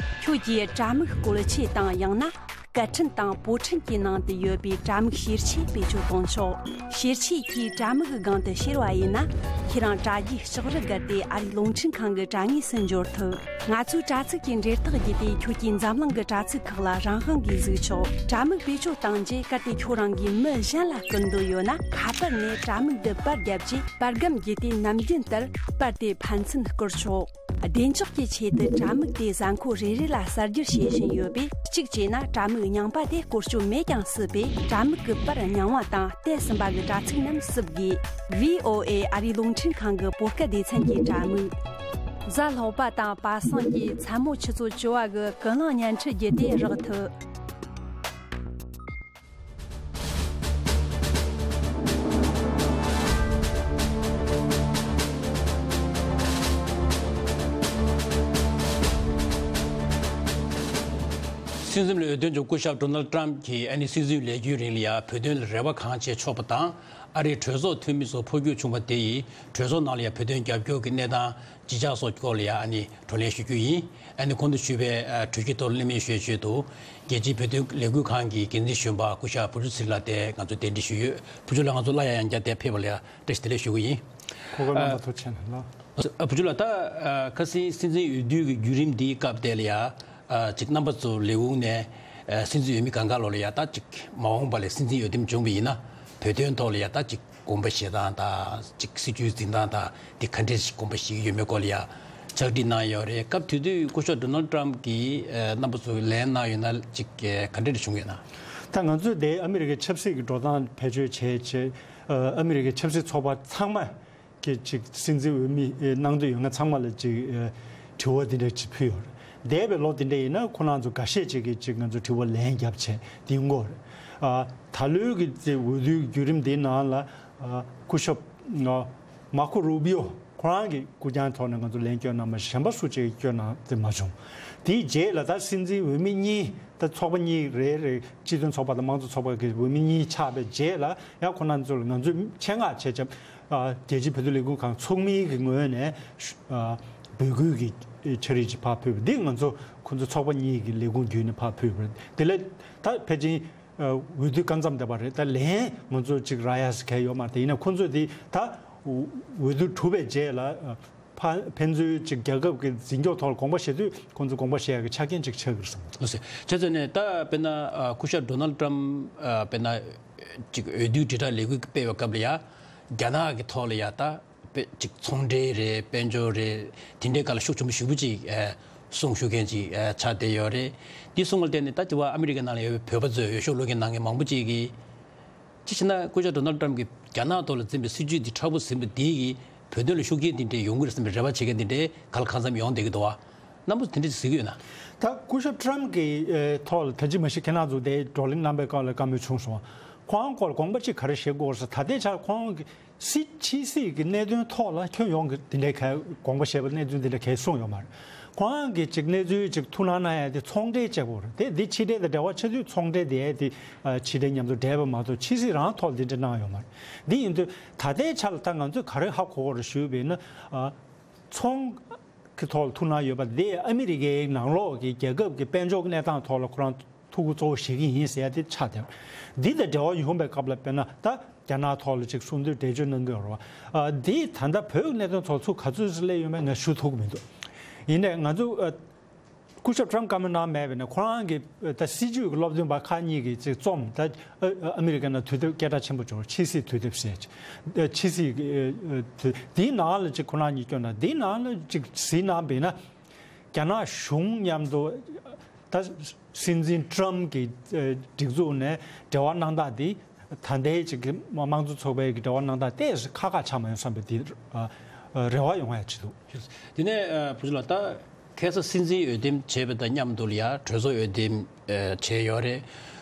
ཁྱོད་ཀྱིས་དྲ་མིག་བཀོལ་ཆས་དང་ཡང་ན་སྐད་འཕྲིན་དང་པོ་འཕྲིན་གྱི་ནང་དུ་ཡོད་པའི་དྲ་མིག་བཤེར་ཆས་བེད་སྤྱོད་གཏོང་ཆོག་བཤེར་ཆས་ཀྱིས་དྲ་མིག་གི་སྒང་དུ་བཤེར་བ་ཡིན་ན། ཁྱེད་རང་དྲ་རྒྱའི་ལྕགས་རི་བརྒལ་ཏེ་ཨ་རིའི་རླུང་འཕྲིན་ཁང་གི་དྲ་ངོས་སུ་འབྱོར་ཐུབ། ང་ཚོའི་དྲ་ཚིགས་ཀྱི་འབྲེལ་ཐག་བརྒྱུད་དེ་ཁྱོད་ཀྱིས་འཛམ་གླིང་གི་དྲ་ཚིགས་ཁག་ལ་རང་དབང་གིས་གཟིགས་ཆོག་དྲ་མིག་བེད་སྤྱོད་བཏང་རྗེས་གལ་ཏེ་ཁྱོད་རང་གིས་མི་གཞན་ལ་བསྐུར་འདོད་ཡོད་ན། ཁ་པར་ནས་དྲ་མིག་འདི་པར་བརྒྱབ་རྗེས་པར་སྒམ་བརྒྱུད་དེ་ནམ་རྒྱུན་ལྟར་པར་དེ་ཕན་ཚུན་བསྐུར་ཆོག་བདེ་འཇགས་ཀྱི་ཆེད་དུ་དྲ་མིག་དེ་གཟའ་འཁོར་རེ་རེ་ལ་གསར་བསྒྱུར་བྱེད་བཞིན་ཡོད་པས། གཅིག་བྱས་ན་དྲ་མིག་རྙིང་པ་དེ་བཀོལ་སྤྱོད་མེད་ཀྱང་སྲིད་པས། དྲ་མིག་གི་པར་རྙིང་བ་དང་བལྟས་ཟིན་པ་གི་དྲ་ཚིགས་རྣམས་སུབ་དགོས། V O A ཨ་རིའི་རླུང་འཕྲིན་ཁང་གི་བོད་སྐད་སྡེ་ཚན་གྱི་དྲ་མིག་གཟའ་ལྷག་པ་དང་པ་སངས་ཀྱི་མཚན་མོ་ཆུ་ཚོད་བཅུ་པ་གི་ཀུན་གླེང་བརྙན་འཕྲིན་བརྒྱུད་དེ་རག་ཐུབ། སྲིད་འཛིན་ལ་འོས་ཐོན་བྱུང་སྐུ་ཞབས་ཌོ་ནལ་ཊམ་གྱིས་ཨ་ནི་སྲིད་འཛིན་ལས་རྒྱུའི་རིང་ལ་ཡ་བོད་དོན་ལ་རེ་བ་གང་བྱེད་ཆོག་པ་དང་། ཨ་རིའི་གྲོས་ཚོགས་འཐུས་མི་ཚོ་འཕོ་འགྱུར་བྱུང་བ་དེ་ཡིས་གྲོས་ཚོགས་ནང་ལ་ཡང་བོད་དོན་རྒྱབ་སྐྱོར་གྱི་གནས་སྟངས་ཇི་ཆགས་སོགས་སྐོར་ལ་ཡང་ཨ་ནི་བགྲོ་གླེང་ཞུ་རྒྱུ་ཡིན། ཨ་ནི་གོང་དུ་ཞུས་པའི་ཨ་གྲོས་གཞི་ཐོག་གླེང་མོལ་ཞུས་ཆེད་དུ་རྒྱལ་སྤྱིའི་བོད་དོན་ལས་འགུལ་ཁང་གི་འགན་འཛིན་གཞོན་པ་སྐུ་ཞབས་བུ་ཆུ་ཚེ་རིང་ལགས་དེ་ང་ཚོས་གདན་འདྲེན་ཞུས་ཡོད། བུ་ཆུ་ལགས་ང་ཚོ་སླར་ཡང་ཡང་བསྐྱར་དེ་ཕེབས་པ་ལ་ཡང་བཀྲ་ཤིས་བདེ་ལེགས་ཞུ་གི་ཡིན། གོ་སྐབས་གནང་བ་ཐུགས་རྗེ་ཆེ་གནང་། ཨ་བུ་ཆུ་ལགས། ད་ཨ་ཁ་སང་སྲིད་འཛིན་འོས་བསྡུ་གི་བརྒྱུད་རིམ་འདིའི་སྐབས་དེ་ལ་ཡང་ཨ་ཅིག་རྣམ་པ་ཚོ་ལས་ཁུངས་ནས་ཨ་སྲིད་འཛིན་འོས་མི་གང་ག་ལོ་ལ་ཡང་ད་ཅིག་མ་འོངས་པ་ལ་སྲིད་འཛིན་འོས་འདེམས་བྱུང་བ་ཡིན་ན་བོད་དོན་ཐོག་ལ་ཡང་ད་ཅིག་དགོངས་པ་བཞེས་སྟངས་དང་ཅིག་སྲིད་ཇུས་འཛིན་སྟངས་དང་དེ་ག་འདྲས་ཞིག་དགོངས་པ་བཞེས་ཀྱི་ཡོད་མེད་སྐོར་ལ་ཡང་ཕྱག་བྲིས་གནང་ཡོད་རེད། སྐབས་དེ་དུས་སྐུ་ཞབས་ཌོ་ནལ་ཏྲམ་གྱིས་ཨ་རྣམ་པ་ཚོ་ལན་གནང་ཡོད་ན་ཅིག་ག་འདྲས་བྱུང་ཡོད་ན། ད་ང་ཚོས་དེ་ཨ་མི་རི་ཀའི་ཆབ་སྲིད་ཀྱི་འགྲོ་སྟངས་བེད་སྤྱོད་བྱས་བྱས་ཨ་མི་རི་ཀའི་ཆབ་སྲིད་ཚོགས་པ་ཚང་མ། གི་ཅིག་སྲིད་འཛིན་འོས་མི་གནང་འདོད་ཡོད་མཁན་ཚང་མ་ལ་ཅིག་དྲི་བ་འདི་འདྲ་ཅིག་ཕུལ་ཡོད་རེད། འདས་པའི་ལོ་འདི་འདྲ་ཡིན་ན་ཁོ་རང་ཚོ་འགའ་ཤས་ཅིག་གིས་ཅིག་ང་ཚོ་དྲི་བ་ལན་བརྒྱབ་བྱས་འདི་ཡོང་གི་ཡོད་རེད། ཨ་ད་ལོའི་གི་ཅིག་འོས་བསྡུའི་བརྒྱུད་རིམ་འདིའི་ནང་ལ་ཨ་སྐུ་ཞབས་ཨ་མར་ཁོ་རུ་བྷི་ཨོ་ཁོ་རང་གི་སྐུ་རྐྱང་ཐོག་ནས་ང་ཚོ་ལན་བསྐྱོན་གནང་མ་གཞན་པ་སུ་གཅིག་གིས་བསྐྱོན་གནང་དེ་མ་བྱུང་། དེའི་རྗེས་ལ་ད་སྲིད་འཛིན་འོས་མི་གཉིས་ད་ཚོགས་པ་གཉིས་རེ་རེ་སྤྱི་མཐུན་ཚོགས་པ་དང་དམངས་གཙོ་ཚོགས་པ་གི་འོས་མི་གཉིས་ཆགས་པའི་རྗེས་ལ་ཡང་ཁོ་རང་ཚོ་ལ་ང་ཚོས་ཆེད་མངགས་བྱས་ཀྱང་། ཨ་རྒྱལ་སྤྱིའི་བོད་དོན་ལས་འགུལ་ཁང་ཚོགས་མིའི་གི་ངོས་ནས་ཤུ་ཨ་འབོད་སྐུལ་གྱི་འཆར་གཞི་ཅིག་ཕར་ཕུལ་བ་འདི་ང་ཚོ་ཁོ་ཚོ་ཚོགས་པ་གཉིས་ཀྱི་ལས་ཁུངས་བརྒྱུད་ནས་ཕར་ཕུལ་བ་རེད། དེ་ལས་ད་ཕལ་ཆེར་ཨ་འོས་བསྡུ་སྐབས་མཚམས་བསྡད་པ་རེད། ད་ལན་ང་ཚོ་ཅིག་རག་ཡག་གལ་ཡོད་མ་རེད། ཡིན་ན་ཁོ་ཚོས་དེ་ད་འོས་བསྡུ་གྲུབ་པའི་རྗེས་ལ་ཨ་ཕ་ཕན་ཚུན་ཅིག་རྒྱལ་ཁབ་ཀྱི་འཛིན་སྐྱོང་ཐོག་ལ་དགོངས་པ་བཞེས་དུས་ཁོ་ཚོ་དགོངས་པ་བཞེས་ཡག་གི་ཆ་རྐྱེན་ཅིག་ཆགས་ཀྱི་རེད་བསམ། ལགས་སོ། བྱས་ཙང་ནས་ད་དཔེར་ན་ཨ་སྐུ་ཞབས་ཌོ་ནལ་ཏྲམ་ཨ་དཔེར་ན། ཅིག་འོས་བསྡུའི་དྲིལ་བསྒྲགས་ལས་འགུལ་སྤེལ་བའི་སྐབས་ལ་ཡ། རྒྱ་ནག་གི་ཐོག་ལ་ཡ་ད། དཔེ་ཅིག་ཚོང་འབྲེལ་རེད། དཔལ་འབྱོར་རེད། དེ་འདྲའི་སྐོར་ལ་ཤུགས་ཆེན་པོ་ཞེ་པོ་ཅིག་ཨ་གསུང་ཞུ་མཁན་ཅིག་ཨ་ཆགས་བསྡད་ཡོད་རེད། འདི་གསུང་བ་ལ་བརྟེན་ནས་ད་དེ་བ་ཨ་མི་རི་ཀའི་ནང་ལ་ཡོད་པའི་བོད་པ་ཚོས་འོས་ཤོག་བླུག་མཁན་གནང་མཁན་མང་པོ་ཅིག་གིས། ཅི་ཞེ་ན་སྐུ་ཞབས་ཌོ་ནལ་ཏྲམ་གྱིས་རྒྱ་ནག་ཐོག་ལ་འཛིན་པའི་སྲིད་ཇུས་འདི་མཁྲེགས་པོ་ཟིན་པ་འདི་གིས་བོད་དོན་ལ་ཤུགས་རྐྱེན་འདི་འདྲའི་ཡོང་གི་རེད་བསམ་པའི་རེ་བ་བྱེད་མཁན་འདི་འདྲའི་ག་ལ་གང་འཚམ་ཡོང་བསྡད་ཀྱི་འདུག་བ། རྣམ་པ་ཚོ་དེ་འདྲ་ཅིག་གཟིགས་ཀྱི་ཡོད་ན། ད་སྐུ་ཞབས་ཏྲམ་གྱི་ཨེ་ཐོག་ལ་ད་ཅི་མ་གཞི་ཁྱེད་རང་ཚོ་དེ་བགྲོ་གླེང་གནང་པའི་སྐབས་ལ་བཀའ་མོལ་བྱུང་སོང་། ཁོང་སྐོར་དགོངས་པ་ཅིག་ག་རེ་བཞེས་དགོས་ཟེར་ད་ལྟའི་ཆར་ཁོང་གི་སྲིད་ཕྱི་སྲིད་ཀྱི་གནད་དོན་ཐོག་ལ་ཁྱོན་ཡོངས་ཀྱི་དེ་འདྲའི་ག་དགོངས་པ་བཞེས་པ་གནས་ཚུལ་དེ་འདྲ་གས་གསུངས་ཡོད་མ་རེད། ཁོང་གིས་ཅིག་གནས་ཚུལ་ཅིག་ཐུགས་སྣང་གནང་ཡ་དེ་ཚོང་འབྲེལ་བྱེད་དགོས་རེད་དེ་འདི་ཕྱི་འབྲེལ་དང་འབྲེལ་བ་ཆེ་དུས་ཚོང་འབྲེལ་དེ་དེ་ཕྱི་འབྲེལ་མཉམ་དུ་འབྲེལ་བ་མ་གཏོགས་ཕྱི་སྲིད་རང་ཐོག་ལ་དེ་འདྲ་གནང་ཡོད་མ་རེད། འདི་ཡིན་དུས་ད་ལྟའི་ཆར་ལ་ད་ང་ཚོས་ག་རེ་ཧ་གོ་དགོས་རེད་ཞུས་པ་ཡིན་ན་ཚོང་གི་ཐོག་ལ་ཐུགས་སྣང་ཡོད་པ་འདི་ཨ་མི་རི་ཀའི་ནང་ལོགས་ཀྱི་རྒྱལ་ཁབ་ཀྱི་དཔལ་འབྱོར་གྱི་གནས་སྟངས་ཐོག་ལ་ཁོ་རང་ཐུགས་ཁུར་གཙོ་བོ་བཞེས་ཀྱི་ཡིན་ཟེར་ཡ་དེ་ཆགས་བསྡད། འདི་དང་འབྲེལ་བ་ཡོང་བའི་སྐབས་ལ་དཔེར་ན་ད་རྒྱ་ནག་ཐོག་ལ་ཅིག་གསུང་དོན་འགྲེལ་བརྗོད་གནང་གི་ཡོད་རེད་བ། ཨ་འདི་ད་ལྟ་བོད་ཀྱི་གནད་དོན་ཐོག་ཚུར་ག་ཚོད་ཙམ་སླེབས་ཡོད་མེད་ངས་ཞུ་ཐུབ་ཀྱི་མི་འདུག་ཡིན་ནའི་ང་ཚོ་ཨ། སྐུ་ཞབས་ཏྲམ་བཀའ་མོལ་གནང་མེད་པས་ན་ཁོ་རང་གི་ད་སྲིད་ཇུས་ཀྱི་སློབ་སྟོན་པ་ཁག་གཉིས་ཀྱིས་ཅིག་རྩོམ་ད་ཨ་ཨ་མི་རི་ཀ་ནང་དུས་དེབ་སྐད་གྲགས་ཆེན་པོ་བྱུང་ཕྱི་སྲིད་དུས་དེབ་ཟེར་ཅིག་ཨ་ཕྱི་སྲིད་ཀྱི་ཨ་ཨ་དུས་དེའི་ནང་ལ་ཅིག་ཁོ་རང་གཉིས་སྐྱོན་ན་དེའི་ནང་ལ་ཅིག་གཟིགས་གནང་བས་ན་རྒྱ་ནག་གཞུང་མཉམ་དུ་ད་སྲིད་འཛིན་ཏྲམ་གྱི་ཨ་སྒྲིག་འཛུགས་ནས་འབྲེལ་བ་གནང་སྟངས་དེ། ད་ལྟའི་ཅིག་གི་དམངས་གཙོ་ཚོགས་པའི་གི་འབྲེལ་བ་གནང་སྟངས་ཏོག་ཙམ་ཁག་ཁག་ཆགས་མ་ཡོང་བསམ་པའི་དེ་ཨ་ཨ་རེ་བ་ཡོང་ཡ་ཅིག་འདུག་དེ་ནས་ཨ་བུ་ཆུ་ལགས་ད་ཁ་སང་སྲིད་འཛིན་འོས་འདེམས་བྱས་པ་དང་མཉམ་དུ་ལ་ཡ་གྲོས་ཚོགས་འོས་འདེམས་ཨ་བྱས་ཡོད་རེད།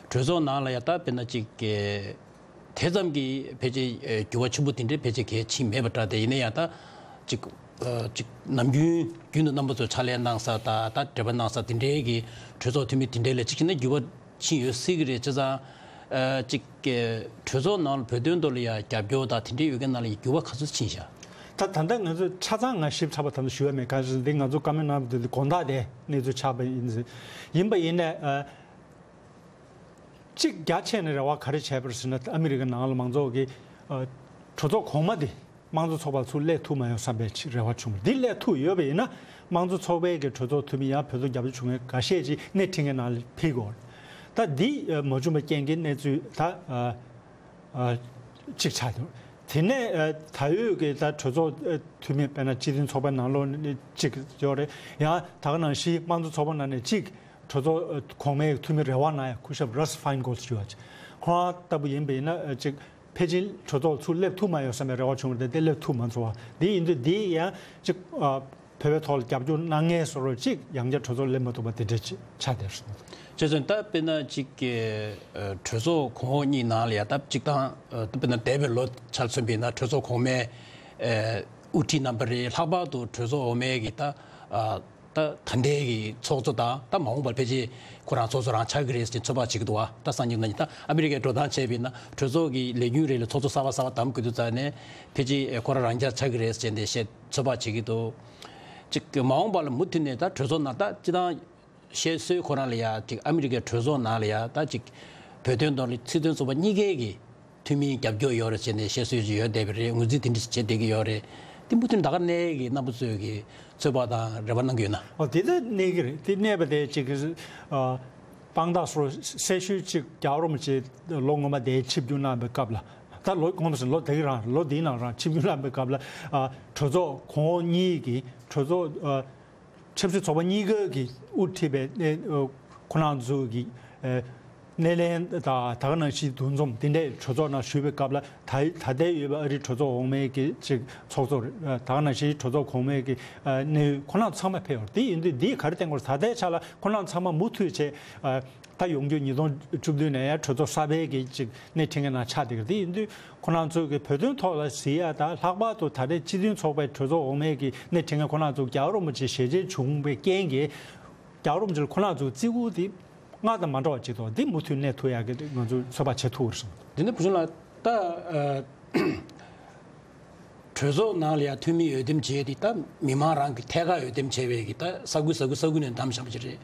གྲོས་ཚོགས་ནང་ལ་ཡ་ད་དཔེར་ན་ཅིག་གི་དེ་ཙམ་གྱི་ཕལ་ཆེར་ཨ་འགྱུར་བ་ཆེན་པོ་དེ་འདྲའི་ཕལ་ཆེར་གལ་ཕྱིན་མེད་པ་འདྲ། དེ་ཡིན་ན་ཡང་ད་ཅིག་ཨ་ཅིག་ནམ་རྒྱུན་རྒྱུན་དུ་རྣམ་པ་ཚོས་ཕྱག་ལས་གནང་ས་དང་ད་འབྲེལ་བ་གནང་ས་དེ་འདྲའི་གི་གྲོས་ཚོགས་འཐུས་མི་དེ་འདྲའི་ལ་ཅིག་བྱས་ན་འགྱུར་བ་ཕྱིན་ཡོད་སྲིད་ཀྱི་རེད། བྱས་ཙང་། ཨ་ཅིག་གི་གྲོས་ཚོགས་ནང་ལ་བོད་དོན་ཐོག་ལ་ཡ་རྒྱབ་སྐྱོར་དང་དེ་འདྲའི་ཡོད་མཁན་ནང་ལ་ཡ་འགྱུར་བ་ག་ཚོད་ཕྱིན་ཤག་ད་ད་ལྟ་ང་ཚོས་ཆ་ཚང་ང་ཞིབ་ཕྲ་བ་ད་ལྟ་ཞུ་ཡ་མེད། གང་ཟེར་ན་འདི་ང་ཚོ་བཀའ་མོལ་གནང་བ་དེ་དགོང་དག་དེ་གནས་ཚུལ་ཆགས་པ་ཡིན་ཟེར། ཡིན་པ་ཡིན་ནའི་ཨ། གཅིག་རྒྱ་ཆེ་ནས་རེ་བ་ག་རེ་བྱས་པ་རེད་ཟེར་ན་ཨ་མི་རི་ཀ་ནང་ལ་མང་ཚོགས་ཀྱིས་ཨ། གྲོས་ཚོགས་གོང་མ་དེ། དམངས་གཙོ་ཚོགས་པ་ཚུར་སླེབས་ཐུབ་མ་ཡོང་བསམ་པའི་ཆེད་རེ་བ་བྱུང་བ་འདི་སླེབས་ཐུབ་ཡོད་པ་ཡིན་ན་དམངས་གཙོ་ཚོགས་པའི་གི་གྲོས་ཚོགས་འཐུས་མི་ཡང་བོད་དོན་རྒྱབ་སྐྱོར་བྱུང་མཁན་འགའ་ཤས་ཅིག་སྣེ་ཁྲིད་མཁན་ནང་ལ་ཕེབས་དགོས། ད་འདི་མ་བྱུང་བའི་རྐྱེན་གྱིས་གནས་ཚུལ་ད་གཅིག་ཆགས་འདུག་དེ་ནས་ད་ཡོད་ཀྱི་ད་གྲོས་ཚོགས་འཐུས་མི་དཔེར་ན་སྤྱི་མཐུན་ཚོགས་པའི་ནང་ལོགས་ནས་གཅིག་ཡོད་རེད། ཡང་ད་ག་ནང་བཞིན་དམངས་གཙོ་ཚོགས་པ་ནང་ནས་གཅིག་གྲོས་ཚོགས་གོང་མའི་འཐུས་མི་རེ་བ་གནང་ཡ་སྐུ་ཞབས་རཱས་ཕཱན་གོལ་ཞུ་བ་ཅིག་ཁོ་རང་ལྟ་བུ་ཡིན་པ་ཡིན་ན་གཅིག་ཕལ་ཆེར་གྲོས་ཚོགས་ཚུར་སླེབས་ཐུབ་མ་ཡོང་བསམ་པའི་རེ་བ་བྱུང་བ་དེ་དེ་སླེབས་ཐུབ་མ་སོང་བ་འདི་ཡིན་དུས་འདི་ཡང་གཅིག་ཨ། བོད་པའི་ཐོག་ལ་རྒྱབ་སྐྱོར་གནང་མཁན་བཟོ་འདྲ་གཅིག་ཡང་བསྐྱར་གྲོས་ཚོགས་སླེབས་མ་ཐུབ་པ་དེ་འདྲ་ཅིག་ཆགས་བསྡད་སོང་། བྱས་ཙང་ད་དཔེར་ན་གཅིག་གི་ཨ། གྲོས་ཚོགས་གོང་འོག་གཉིས་ནང་ལ་ཡ་ད་གཅིག་དང་ཨ། ད་དཔེར་ན་འདས་པའི་ལོ་ཆར་མཚོན་པ་ཡིན་ན་གྲོས་ཚོགས་གོང་མའི་ཨ། དབུ་ཁྲིད་རྣམ་པ་རེད། ལྷག་པར་དུ་གྲོས་ཚོགས་འོག་མའི་གི་ད་ཨ། ད་ད་ལྟའི་གི་ཚོགས་གཙོ་དང་ད་མ་འོངས་པར་ཕལ་ཆེར་ཁོ་རང་ཚོགས་གཙོ་རང་ཆགས་ཀྱི་རེད་ཟེར་ཚོད་དཔག་བྱེད་ཀྱི་འདུག་བ། ད་སང་ཉིན་གནངས་ཉིན་ད་ཨ་མི་རི་ཀས་འགྲོ་སྟངས་བྱས་པ་ཡིན་ན་གྲོས་ཚོགས་ཀྱི་ལས་རྒྱུན་རེ་ལ་ཚོགས་གཙོ་གསར་པ་གསར་པ་བདམས་དགོས་དུས་ཙང་ནས་ཕལ་ཆེར་ཁོ་རང་རང་འཇགས་ཆགས་ཀྱི་རེད་ཟེར་ནས་བཤད་ཚོད་དཔག་བྱེད་ཀྱི་འདུག་ཅིག་མ་འོངས་པ་ལ་མུ་མཐུད་ནས་ད་གྲོས་ཚོགས་ནང་ད་སྤྱི་བཏང་བཤད་སྲོལ་ཁོ་རང་ལ་ཡ་ཅིག་ཨ་མི་རི་ཀའི་གྲོས་ཚོགས་ནང་ལ་ཡ་ད་ཅིག་བོད་དོན་དང་སྲིད་དོན་ཚོགས་པ་གཉིས་ཀའི་གི་འཐུས་མིའི་རྒྱབ་སྐྱོར་ཡོད་རེད་ཟེར་ནས་བཤད་སྲོལ་ཅིག་ཡོད་བསྡད་པ་རེད། ངོས་འཛིན་དེ་འདྲ་ཞིག་བྱེད་བསྡད་ཀྱི་ཡོད་རེད། དེ་མུ་མཐུད་ད་ག་ནས་གི་རྣམ་པ་ཚོས་གི་ཚོད་དཔག་དང་རེ་བ་གནང་གི་ཡོད་ན། ཨོ་དེ་ད་གནས་ཀྱི་རེད། དེ་གནས་པ་དེ་ཅིག་གི་ཨ་དཔང་རྟགས་སོ་གསལ་ཤོས་ཅིག་རྒྱལ་བ་རིན་པོ་ཆེ་ལོ་སྔོན་མ་དེའི་ཆིབས་བསྒྱུར་གནང་བའི་སྐབས་ལ། ད་ལོ་སྔོན་མ་ཟེར་ལོ་དེའི་རང་ལོ་དེའི་ནང་རང་ཆིབས་བསྒྱུར་གནང་བའི་སྐབས་ལ་ཨ་གྲོས་ཚོགས་གོང་འོག་གཉིས་ཀྱི་གྲོས་ཚོགས་ཨ་ཆབ་སྲིད་ཚོགས་པ་གཉིས་ཀ་གིས་དབུ་ཁྲིད་པའི་ཨ་ཁོ་རང་ཚོ་གི་ཨ་སྣེ་ལེན་དང་ད་ག་ནང་བཞིན་འདུ་འཛོམས་དེ་འདྲའི་གྲོས་ཚོགས་ནང་ཞུགས་པའི་སྐབས་ལ་ད་ད་ལྟའི་ཡོད་པའི་ཨ་རིའི་གྲོས་ཚོགས་འོག་མའི་གི་ཅིག་ཚོགས་གཙོ་རེད། ད་ག་ནང་བཞིན་གྲོས་ཚོགས་གོང་མའི་གི་ཨ་གནད་ཡོད་ཁོ་རང་ཚང་མ་ཕེབས་ཡོད་རེད། དེ་ཡིན་དུས་འདིས་ག་རེ་བསྟན་དགོས་རེད། ད་ལྟའི་ཆ་ལ་ཁོ་རང་ཚང་མ་མུ་མཐུད་བྱས་ཨ་ད་ཡོང་རྒྱུ་ཉིས་སྟོང་བཅུ་བདུན་ནས་ཡང་གྲོས་ཚོགས་གསར་པའི་གི་ཅིག་སྣེ་ཁྲིད་མཁན་ནང་ཆགས་བསྡད་ཀྱི་རེད། དེ་ཡིན་དུས་ཁོ་རང་ཚོས་གི་བོད་དོན་ཐོག་ལ་གཟིགས་ཡ་ད་ལྷག་པར་དུ་ད་རེས་སྤྱི་མཐུན་ཚོགས་པའི་གྲོས་ཚོགས་འོག་མའི་གི་སྣེ་ཁྲིད་མཁན་ཁོ་རང་ཚོ་རྒྱལ་བ་རིན་པོ་ཆེ་ཞལ་མཇལ་བྱུང་བའི་རྐྱེན་གྱིས་རྒྱལ་བ་རིན་པོ་ཆེ་ལ་ཁོ་རང་ཚོ་བརྩི་བཀུར་དེ་སྔར་དང་མ་འདྲ་བ་ཅིག་འདུག་འདི་མུ་མཐུད་གནས་ཐུབ་ཡ་གི་ང་ཚོས་ཚོད་དཔག་བྱེད་ཐུབ་ཀྱི་རེད་བསམ། འདི་ནི་བུ་ཆུང་ལགས་ད་ཨ། གྲོས་ཚོགས་ནང་ལ་ཡང་འཐུས་མི་འོས་འདེམས་བྱས་ཏེ་ད་མི་མང་རང་གི་ཐད་ཀར་འོས་འདེམས་བྱས་པའི་གི་ད་ས་ཁུལ་ས་ཁུལ་ས་ཁུལ་ནས་བདམས་བཞག་པ་ཅིག་རེད།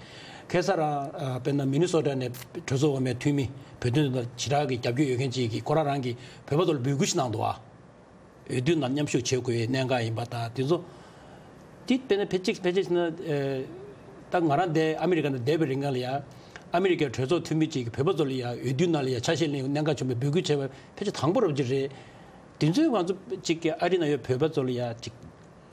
ཁ་སང་རང་ཨ་དཔེར་ན་མི་ནི་སོ་ཊ་ནས་གྲོས་ཚོགས་འོག་མའི་འཐུས་མི་བོད་དོན་དང་ཞེ་དྲག་གི་རྒྱབ་སྐྱོར་ཡོད་མཁན་ཅིག་གིས་ཁོ་རང་རང་གི་བོད་པ་ཚོ་ལ་འབོད་སྐུལ་ཞིག་གནང་འདུག་ཨ། འོས་བསྡུ་ནང་མཉམ་ཞུགས་བྱེད་དགོས་པའི་གནད་འགག་ཡིན་པ་དང་དེ་ཚོ། དེ་དཔེར་ན་ཕལ་ཆེར་ཕལ་ཆེར་ན་ཨ་ད་ང་རང་འདི་ཨ་མི་རི་ཀ་ནང་བསྡད་པའི་རིང་ལ་ཡང་ཨ་མི་རི་ཀའི་གྲོས་ཚོགས་འཐུས་མི་ཅིག་གིས་བོད་པ་ཚོ་ལ་ཡང་འོས་བསྡུ་ནང་ལ་ཡང་ཆ་ཤས་ལེན་གནད་འགག་བྱུང་བའི་འབོད་སྐུལ་བྱས་པ་ཕལ་ཆེར་དང་པོ་རབ་ཅིག་རེད། དེ་ཚོས་ང་ཚོ་གཅིག་གི་ཨ་རི་ནང་ཡོད་བོད་པ་ཚོ་ལ་ཡ་གཅིག་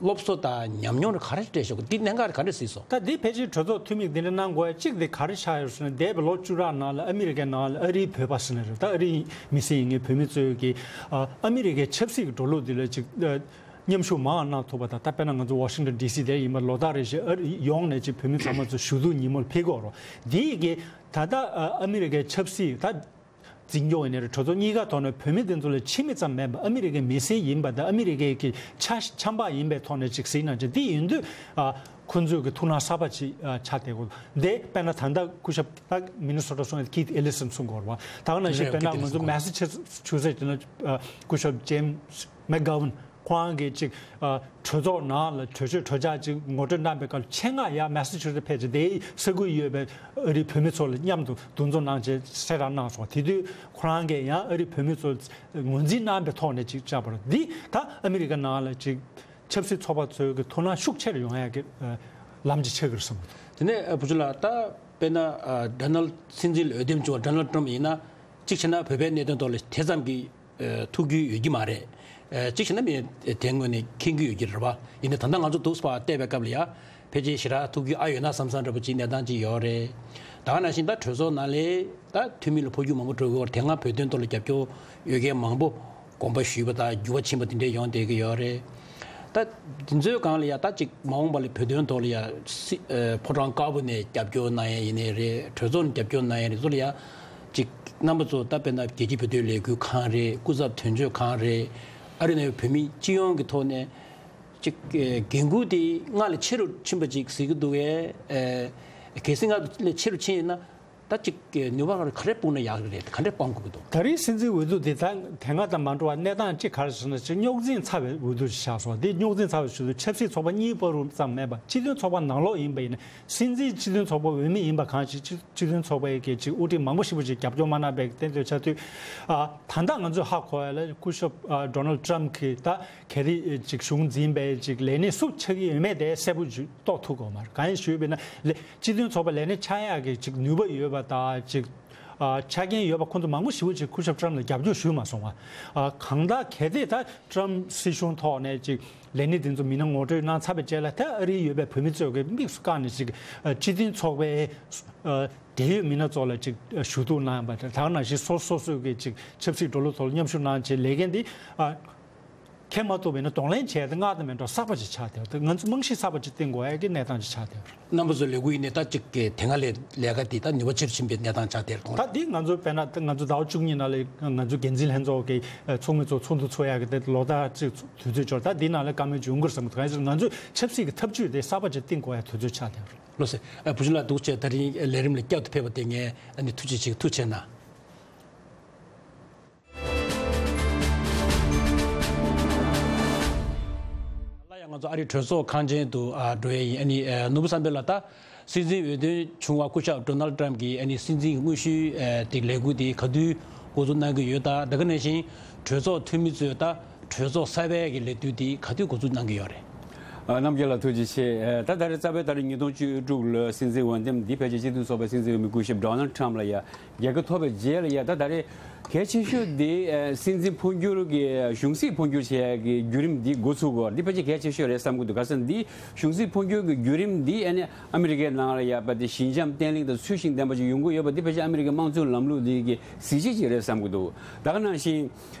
སློབ་གསོ་དང་ཉམས་མྱོང་རེ་ག་རེ་སྤྲད་ཤོག་འདི་གནད་འགག་རེ་ག་རེ་གཟིགས་སོང་། ད་འདི་ཕལ་ཆེར་གྲོས་ཚོགས་འཐུས་མི་འདི་འདྲ་གནང་དགོས་ཡ་གཅིག་འདི་ག་རེ་ཆགས་ཡོད་ཟེར་ན་འདས་པའི་ལོ་བཅུ་ཕྲག་ནང་ལ་ཨ་མི་རི་ཀའི་ནང་ལ་ཨ་རིའི་བོད་པ་ཟེར་ན་རེད། ད་ཨ་རིའི་མི་སེར་ཡིན་མཁན་བོད་མི་ཚོས་ཀྱི་ཨ་ཨ་མི་རི་ཀའི་ཆབ་སྲིད་ཀྱི་འགྲོ་ལུགས་འདི་ལ་གཅིག་ཨ་མཉམ་ཞུགས་མང་བ་གནང་ཐུབ་པ་དང་། ད་དཔེར་ན་ང་ཚོ་ཝ་ཤིང་ཊོན་ཌི་སི་དེར་ཡིན་པ་ལོ་ལྟར་རེ་བཞིན་ཨ་རི་ཡོང་ནས་གཅིག་བོད་མི་ཚང་མ་ཚོ་ཞུ་གཏུག་ཉིན་མོར་ཕེབས་ཀྱི་ཡོད་རེད། འདི་གི་ད་ལྟ་ཨ་ཨ་མི་རི་ཀའི་ཆབ་སྲིད་ད། འཛིན་སྐྱོང་ཡིན་ནའི་རེད། གྲོས་ཚོགས་གཉིས་ཀ་ཐོག་ནས་བོད་མི་དེ་ཚོ་ལ་ཕྱི་མི་ཙམ་མིན་པ་ཨ་མི་རི་ཀའི་མི་སེར་ཡིན་པ་དང་ཨ་མི་རི་ཀའི་གི་ཆ་ཆམ་པ་ཡིན་པའི་ཐོག་ནས་ཅིག་གཟིགས་གནང་བྱས། དེ་ཡིན་དུས་ཨ་ཁོང་ཚོས་ཀྱི་ཐུགས་སྣང་གསར་པ་ཅིག་ཨ་ཆགས་བསྡད་ཀྱི་ཡོད་རེད། དཔེར་ན་ད་ལྟ་སྐུ་ཞབས་ད་མི་ནི་སོ་ཊ་སོང་ཡ་ཀིད་ཨེ་ལི་སན་གསུང་གི་ཡོད་རེད་བ། ད་ག་ནང་བཞིན་རེད། དཔེར་ན་ཀིད་ཨེ་ལི་སན་ང་ཚོ་གསུང་མེ་སི་ཆུ་སེ་ཊི་ནས་ཨ་སྐུ་ཞབས་ཇེམ་སི་མེག་གྷ་ཝན། ཁོ་རང་གིས་ཅིག་ཨ་གྲོས་ཚོགས་ནང་ལ་གྲོས་ཆོད་གྲོས་འཆར་ཅིག་ངོ་སྤྲོད་གནང་པའི་སྐབས་ཆེད་མངགས་ཡར་མེ་སི་ཆུ་སེ་ཊི་ཕེབས་བྱས་དེའི་ས་ཁུལ་ཡོད་པའི་ཨ་རིའི་བོད་མི་ཚོ་ལ་མཉམ་དུ་འདུ་འཛོམས་གནང་བྱས་གསལ་བསྒྲགས་གནང་སོང་། དེ་དུས་ཁོ་རང་གིས་ཡང་ཨ་རིའི་བོད་མི་ཚོ་ངོས་འཛིན་གནང་པའི་ཐོག་ནས་ཅིག་བཅར་བ་རེད། འདི་ད་ཨ་མི་རི་ཀ་ནང་ལ་ཅིག་ཆབ་སྲིད་ཚོགས་པ་ཚོའི་གི་ཐུགས་སྣང་ཤུགས་ཆེ་རུ་ཡོང་ཡག་གི་ཨ་ལམ་ཅིག་ཆགས་ཀྱི་རེད་བསམ་གྱི་འདུག། དེ་ནས་ཨ་བུ་ཆུ་ལགས་ད་དཔེར་ན་ཨ་ཌོ་ནལ་སྲིད་འཛིན་ལ་འོས་འདེམས་བྱུང་བ་ཌོ་ནལ་ཊམ་ཡིན་ན་གཅིག་བྱས་ན་བོད་པའི་གནད་དོན་ཐོག་ལ་དེ་ཙམ་གྱི་ཨ་ཐུགས་རྒྱུས་ཡོད་ཀྱི་མ་རེད། ཨ་གཅིག་བྱས་ན་མི་དེ་ངོས་ནས་མཁྱེན་གྱི་ཡོད་ཀྱི་རེད་བ། ཡིན་ནའི་ད་ལྟ་ང་ཚོ་འདུག་སེ་ཕར་བལྟས་པའི་སྐབས་ལ་ཡ་ཕལ་ཆེར་ཞེ་དྲག་ཐུགས་རྒྱུས་ཨ་ཡོད་ན་བསམ་བསམ་འདྲ་པོ་ཅིག་གནས་སྟངས་ཅིག་ཡོད་རེད། ད་ག་ནང་བཞིན་ད་གྲོས་ཚོགས་ནང་ལ་ད་འཐུས་མི་ལ་འཕོ་འགྱུར་མང་པོ་འགྲོ་གི་ཡོད་རེད། དེ་སྔ་བོད་དོན་ཐོག་ལ་རྒྱབ་སྐྱོར་ཡོད་མཁན་མང་པོ་དགོངས་པ་ཞུས་པ་དང་འགྱུར་བ་ཕྱིན་པ་དེ་འདྲས་ཡོང་བསྡད་ཀྱི་ཡོད་རེད། ད་དེ་ཚོའི་སྒང་ལ་ཡ་ད་ཅིག་མ་འོངས་པ་ལ་བོད་དོན་ཐོག་ལ་ཡ་སྲིད་ཨ་ཕོ་བྲང་དཀར་པོ་ནས་རྒྱབ་སྐྱོར་གནང་ཡ་ཡིན་ནའི་རེད། གྲོས་ཚོགས་ནས་རྒྱབ་སྐྱོར་གནང་ཡ་རེད། ཚོ་ལ་ཡ་ཅིག་རྣམ་པ་ཚོ་ད་དཔེར་ན་རྒྱལ་སྤྱིའི་བོད་དོན་ལས་འགུལ་ཁང་རེད། སྐུ་ཚབ་དོན་གཅོད་ཁང་རེད། ཨ་རི་ནང་བོད་མི་སྤྱི་ཡོངས་ཀྱི་ཐོག་ནས་ཅིག་ཨ་འགན་འཁུར་དེ་སྔར་ལས་ཆེ་རུ་ཕྱིན་པ་ཅིག་གཟིགས་ཀྱི་འདུག་གས། ཨ་གལ་སྲིད་སྔར་ལས་ཆེ་རུ་ཕྱིན་ཡོད་ན། ད་ཅིག་ནུས་པ་ག་རེ་སྤུངས་ན་ཡག་གི་རེད། ག་འདྲས་སྤང་དགོས་ཀྱི་འདུག། ད་རེས་སྲིད་འཛིན་འོས་བསྡུ་དེ་ད་དེ་སྔ་དང་མ་འདྲ་བ་གནས་སྟངས་གཅིག་ག་རེ་ཟེར་ན་ཅིག་རྙོག་འཛིང་ཚ་བའི་འོས་བསྡུ་ཞིག་ཆགས་སོང་། དེ་རྙོག་འཛིང་ཚ་བའི་ཆེད་དུ་ཆབ་སྲིད་ཚོགས་པ་གཉིས་བར་དུ་ཙམ་མེད་པ་སྤྱི་མཐུན་ཚོགས་པ་ནང་ལོགས་ཡིན་པ་ཡིན་ན་སྲིད་འཛིན་སྤྱི་མཐུན་ཚོགས་པ་འོས་མི་ཡིན་པ་གང་ཞིག་སྤྱི་སྤྱི་མཐུན་ཚོགས་པའི་གི་ཅིག་དབུ་ཁྲིད་མང་པོ་ཞིག་པོ་ཅིག་རྒྱབ་སྐྱོར་མ་གནང་པའི་གཏན་ཚོད་ཆགས་དུས། ཨ་ད་ལྟ་ང་ཚོས་ཧ་གོ་ཡ་ལ་སྐུ་ཞབས་ཨ་ཌོ་ནལ་ཊམ་གི་ད་གལ་ཏེ་ཅིག་གཞུང་འཛིན་པའི་ཅིག་ལས་གནས་སུ་ཆགས་ཀྱི་ཡོད་མེད་དེ་གསལ་པོ་ཞིག་རྟོགས་ཐུབ་ཀྱི་ཡོད་མ་རེད། གང་ཡིན་ཞུས་པ་ཡིན་ན་ལས་སྤྱི་མཐུན་ཚོགས་པ་ལས་གནས་ཆགས་ཡག་གི་ཅིག་ནུས་པ་ཡོད་པ་དང་ཅིག་ཨ་ཆ་རྐྱེན་ཡོད་པ་ཁོང་ཚོ་མང་པོ་ཞེ་པོ་ཅིག་སྐུ་ཞབས་ཊམ་ལ་རྒྱབ་སྐྱོར་ཞུས་མ་སོང་བ། ཨ་གང་ལྟར་གལ་ཏེ་ད་ཊམ་སྲིད་གཞུང་ཐོག་ནས་ཅིག་ལས་གནས་དེ་ཚོ་མི་སྣ་ངོ་སྤྲོད་གནང་ཚར་བའི་རྗེས་ལ་ད་ཨ་རིའི་ཡོད་པའི་བོད་མི་ཚོས་ཀྱི་དམིགས་སུ་བཀར་ནས་ཅིག་ཨ་སྤྱི་མཐུན་ཚོགས་པའི་ཨ་འབྲེལ་ཡོད་མི་སྣ་ཚོ་ལ་ཅིག་ཨ་ཞུ་གཏུག་གནང་བ་དང་། ད་ག་ནང་བཞིན་སོ་སོ་སོས་ཀྱི་ཅིག་ཆབ་སྲིད་འགྲོ་ལུགས་ཐོག་ལ་མཉམ་ཞུགས་གནང་བྱས་ལས་འགན་འདི་ཨ། ཁེལ་མ་ཐུབ་པ་ཡིན་ན་གདོང་ལེན་བྱས་ཏེ་སྔར་དང་མི་འདྲ་བ་གསར་པ་ཅིག་ཆགས་བསྡད་པ་དེ། ང་ཚོ་རྨང་གཞི་གསར་པ་ཅིག་བཏིང་དགོས་ཡ་གི་གནས་སྟངས་ཅིག་ཆགས་བསྡད་པ་རེད། རྣམ་པ་ཚོའི་ལས་འགུལ་ཡིན་ནའི་ད་ཅིག་གི་དེ་སྔ་ལས་ལས་ཀ་དེ་ད་ནུས་པ་ཆེ་རུ་ཕྱིན་པའི་གནས་སྟངས་ཆགས་བསྡད་རེད་མཐོང་། ད་འདི་ང་ཚོ་དཔེར་ན་ད་ང་ཚོ་ཟླ་བ་བཅུ་གཉིས་ནང་ལ་ང་ཚོ་འགན་འཛིན་ལྷན་ཚོགས་ཀྱི་ཚོགས་མི་ཚོ་ཚོགས་འདུ་ཚོགས་ཡ་གི་དེ་ལོ་ལྟར་ཅིག་དུས་ཚོད་འབྱོར། ད་འདི་ནང་ལ་བཀའ་མོལ་ཅིག་ཡོང་གི་རེད་བསམ་གི་འདུག་གང་ཡིན་ཟེར་ན་ང་ཚོས་ཆབ་སྲིད་ཀྱི་ཐབས་ཇུས་དེ་གསར་པ་ཅིག་བཏིང་དགོས་ཡ་དུས་ཚོད་ཆགས་བསྡད་པ་རེད། ལགས་སོ། ཨ། བུ་ཆུང་ལགས་འདུག་བྱས་ད་རིང་ལས་རིམ་ལ་བསྐྱར་དུ་ཕེབས་པ་དེ་ངས་ཨ་ནི་ཐུགས་རྗེ་ཆེ། ཐུགས་རྗེ་གནང་། ལ་ཡང་ང་ཚོ་ཨ་རིའི་གྲོས་ཚོགས་ཁང་ཆེན་དུ་ཨ་འགྲོ་ཡས་ཡིན། ཨ་ནི་ཨ་ནོར་བུ་བསམ་འཕེལ་ལགས། ད་སྲིད་འཛིན་འོས་ཐོན་བྱུང་བ་སྐུ་ཞབས་ཌོ་ནལ་ཊམ་གྱིས་ཨ་ནི་སྲིད་འཛིན་དངོས་ཤུལ་ཨ་དེ་ལས་འགུལ་དེ་ག་དུས་འགོ་འཛུགས་གནང་གི་ཡོད། ད་ད་ག་ནང་བཞིན་གྲོས་ཚོགས་འཐུས་མི་ཚོས་ད་གྲོས་ཚོགས་གསར་པའི་གི་ལས་དུས་དེ་ག་དུས་འགོ་འཛུགས་གནང་གི་ཡོད་རེད། ཨ། རྣམ་རྒྱལ་ལགས་ཐུགས་རྗེ་ཆེ། ཨ། ད་ད་རེས་རྩ་བའི་ད་རེས་ཉིས་སྟོང་བཅུ་དྲུག་ལོའི་སྲིད་འཛིན་འོས་འདེམས་འདི་ཕལ་ཆེར་སྤྱི་མཐུན་ཚོགས་པའི་སྲིད་འཛིན་འོས་མི་སྐུ་ཞབས་ཌོ་ནལ་ཊམ་ལགས་ཡ་རྒྱལ་ཁ་ཐོབ་པའི་རྗེས་ལ་ཡ། ད་ད་རེས་གལ་ཆེ་ཤོས་འདི་ཨ་སྲིད་འཛིན་འཕོ་འགྱུར་གྱི་གཞུང་སྲིད་འཕོ་འགྱུར་བྱེད་ཡ་གི་བརྒྱུད་རིམ་འདི་འགོ་ཚུགས་དགོས། འདི་ཕལ་ཆེར་གལ་ཆེ་ཤོས་རེད་བསམ་གྱི་འདུག་ག་ཟེར་ན་འདི་གཞུང་སྲིད་འཕོ་འགྱུར་གྱི་བརྒྱུད་རིམ་འདི་ཨ་ནི་ཨ་མི་རི་ཀའི་ནང་ལ་ཡ་བ་དེ་ཞི་འཇམ་བརྟན་ལྷིང་དང་ཚུལ་ཤིང་ལྡན་པ་ཅིག་ཡོང་གི་ཡོད་པ་འདི་ཕལ་ཆེར་ཨ་མི་རི་ཀའི་དམངས་གཙོའི་ལམ་ལུགས་འདི་གི་གཟི་བརྗིད་ཅིག་རེད་བསམ་གྱི་འདུག་ད་ག་ནང་བཞིན།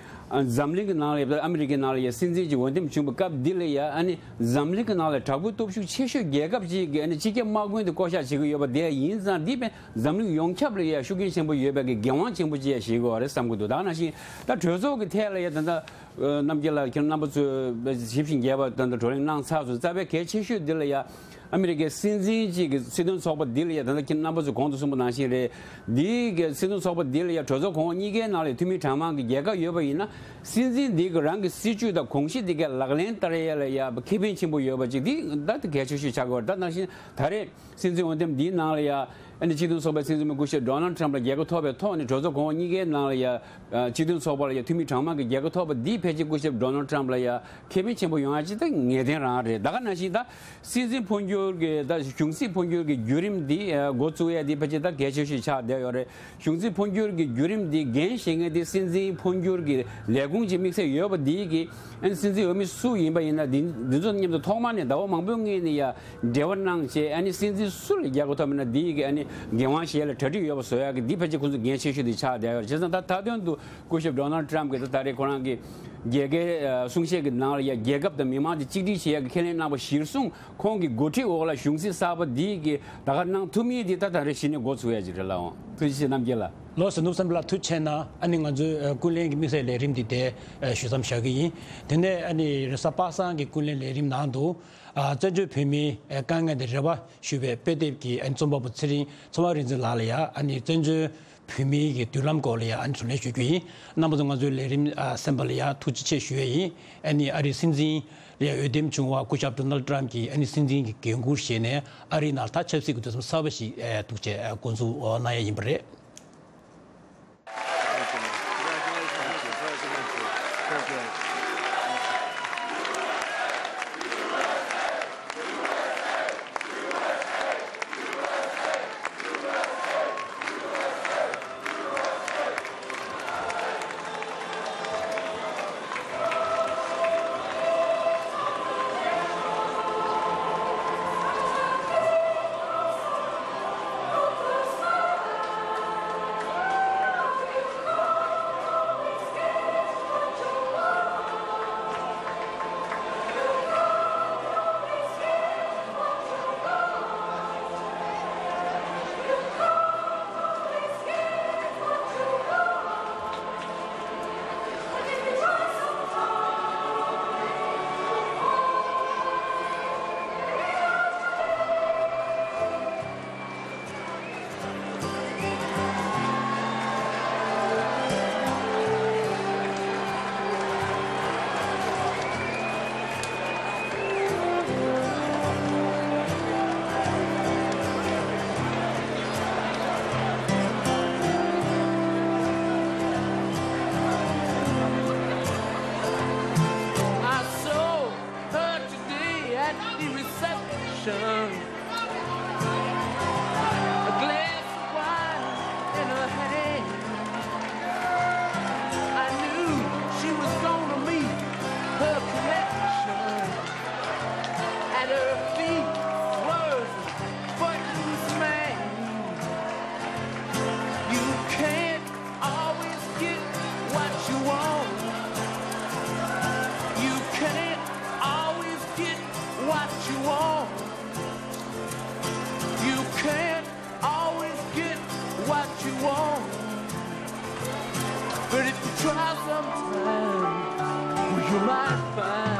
ཨ། འཛམ་གླིང་གི་ནང་ལ་ཡ་ཨ་མི་རི་ཀའི་ནང་ལ་ཡ་སྲིད་འཛིན་གྱི་འོས་འདེམས་བྱུང་བའི་སྐབས་འདི་ལ་ཡ་ཨ་ནི་འཛམ་གླིང་གི་ནང་ལ་དྲག་པོའི་སྟོབས་ཤུགས་ཆེ་ཤོས་རྒྱལ་ཁབ་ཅིག་གི་ཨ་ནི་སྤྱི་ཁྱབ་དམག་དཔོན་དུ་བསྐོ་གཞག་བྱེད་ཀྱི་ཡོད་པ་དེ་ཡིན་ཙང་། འདི་དཔེ་འཛམ་གླིང་ཡོངས་ཁྱབ་ལ་ཡ་ཤུགས་རྐྱེན་ཆེན་པོ་ཡོད་པའི་གི་འགན་དབང་ཆེན་པོ་ཅིག་ཡ་བཞེས་དགོས་པ་རེད་བསམ་གྱི་འདུག་ད་ག་ནང་བཞིན་ད་གྲོས་ཚོགས་ཀྱི་ཐད་ལ་ཡ་ད་ལྟ་ཨ་རྣམ་རྒྱལ་ལགས་ཁྱེད་རྣམ་པ་ཚོས་ཞིབ་ཅིང་རྒྱས་པ་ད་ལྟ་བགྲོ་གླེང་གནང་ཚར་སོང་། རྩ་བའི་གལ་ཆེ་ཤོས་འདི་ལ་ཡ། ཨ་མི་རི་ཀའི་སྲིད་འཛིན་གཅིག་གི་སྲིད་དོན་ཚོགས་པ་འདི་ལ་ཡ་ད་ལྟ་ཁྱེད་རྣམ་པ་ཚོས་གོང་དུ་གསུངས་པ་ནང་བཞིན་རེད། འདིའི་གི་སྲིད་དོན་ཚོགས་པ་འདི་ལ་ཡ་གྲོས་ཚོགས་གོང་འོག་གཉིས་ཀའི་ནང་ལ་འཐུས་མི་གྲངས་མང་གི་རྒྱལ་ཁ་ཡོད་པ་ཡིན་ན། སྲིད་འཛིན་འདི་གི་རང་གི་སྲིད་ཇུས་དང་དགོངས་གཞི་འདི་གའི་ལག་ལེན་བསྟར་ཡ་ལ་ཡ་ཁེ་ཕན་ཆེན་པོ་ཡོད་པ་ཅིག་འདི་ད་དེ་གལ་ཆེ་ཤོས་ཆགས་ཀྱི་ཡོད་རེད། ད་ནང་བཞིན་ད་རེས་སྲིད་འཛིན་འོས་འདེམས་འདིའི་ནང་ལ་ཡ་ཨ་ནི་སྤྱི་མཐུན་ཚོགས་པའི་སྲིད་འཛིན་སྐུ་ཞབས་ཌོ་ནལ་ཊམ་ལ་རྒྱལ་ཁ་ཐོབ་པའི་ཐོག་ནས་གྲོས་ཚོགས་གོང་འོག་གཉིས་ཀའི་ནང་ལ་ཡ་ཨ་སྤྱི་མཐུན་ཚོགས་པ་ལ་ཡ་འཐུས་མི་གྲངས་མང་གི་རྒྱལ་ཁ་ཐོབ་པ་འདིས་ཕལ་ཆེར་སྐུ་ཞབས་ཌོ་ནལ་ཊམ་ལ་ཡ་ཁེ་ཕན་ཆེན་པོ་ཡོང་ཡ་ཅིག་ད་ངེས་གཏན་རང་རེད། ད་ག་ནང་བཞིན་ད་སྲིད་འཛིན་འཕོ་འགྱུར་གྱི་ད་གཞུང་སྲིད་འཕོ་འགྱུར་གྱི་བརྒྱུད་རིམ་འདི་ཨ་འགོ་བཙུགས་ཡ་འདི་ཕལ་ཆེར་ད་གལ་ཆེ་ཤོས་ཆགས་བསྡད་ཡོད་རེད། གཞུང་སྲིད་འཕོ་འགྱུར་གྱི་བརྒྱུད་རིམ་འདི་འགན་བཞེས་མཁན་དེ་སྲིད་འཛིན་འཕོ་འགྱུར་གྱི་ལས་ཁུངས་ཀྱི་དམིགས་བསལ་ཡོད་པ་འདི་གི་ཨ་ནི་སྲིད་འཛིན་འོས་མི་སུ་ཡིན་པ་ཡིན་ན་འདི་འདི་ཚོ་མཉམ་དུ་ཐོག་མ་ནས་ཟླ་བ་མང་པོའི་སྔོན་ནས་ཡ་འབྲེལ་བ་གནང་བྱས། ཨ་ནི་སྲིད་འཛིན་སུ་ལ་རྒྱལ་ཁ་ཐོབ་མིན་ན་འདི་གི་ཨ་ནི་འགན་དབང་བཞེས་ཡ་ལ་གྲ་སྒྲིག་ཡོད་པ་བཟོ་ཡ་གི་འདི་ཕལ་ཆེར་ཁོང་ཚོ་འགན་ཆེ་ཤོས་དེ་ཆགས་བསྡད་ཡོད་རེད། བྱས་ཙང་ད་མཐའ་དོན་དུ་སྐུ་ཞབས་ཌོ་ནལ་ཊམ་གྱིས་ད་ད་རེས་ཁོ་རང་གི་རྒྱལ་ཁའི་ཨ་གསུང་བཤད་ཀྱི་ནང་ལ་ཡ་རྒྱལ་ཁབ་དང་མི་མང་དེ་གཅིག་སྒྲིལ་བྱེད་ཡ་གི་ཁས་ལེན་གནང་བ་གཞིར་བཟུང་ཁོང་གི་འགོ་ཁྲིད་འོག་ལ་གཞུང་སྲིད་གསར་པ་འདི་གི་ད་ག་གནང་ཐུབ་མིན་དེ་ད་ད་རེས་གཞི་ནས་འགོ་ཚུགས་ཡ་ཅིག་རེད་ལགས། ཨོ་ཐུགས་རྗེ་ཆེ་རྣམ་རྒྱལ་ལགས། ལགས་སོ། ནོར་བུ་བསམ་འཕེལ་ལགས་ཐུགས་རྗེ་ཆེ་གནང་། ཨ་ནི་ང་ཚོའི་ཨ་ཀུན་གླེང་གི་དམིགས་བསལ་ལས་རིམ་འདི་དེ་ཨ་ཞུ་མཚམས་བཞག་གི་ཡིན། དེ་ནས་ཨ་ནི་རེས་གཟའ་པ་སངས་ཀྱི་ཀུན་གླེང་ལས་རིམ་ནང་དུ་ཨ་བཙན་བྱོལ་བོད་མིའི་ཨ་དཀའ་ངལ་དང་རེ་བ་ཞུ་བའི་དཔེ་དེབ་ཀྱི་ཨ་ནི་རྩོམ་པ་པོ་ཚེ་རིང་ཚེ་དབང་རིག་འཛིན་ལགས་ལ་ཡ་ཨ་ནི་བཙན་བྱོལ་བོད་མིའི་གི་མདུན་ལམ་སྐོར་ལ་ཡ་ཨ་ནི་བགྲོ་གླེང་ཞུ་རྒྱུ་ཡིན། རྣམ་པ་ཚོ་ང་ཚོའི་ལས་རིམ་ཨ་གསན་པ་ལ་ཡ་ཐུགས་རྗེ་ཆེ་ཞུ་ཡས་ཡིན། ཨ་ནི་ཨ་རིའི་སྲིད་འཛིན་ལ་ཡ་འོས་འདེམས་བྱུང་བ་སྐུ་ཞབས་ཌོ་ནལ་ཊམ་གྱིས་ཨ་ནི་སྲིད་འཛིན་གྱི་འགན་འཁུར་བཞེས་ནས་ཨ་རིའི་ནང་ད་ཆབ་སྲིད་ཀྱི་དུས་མཚམས་གསར་པ་ཞིག་ཨ་འདུག་བྱས་ཨ་འགོ་འཛུགས་ཨ་གནང་ཡས་ཡིན་པ་རེད། I saw her today at the reception. A glass of wine in her hand. I knew she was gonna meet her connection. At her feet was a buttons man. You can't always get what you want. You You won't. You can't always get what you want. But if you try sometimes, well, you might find